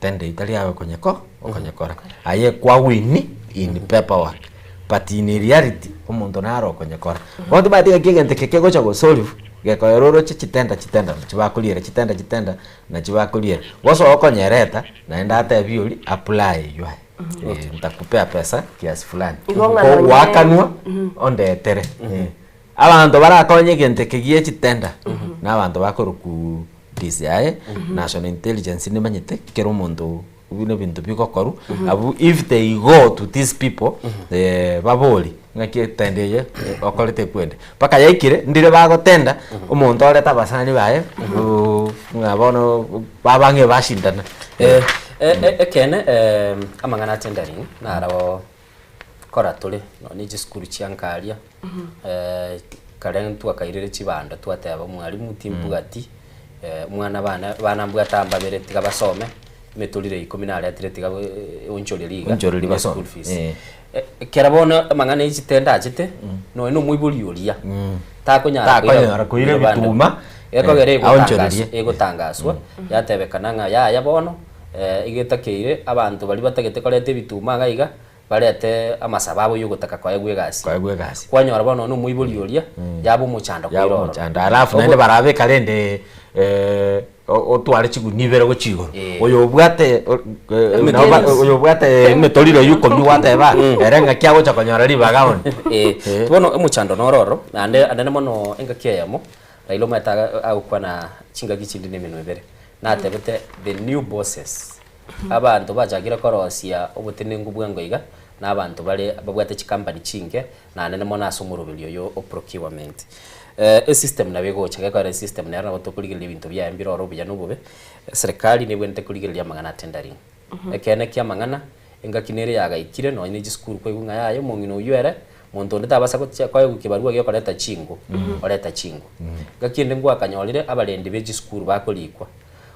Tende etari aye okonyeko okonyekora. Aye kwawini in paper work but in reality omonto naro okonyekora. Bono timanyeti ng'aki egento eke kegocha gosolve gekoera oroche chitenda chitenda nachi bakoriera chitenda chitenda nachi bakoriera. Gose okonyereta naende atebie oria apply eywo aye. Eh, nitakupea pesa kiasi fulani. Igo ng'a nonye- Kogoakanwa ondetere. Eh. Abanto barakonye egento eke gie chitenda na abanto bakorokwa DCI, National Intelligence nimanyete kera omonto buna ebinto bigokorwa abwo if they go to these people eh, babori ng'aki etenda eye eh, okorete ekwende. Mpaka yaikire ndire bagotenda omonto orete abasani baye ng'a bono babang'e bashindana. Eh, Ekeene, amang'ana a tendering naro kora tore nonye ne chisukuru chia nkaria, kare ntwakairire chibando twateba omwalimu timbwati. Omwana bane bana mbwate aa mbabere tiga basome, emetorire ikomi naretire tiga onchorie riga Onchoreria ime basome, school fees. eh. Ekero bono amang'ana ya chitenda achete, nonya na omoibori oria, takonyara Takonyara koira koira bande. ebituma, Ekogera eh, egotangaswa aonchorerie. egotangaswa, yatebekana ng'a yaya bono, egetakeire abanto baria batagete koreta ebituma iga iga, Barete amasabo abo y'ogotaka koegwa egasi. Koegwa egasi. Kwanyora bono nonya omoibori oria, yaba omochando Yaba koira ororo. omochando. Alafu naende barabeka rende eh, o- otware chigunia ibere gochia igoro. Eh. Oyo obwate o- eh, Emetoriro. nabo ba- oyo obwate emetoriro eywo ikomi gwateba ere ng'aki agocha konyora ribaga onde. Eh, bono omochando noro ororo, naende anene mono engaki eyemo, Raila omanyete aga- agokwana chingaki chinde na emenwa ebere, natebete the new bosses. Abanto bachakire korosia obotenenku bwango iga, na abanto bare babwate chikampani chinke, naende mono ase omoroberi oyo o procurement. Esystem nabo egocha, gekogera esystem nero nabo tokorigereria ebinto biaye mbire oro obuya na obobe, eserekari nebwenerete korigereria amang'ana a tendering. Ekeene kia amang'ana, engaki nere yagaikire nonye ne chisukuru kwaigwa ng'a yaya omong'ina oywo ere, monto onde tabasa gochia koegwa kibarua giokoreta chingo, oreta chingo. Engaki ende ngwakanyorire abarendi be chisukuru bakorikwa.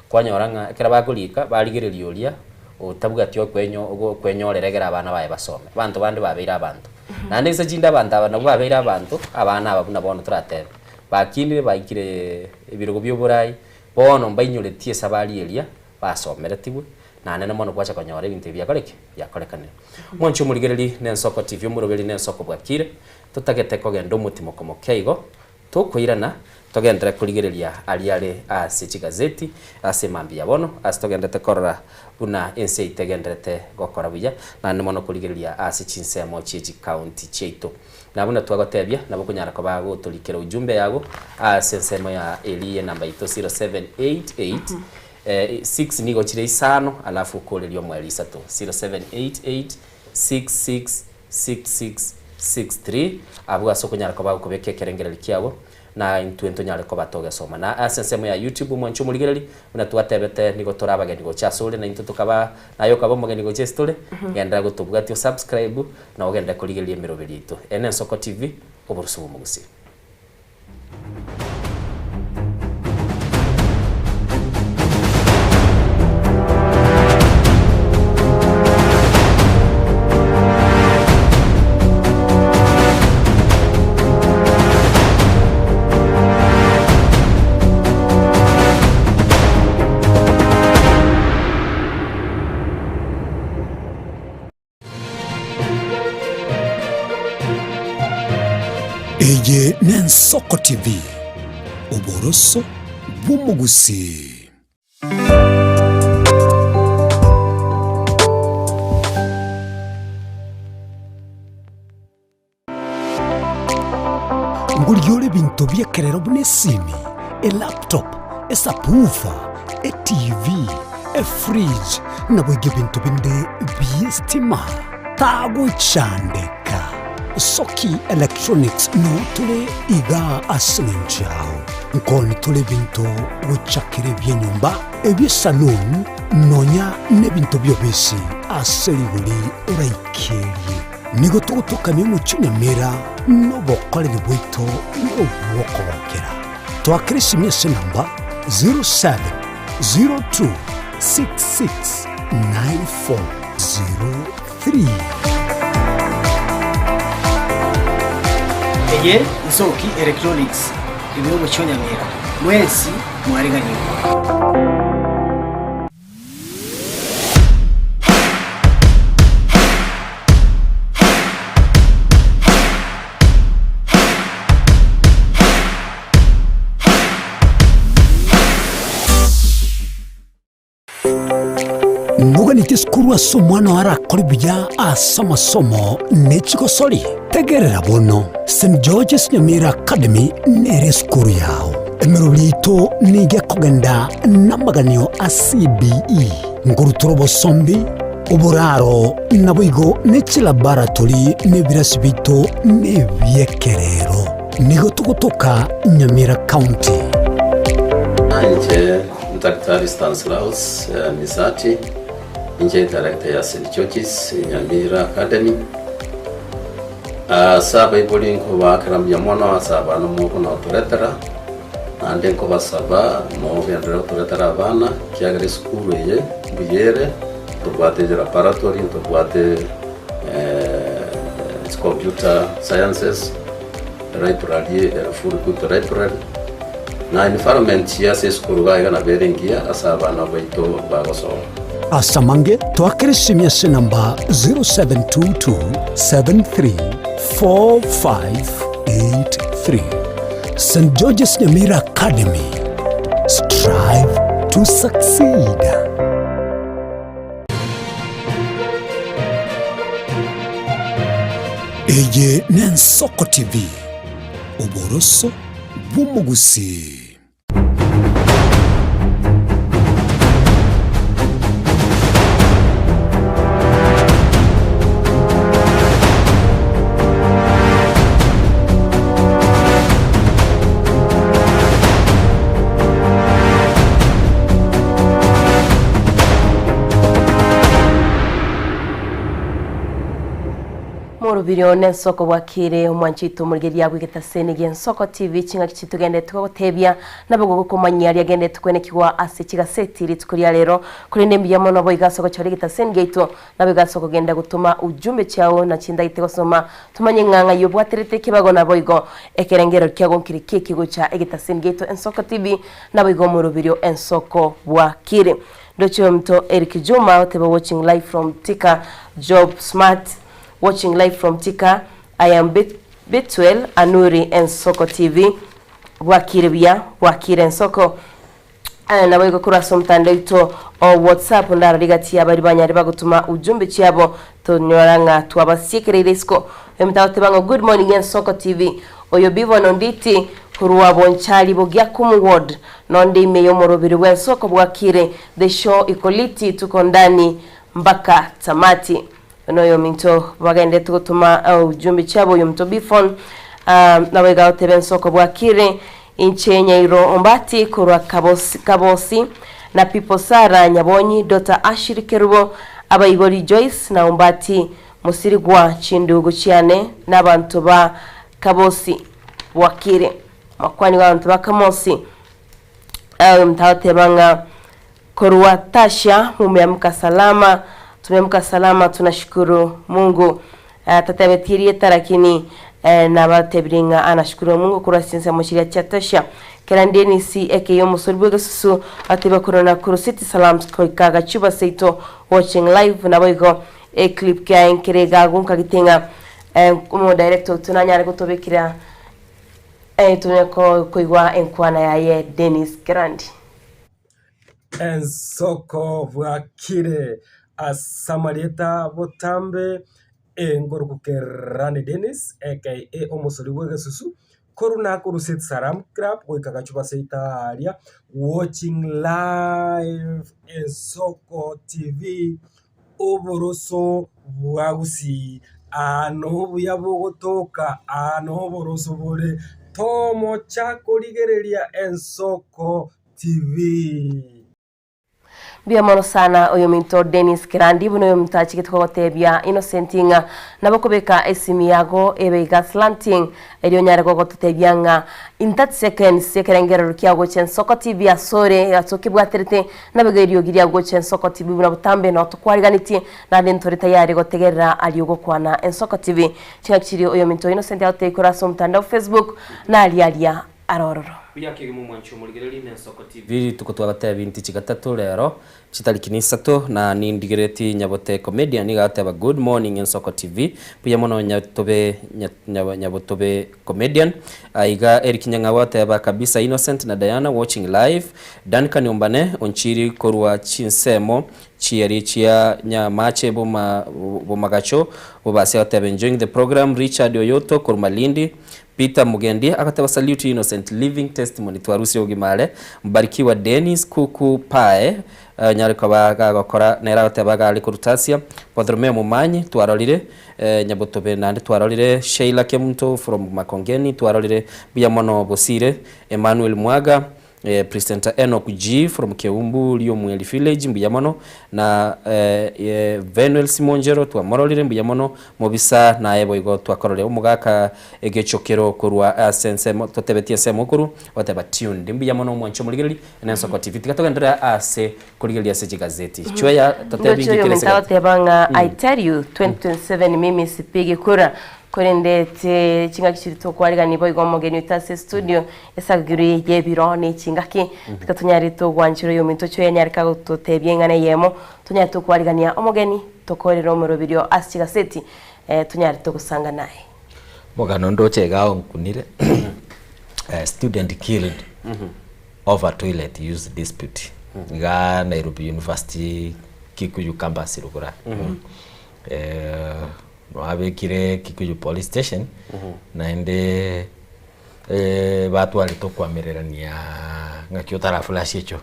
Kwanyora ng'a ekero bakorika, barigereria oria otabwati okwenyo okwenyorera ekero abana baye basome. Abanto bande babeire abanto. Naende inse chinde abanto aba nabwo babeire abanto, abana aba buna bono toratebe, bakinire baikire ebirogo bia oborai, bono mbainyореtie esabari eria basomeretigwe, naende na mono gwacha konyora ebinto ebi biakore ki? Biakorekanire. Mwanche omorigereri na Ensoko TV, omoroberi na Ensoko bwakire, totagete kogenda omotimoko moke igo, Tokoirana, togenderere korigereria aria are ase chigazeti ase mambia bono, ase togenderete korora buna ense yaito egendererete gokora buya, naende mono korigereria ase chinsemo chie chikaunti chiaito. Na buna twagotebia, nabo okonyara koba gotorikera ujumbe yago ase ensemo ya eri yenamba yaito 0788 6 nigo chire isano alafu okoreria omoerio isato 0788 66 6663, abwo ase okonyara koba gokobeka ekerengererio kiabo, na intwe ntonyare koba togesoma. Na ase ensemo ya YouTube, omwanche omorigereria, buna twatebete nigo tore abageni gocha asore, na intwe tokaba, naye okaba omogeni gocha ase tore, genderera gotobwatia osubscribe, na ogenderere korigereria emeroberio yaito. Eye nensoko TV, oborusu bw'omogusii. Eye n'Ensoko TV, oboroso bw'omogusii. Ngorigia ore ebinto bi'ekerero buna esimi, elaptop, esubwoofer, etv, efridge, naboigo ebinto binde bi'estima. Tagochandeka. Soki Electronics noo tore igaa ase eng'encho yao. Nkoni tore ebinto gochakera ebi'enyomba, ebi'esaloon, nonya nebinto bi'obisi ase rigori oraikerie. Nigo togotokania omochie o Nyamira nobokoreri bwaito nobw'okogokera. Toakere esimi ase enamba 0702669403. Eye Nsoki Electronics ime omochie o Nyamira. Mwensi mwareganigwe. Noganeti esukuru ase omwana oo arakore buya ase amasomo ne chigosori? Tegerera bono, St George's Nyamira Academy nere esukuru yao. Emeroberi yaito nigo ekogenda namaganio a CBE, nkorutora obosombi, oboraro, naboigo ne chilaboratory na ebirasi biaito nebi'ekerero. Nigo togotoka Nyamira County. Inche Daktari Stanislaus Misati, inche director ya St George's Nyamira Academy. Ase abaibori nkobaakera mbuya mono ase abana mokonotoretera. Naende nkobasaba mogenderere gotoretera abana, ekiagera esukuru eye mbuya ere, ntobwate laboratory, ntobwate chicomputer sciences, library ere full equipped library, na environment ase esukuru iga iga nabo ere engiya ase abana baito bagosoma. Ase amange, toakere esimi ase enamba 0722734583. St. George's Nyamira Academy, strive to succeed. Eye n'Ensoko TV, oboroso bw'omogusii. Morobirio nensoko bwakire omwanchito omorigereria bw'egetaseni gi'Ensoko TV ching'aki chitugendete gogotebia Nabo gogokomanyia riagendete kwenekigwa ase chigaseti rituko ria rero, korende mbuya mono boigo ase ogochora egetaseni giaito, naboigo ase okogenda gotoma ujumbe chiao na chindagete gosoma, tomanye ng'a ng'ai obwaterete ekebago naboigo ekerengero kiago nkere ki ekegocha egetaseni giaito Ensoko TV, naboigo omoroberio Ensoko bwakire. Ndoche omonto Eric Juma oteba watching live from Thika Job Smart watching live from Thika I am Bethuel Anuri Ensoko TV. Bwakire buya, bwakire ensoko. Aya naboigo korwa ase omotandao oito o WhatsApp ndarore gati y'abaria banyare bagotoma ujumbe chiabo tonyora ng'a twabasiekereire isiko. Oyomonto agoteba ng'a good morning Ensoko TV. Oyo Bivon Onditi korwa Bonchari Bogiakumu ward nonde ime y'omorobiri bw'ensoko bwakire the show iko liti tuko ndani mpaka tamati. Noyominto bagenderete gotoma ujumbe chiabo oyominto Bifon naboigo agoteba ensoko bwakire inche Nyairo Ombati korwa Kabosi, Kabosi na Pipo Sarah Nyabonyi Daughter Ashiri Kerubo abaibori Joyce na Ombati Mosirigwa chindugu chiane na abanto ba Kabosi bwakire makwani g'abanto ba Kamosi oyominto agoteba ng'a Korwa Tasha mumeamka salama tumeamka salama tunashukuru Mungu eh, tatebetie erieta lakini eh, nabatebirie ng'a anashukuru Mungu korwa ase chinsemo chiria chia Tasha kera Dennis ekeye omosori bw'egesusu atebe korwa Nakuru City Salams koika Gachuba seito watching live naboigo eclip kiaye nkere iga nkagite ng'a eh, omo director oito nanyare gotobekera eh, tonyare koigwa enkwana yaye Dennis Kerandi. Ensoko bwakire ase amarieta botambe engoroku Kerandi Dennis aka omosori bw'egesusu korwa nakorusia Salam Club goika Gachuba seito aaria watching live Ensoko TV oboroso bwa Gusii aa nobuya bogotoka aa noboroso bore tomocha korigereria Ensoko TV. Mbuya mono sana oyominto Dennis Kerandi buna oyominto achigete kogotebia Innocent ng'a nabo okobeka esimi yago ebe iga slanting erio onyare gogototebia ng'a in 30 seconds ekerengerero kiago gocha Ensoko TV asore ase okebwaterete nabo iga eriogi riago gocha Ensoko TV buna botambe noo tokwariganetie naende ntore tayari gotegerera aria ogokwana Ensoko TV chingaki chiria oyominto Innocent agotebia korwa ase omotandao Facebook naria aria arororo. Buya kegima omwanchi omorigereria na Ensoko TV rituko twagateba inti chigatato rero chitariki ni isato na nindigereti Nyabote comedian iga agateba good morning Ensoko TV buya mono Nyatobe Nyabotobe comedian aiga Eric Nyang'au ateba kabisa Innocent na Diana watching live Duncan Ombane onchiri korwa chinsemo chiaria chia Nyamache boma bomagacho bobasi agateba enjoying the program Richard Oyoto korwa Malindi Peter Mugendi agateba salute Innocent living testimony twarusie obogima are Mbarikiwa Dennis kuku pae onyare koba gagokora nere agoteba iga are korutasia Bartholomeo Momanyi twarorire Nyabotobe naende twarorire Sheila Kemunto from Makongeni twarorire buya mono Bosire Emmanuel Mwaga. Presenter Enock G from Keumbu Riomweri Village mbuya mono na Venuel Simonjero twamororire mbuya mono mobisa naye boigo twakororire omogaka egechokero korwa ase ensemo totebetie ensemo okorwa goteba tuned mbuya mono omwanche omorigereria na Ensoko TV tiga togenderere ase korigereria ase chigazeti chweya totebi Ndoche inki oyo kere omonto ase agoteba ng'a I tell you 2027 mimi sipigi kura korende te chingaki chiria tokwarigani boigo omogeni oito ase estudio esaguri y'ebiro ne chingaki tiga tonyare togwanchera oyominto ocho yanyareka gototebia eng'ana eyemo tonyare tokwarigania omogeni tokorere omoroberio ase chigaseti tonyare togosanga naye. Omogano ndoche iga onkunire, student killed over toilet use dispute igaa Nairobi University Kikuyu campus Rugura. Nabekire Kikuyu police station naende batwarete okwamererania ng'aki otara flush echo.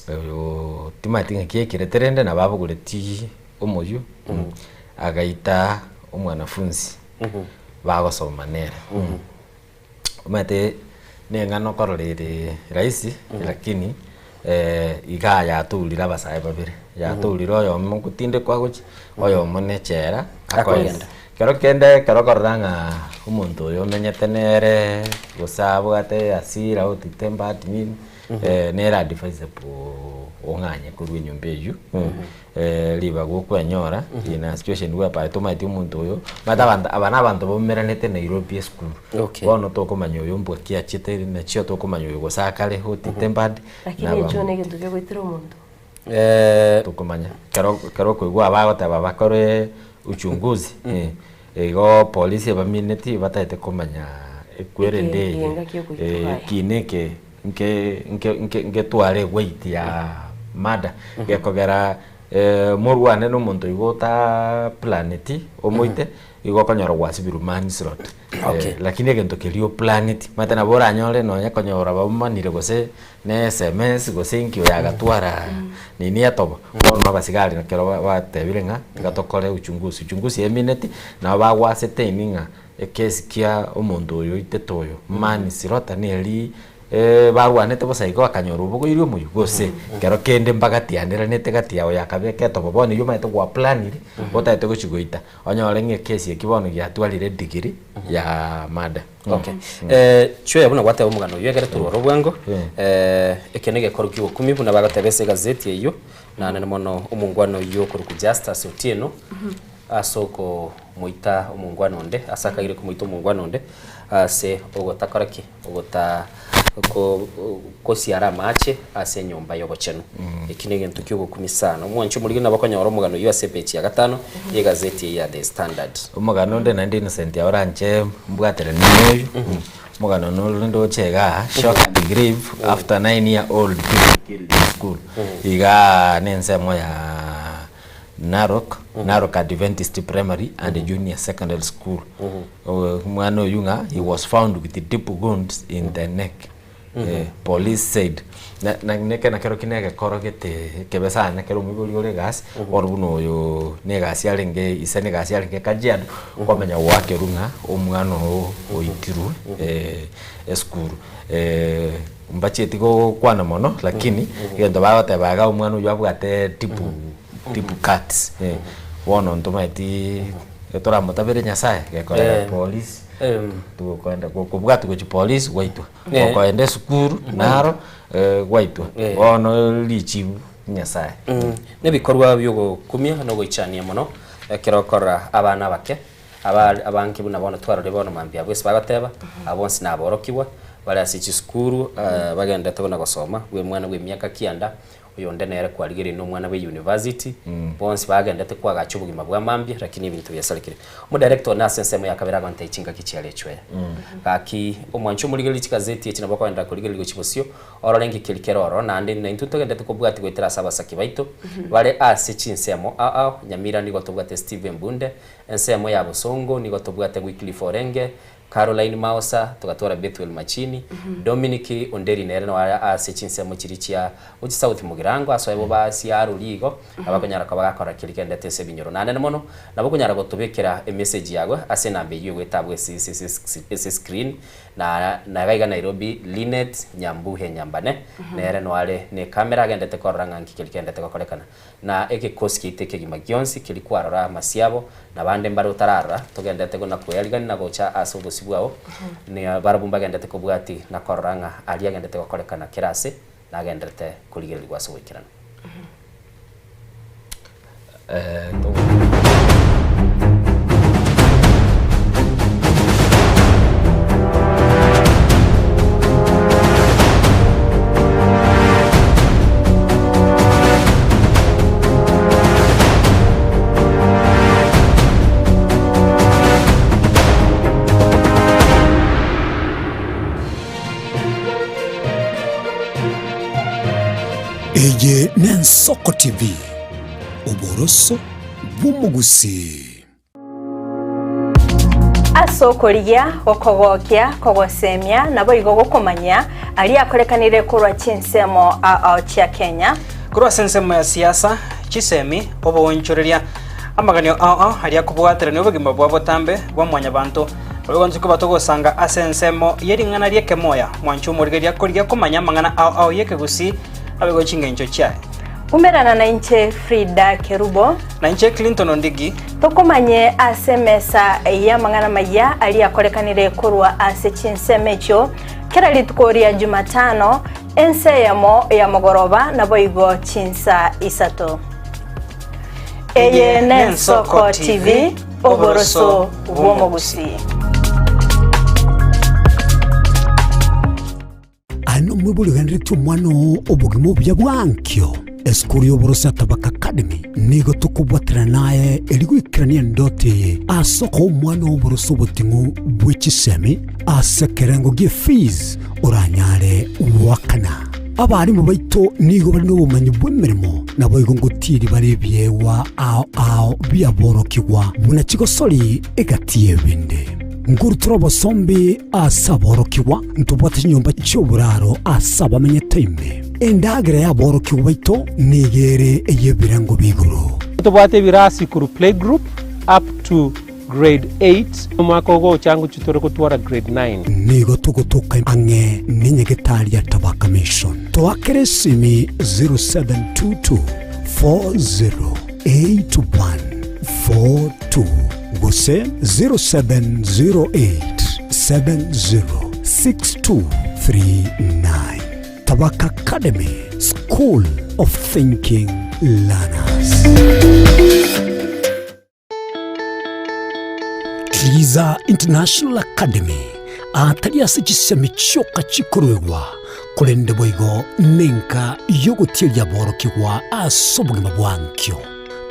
Oyo timanyeti ng'aki ekerete rende nabo abogoretie omoyio agaita omwanafunzi bagosoma nere. Omanyete neng'ana okorora ere rahisi lakini igaa yatourire abasae babere, yatourire oyomo ngotindekwa gochia, oyomo ne echela akoenda. Kero kende ekero okorora ng'a omonto oyo omenyete nere gose abwate hasira otite mbati nini, nere advisable ong'anye korwa enyomba eywo. Ribaga okwenyora in a situation whereby tomaeti omonto oyo, omanyete abanto aba na abanto baumeranete Nairobi esukuru. Okay. Bono tokomanya oyo mbwa ki achete nachio tokomanya oyo gose akare hot tempered Lakini naba ekio negento kegoitera omonto. Tokomanya kero kero okoigwa bagoteba bakore uchunguzi igo polisi ebamineti batagete komanya ekwerende Eke- eye engaki yogoitwa kwaye. ekina eke Nke nke nke ngetware eweight ya murder gekogera morwane na omonto igo ota planeti omoite igo okonyora gwasibirwe manslaughter. Okay. Lakini egento keria oplaneti omanyete nabo oranyore nonye konyora baumanire gose na sms gose inki oyo agatwara nini etobo bono abasigari ekero batebire ng'a tiga tokore uchunguzi, uchunguzi emineti nabo bagoascertain ng'a Ekesi kia omonto oyo oitete oyo, manslaughter, neri barwanete bosa igo akanyora obogoiri omoyio gose kero kende mbagatianeranete gati yao yakabeka etobo bono eyio omanyete gwa planire otagete gochi goita onyore ng'a ekesi eki bono giatwarire edegree ya murder. Okay. Chweya buna gwateba omogano oyio ekere torware obwango eke negekorwa kiogokumia buna bagoteba ase egazeti eyio naende mono omongwana oyio okorokwa Justus Otieno Ase okomoita omongwana onde, ase akaire komoita omongwana onde, ase ogotakora ki? Ogota ko kosiara amache ase enyomba y'obochenu. Eki negento ki'ogokumia sana. Omwanchi omorigeni nabo okonyora omogano oyio ase epeji ya gatano y'egazeti eye ya The Standard. Omogano onde naende Innocent oranche mbwateranie noyo, omogano nore ndoche igaa, shock and grief after 9 year old killed in school, igaa na ensemo ya Narok, Narok Adventist Primary and Junior Secondary School. Omwana oyio ng'a he was found with deep wounds in the neck. Police said. Na na neke nakero ki negekoro gete ekebe sana ekero omoibori ore egasi, bono buna oyo na egasi arenge ise na egasi arenge Kajiado, kwamanya goakerwa ng'a omwana oo oitirwe esukuru. Mbachieti gokwana mono lakini egento bagoteba iga omwana oywo abwate deep deep cuts bono ntomaeti toramotabere nyasaye gekorera polisi tokoenda kobwati gochia polisi gwaitwa gokoenda esukuru naro gwaitwa bono richibu nyasaye. Nebikorwa biogokumia na ogoichania mono ekero okorora abana abake Aba abange buna bono twarorire bono mambia abwo ase bagoteba, aba bonsi naborokigwa, bare ase chisukuru, bagenderete buna gosoma, bwe mwana bwe emiaka kianda, oyonde nere kwarigereire na omwana bwe university, bonsi bagenderete koagacha obogima bwa mambia, lakini ebinto biasarekire. Omodirector one ase ensemo ya kabere agontebia chingaki chiare echweya. Gaki omwanchi omorigereria chigazeti echi nabo okogenderera korigereria gochia bosio, Orore nki keria kere ororo, naende naintwe togenderete kobwatia goetera ase abasake baito bare ase chinsemo ao ao. Nyamira nigo tobwate Stephen Bunde, ensemo ya Bosongo nigo tobwate Wycliffe Orenge, Caroline Maosa, togatwara Bethuel Machini, Dominic Onderi nere noo are ase chinsemo chiria chia gochia South Mugirango ase oebo basia arori igo, abakonyara koba gakora keria kendete ase ebinyoro. Naende mono, nabo okonyara gotobekera emessage yago ase enamba eyio egoeta abwo ase ase escreen, na na iga iga Nairobi Linet Nyambuhe Nyambane, nere noo are ne ecamera agendete korora ng'a nki keria kendete gokorekana. Na egekosi kiaito ekegima gionsi keria kwarora amasiabo, na bande mbare otararora, togenderete na koyarigania na gocha ase obosio bwao, na barabwo mbagenderete kobwatia na korora ng'a aria agenderete gokorekana kera ase, nagenderete korigererigwa ase ogoikeranu. Eye n'Ensoko TV, oboroso bw'omogusii. Ase okorigia, gokogokia, kogosemia, naboigo gokomanyia aria akorekanire korwa chinsemo ao chia Kenya. Korwa ase ensemo ya siasa, chisemi, oboonchoreria, amaganio ao ao aria akobwaterania obogima bwa botambe bwa mwanyabanto, naboigo intwe koba togosanga ase ensemo ye ring'ana ri'ekemoya, mwanche omorigereria korigia komanya amang'ana ao ao y'ekegusii naboigo chingencho chiaye. Umerana nainche Frida Kerubo. Nainche Clinton Ondigi. Tokomanye ase emesa y'amang'ana maya aria akorekanire korwa ase chinsemo echio kera rituko ria Jumatano, ensa eyemo ya mogoroba naboigo chinsa isato. Eye n'Ensoko TV, oboroso bw'omogusii. Aye nomwibori ogenderetie omwana oo obogima obuya bwa ankio. Esukuru y'oboroso ya Tabaka Academy nigo tokobwaterana naye erio goikerania endoto eye ase okoa omwana oo oboroso oboting'u bwe chisemi ase ekerengo gie fees oranyare goakana. Abarimu baito nigo bare nobomanyi bw'emeremo naboigo ngotieri bare ebiegwa ao ao biaborokigwa buna chigosori egati y'ebinde. Nkorutora obosombi ase aborokigwa, ntobwate chinyomba chi'oboraro ase abamenyete ime. Endagera y'aborokigwa baito nigo ere ey'ebirengo bi'igoro. Tobwate ebirasi korwa playgroup up to grade 8, omwaka ogocha ngochia tore gotwara grade 9. Nigo togotoka ang'e nenyagetari ya Tabaka Mission. Toakere esimi 0722 408142 gose 0708 706239. Tabaka Academy, School of Thinking Learners. Triza International Academy atari ase chisemi chioka chikoruegwa, korende boigo nenka y'ogotieria aborokigwa ase obogima bwa ankio.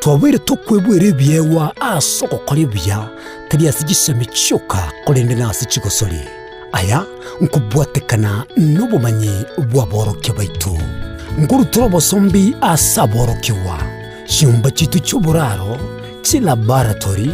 Twabeire tokwebwera ebiegwa ase ogokora ebuya, tari ase chisemi chioka, korende nase chigosori. Aya nkobwatekana nobomanyi bw'aborokia baito. Nkorutora obosombi ase aborokigwa, chinyomba chiaito chi'oboraro, chilaboratory,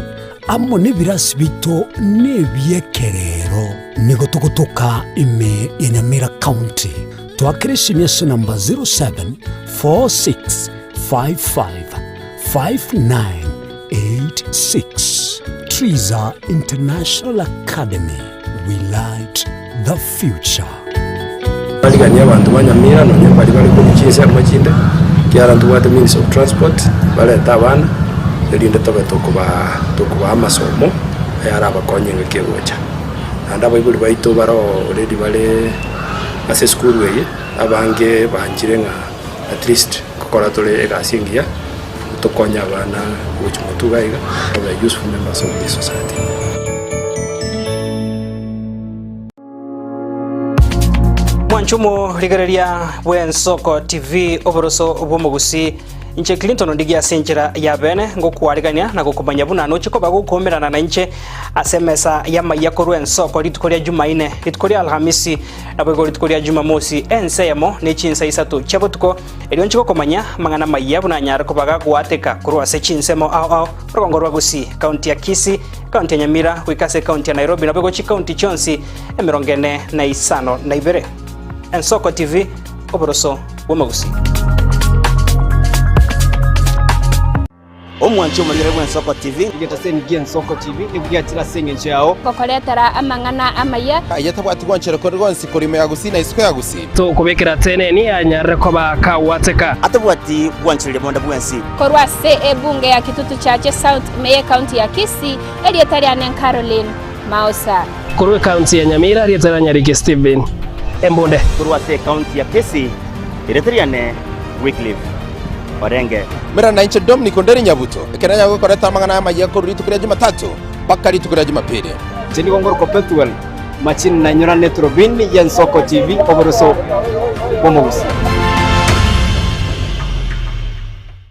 amo nebirasi biaito nebi'ekerero. Nigo togotoka ime ya Nyamira County. Toakere esimi ase namba 0746555986. Triza International Academy, we light the future. Bariganie abanto ba Nyamira nonye mbaria bare korwa chinsemo chinde, ekiagera ntobwate means of transport, barete abana, erinde tobe tokobaa tokobaa amasomo ayarabakonye engaki egocha. Naende abaibori baito bare already bare ase esukuru eye, abange banchire ng'a at least nkokora tore egasi engiya, tokonye abana gochia motwe iga iga, babe useful members of this society. Mwanche omorigereria bw'Ensoko TV oboroso bw'omogusii. Inche Clinton Ondigie ase enchera ya bene ngokwarigania na gokomanya buna noche koba gokoumerana nainche ase emesa y'amayia korwa ensoko rituko ria Jumaine, rituko ria Alhamisi, naboigo rituko ria Jumamosi ense eyemo ne chinsa isato chia botuko, erio nche gokomanya amang'ana amayia buna anyare koba gagoateka korwa ase chinsemo ao ao, orogongo rwa Gusii, County ya Kisii, County ya Nyamira, goika ase County ya Nairobi, naboigo chicounty chionsi 452. Ensoko TV, oboroso bw'omogusii. Omwanchi omorigere bw'Ensoko TV. Egetaseni gi'Ensoko TV nigo giachire ase engencho yao. Gokoretera amang'ana amaya. Aye tabwati gwanchera kore gonsi korwa ime ya Gusii na isiko ya Gusii. Tokobekera teneni anyarire koba kagwateka. Atabwati gwanchereria bonde bwensi. Korwa ase ebunge ya Kitutu Chache South ime y'Ecounty ya Kisii, erieta riane Caroline Maosa. Korwa ecounty ya Nyamira, erieta ria Nyariki Stephen Embunde. Korwa ase ecounty ya Kisii, erieta riane Wycliffe Orenge. Mera nainche Dominic Onderi Nyabuto, ekero nanyare gokoreta amang'ana amayia korwa rituko ria Jumatatu mpaka rituko ria Jumapili. Inche nigo ngorokwa Pethuel Machini nainyorane Turubini y'Ensoko TV oboroso bw'omogusii.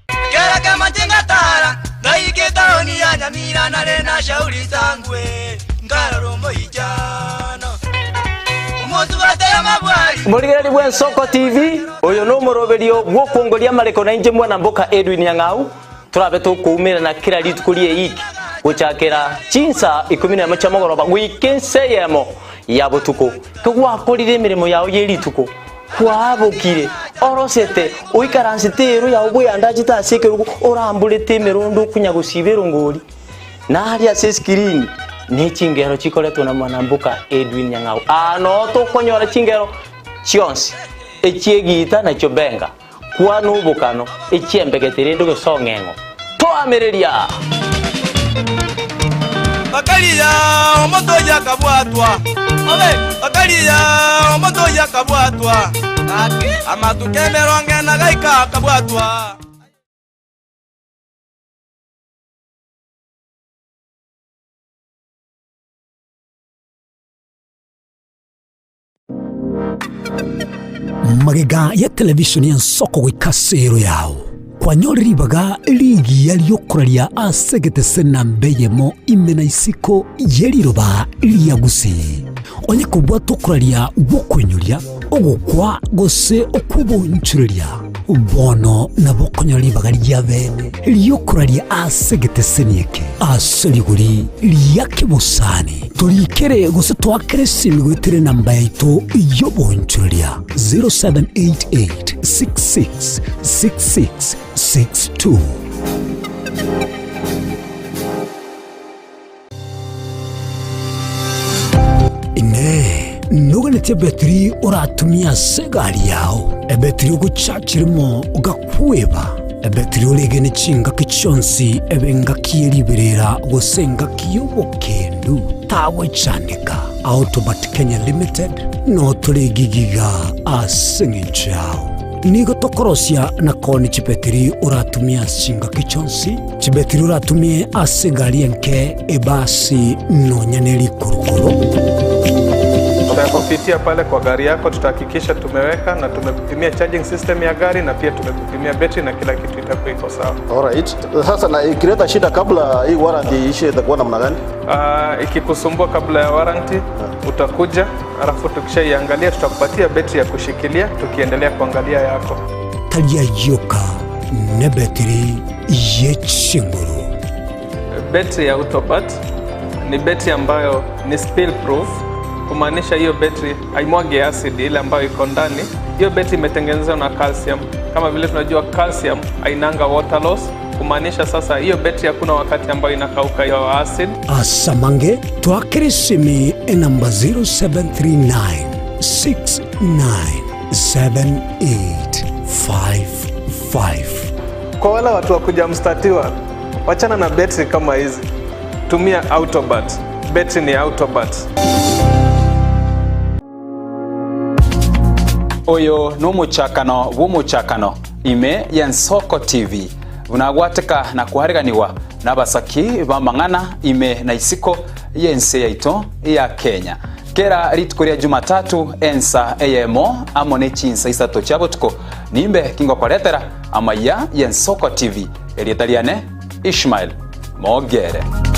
Kera kemache ngatara ngaika etaoni ya Nyamira nare na shauri sangwe nkarora omoichano omosubate y'amabwari. Morigereri bw'Ensoko TV, oyo nomoroberio bw'okwongoria amareko na inche mwana mboka Edwin Nyang'au, torabe tokoumerana kera rituko ri'eiki gochakera chinsa ikomi nemo chia mogoroba goika ense eyemo ya botuko. Kegwakorire emeremo yao ye rituko, Kwabokire, orosete, oikaransete eero yao bweyandachete ase ekerogo, oramborete emerondo okonya gosiba erongori. Naria ase eskirini ne chingero chikoretwa na mwanamboka Edwin Nyang'au. Aa noo tokonyora chingero chionsi, echi'egiita na chiobenga, kwana obokano, echi'embegete rende gose ong'eng'o. Toamereria! Bakaria omonto oyio akabwatwa, bakaria omonto oyio akabwatwa, amatuko emerongo ena gaika akabwatwa. Magega ya televishoni y'ensoko goika ase ero yao, kwanyorire ribaga rigiya ri'okoraria ase egetese namba eyemo ime na isiko ye riroba ria Gusii. Onye kobwata okoraria gw'okoinyoria, ogokwa gose okw'obonchoreria, bono nabo okonyora ribaga ria bene ri'okoraria ase egeteseni eke ase rigori ria kebosani. Torikere gose toakere esimi goetera enamba yaito y'obonchoreria 0788666662. Inee! Noganetie ebetiri oratumie ase egari yao, ebetiri ogochachirimo ogakweba, ebetiri oregene chingaki chionsi ebe engaki ye riberera gose engaki y'obokendu? Tagwechandeka. Autobat Kenya Limited notore egigiga ase eng'encho yao. Nigo tokorosia na koonia chibetiri oratumie ase chingaki chionsi, chibetiri oratumie ase egari enke, ebasi, nonya ne rikurukuru. Tutakupitia pale kwa gari yako, tutahakikisha tumeweka na tumekupimia charging system ya gari na pia tumekupimia betri na kila kitu itakuwa iko sawa. Alright. Sasa na ikileta shida kabla hii warranty iishe itakuwa namna gani? Ikikusumbua kabla ya warranty utakuja, alafu tukishaiangalia tutakupatia betri ya kushikilia tukiendelea kuangalia yako. Tari ayioka nebetiri ye chinguru. Betri ya Autobat ni betri ambayo ni spill proof, kumaanisha hiyo betri haimwagi acid ile ambayo iko ndani. Hiyo betri imetengenezwa na calcium. Kama vile tunajua calcium hainanga water loss, kumaanisha sasa hiyo betri hakuna wakati ambayo inakauka hiyo acid. Asamange twakere esimi enamba 0739 697855. Kwa wale watu wa kuja mstatiwa, wachana na betri kama hizi, tumia Autobat. Betri ni Autobat. Oyo nomochakano bw'omochakano ime y'Ensoko TV, buna agwateka na koareganigwa nabasaki b'amang'ana ime na isiko y'ense yaito ya Kenya. Kera rituko ria Jumatatu ensa eyemo amo ne chinsa isato chia botuko nimbe kingokoretera amaiya y'Ensoko TV. Erieta riane Ishmael Mogere.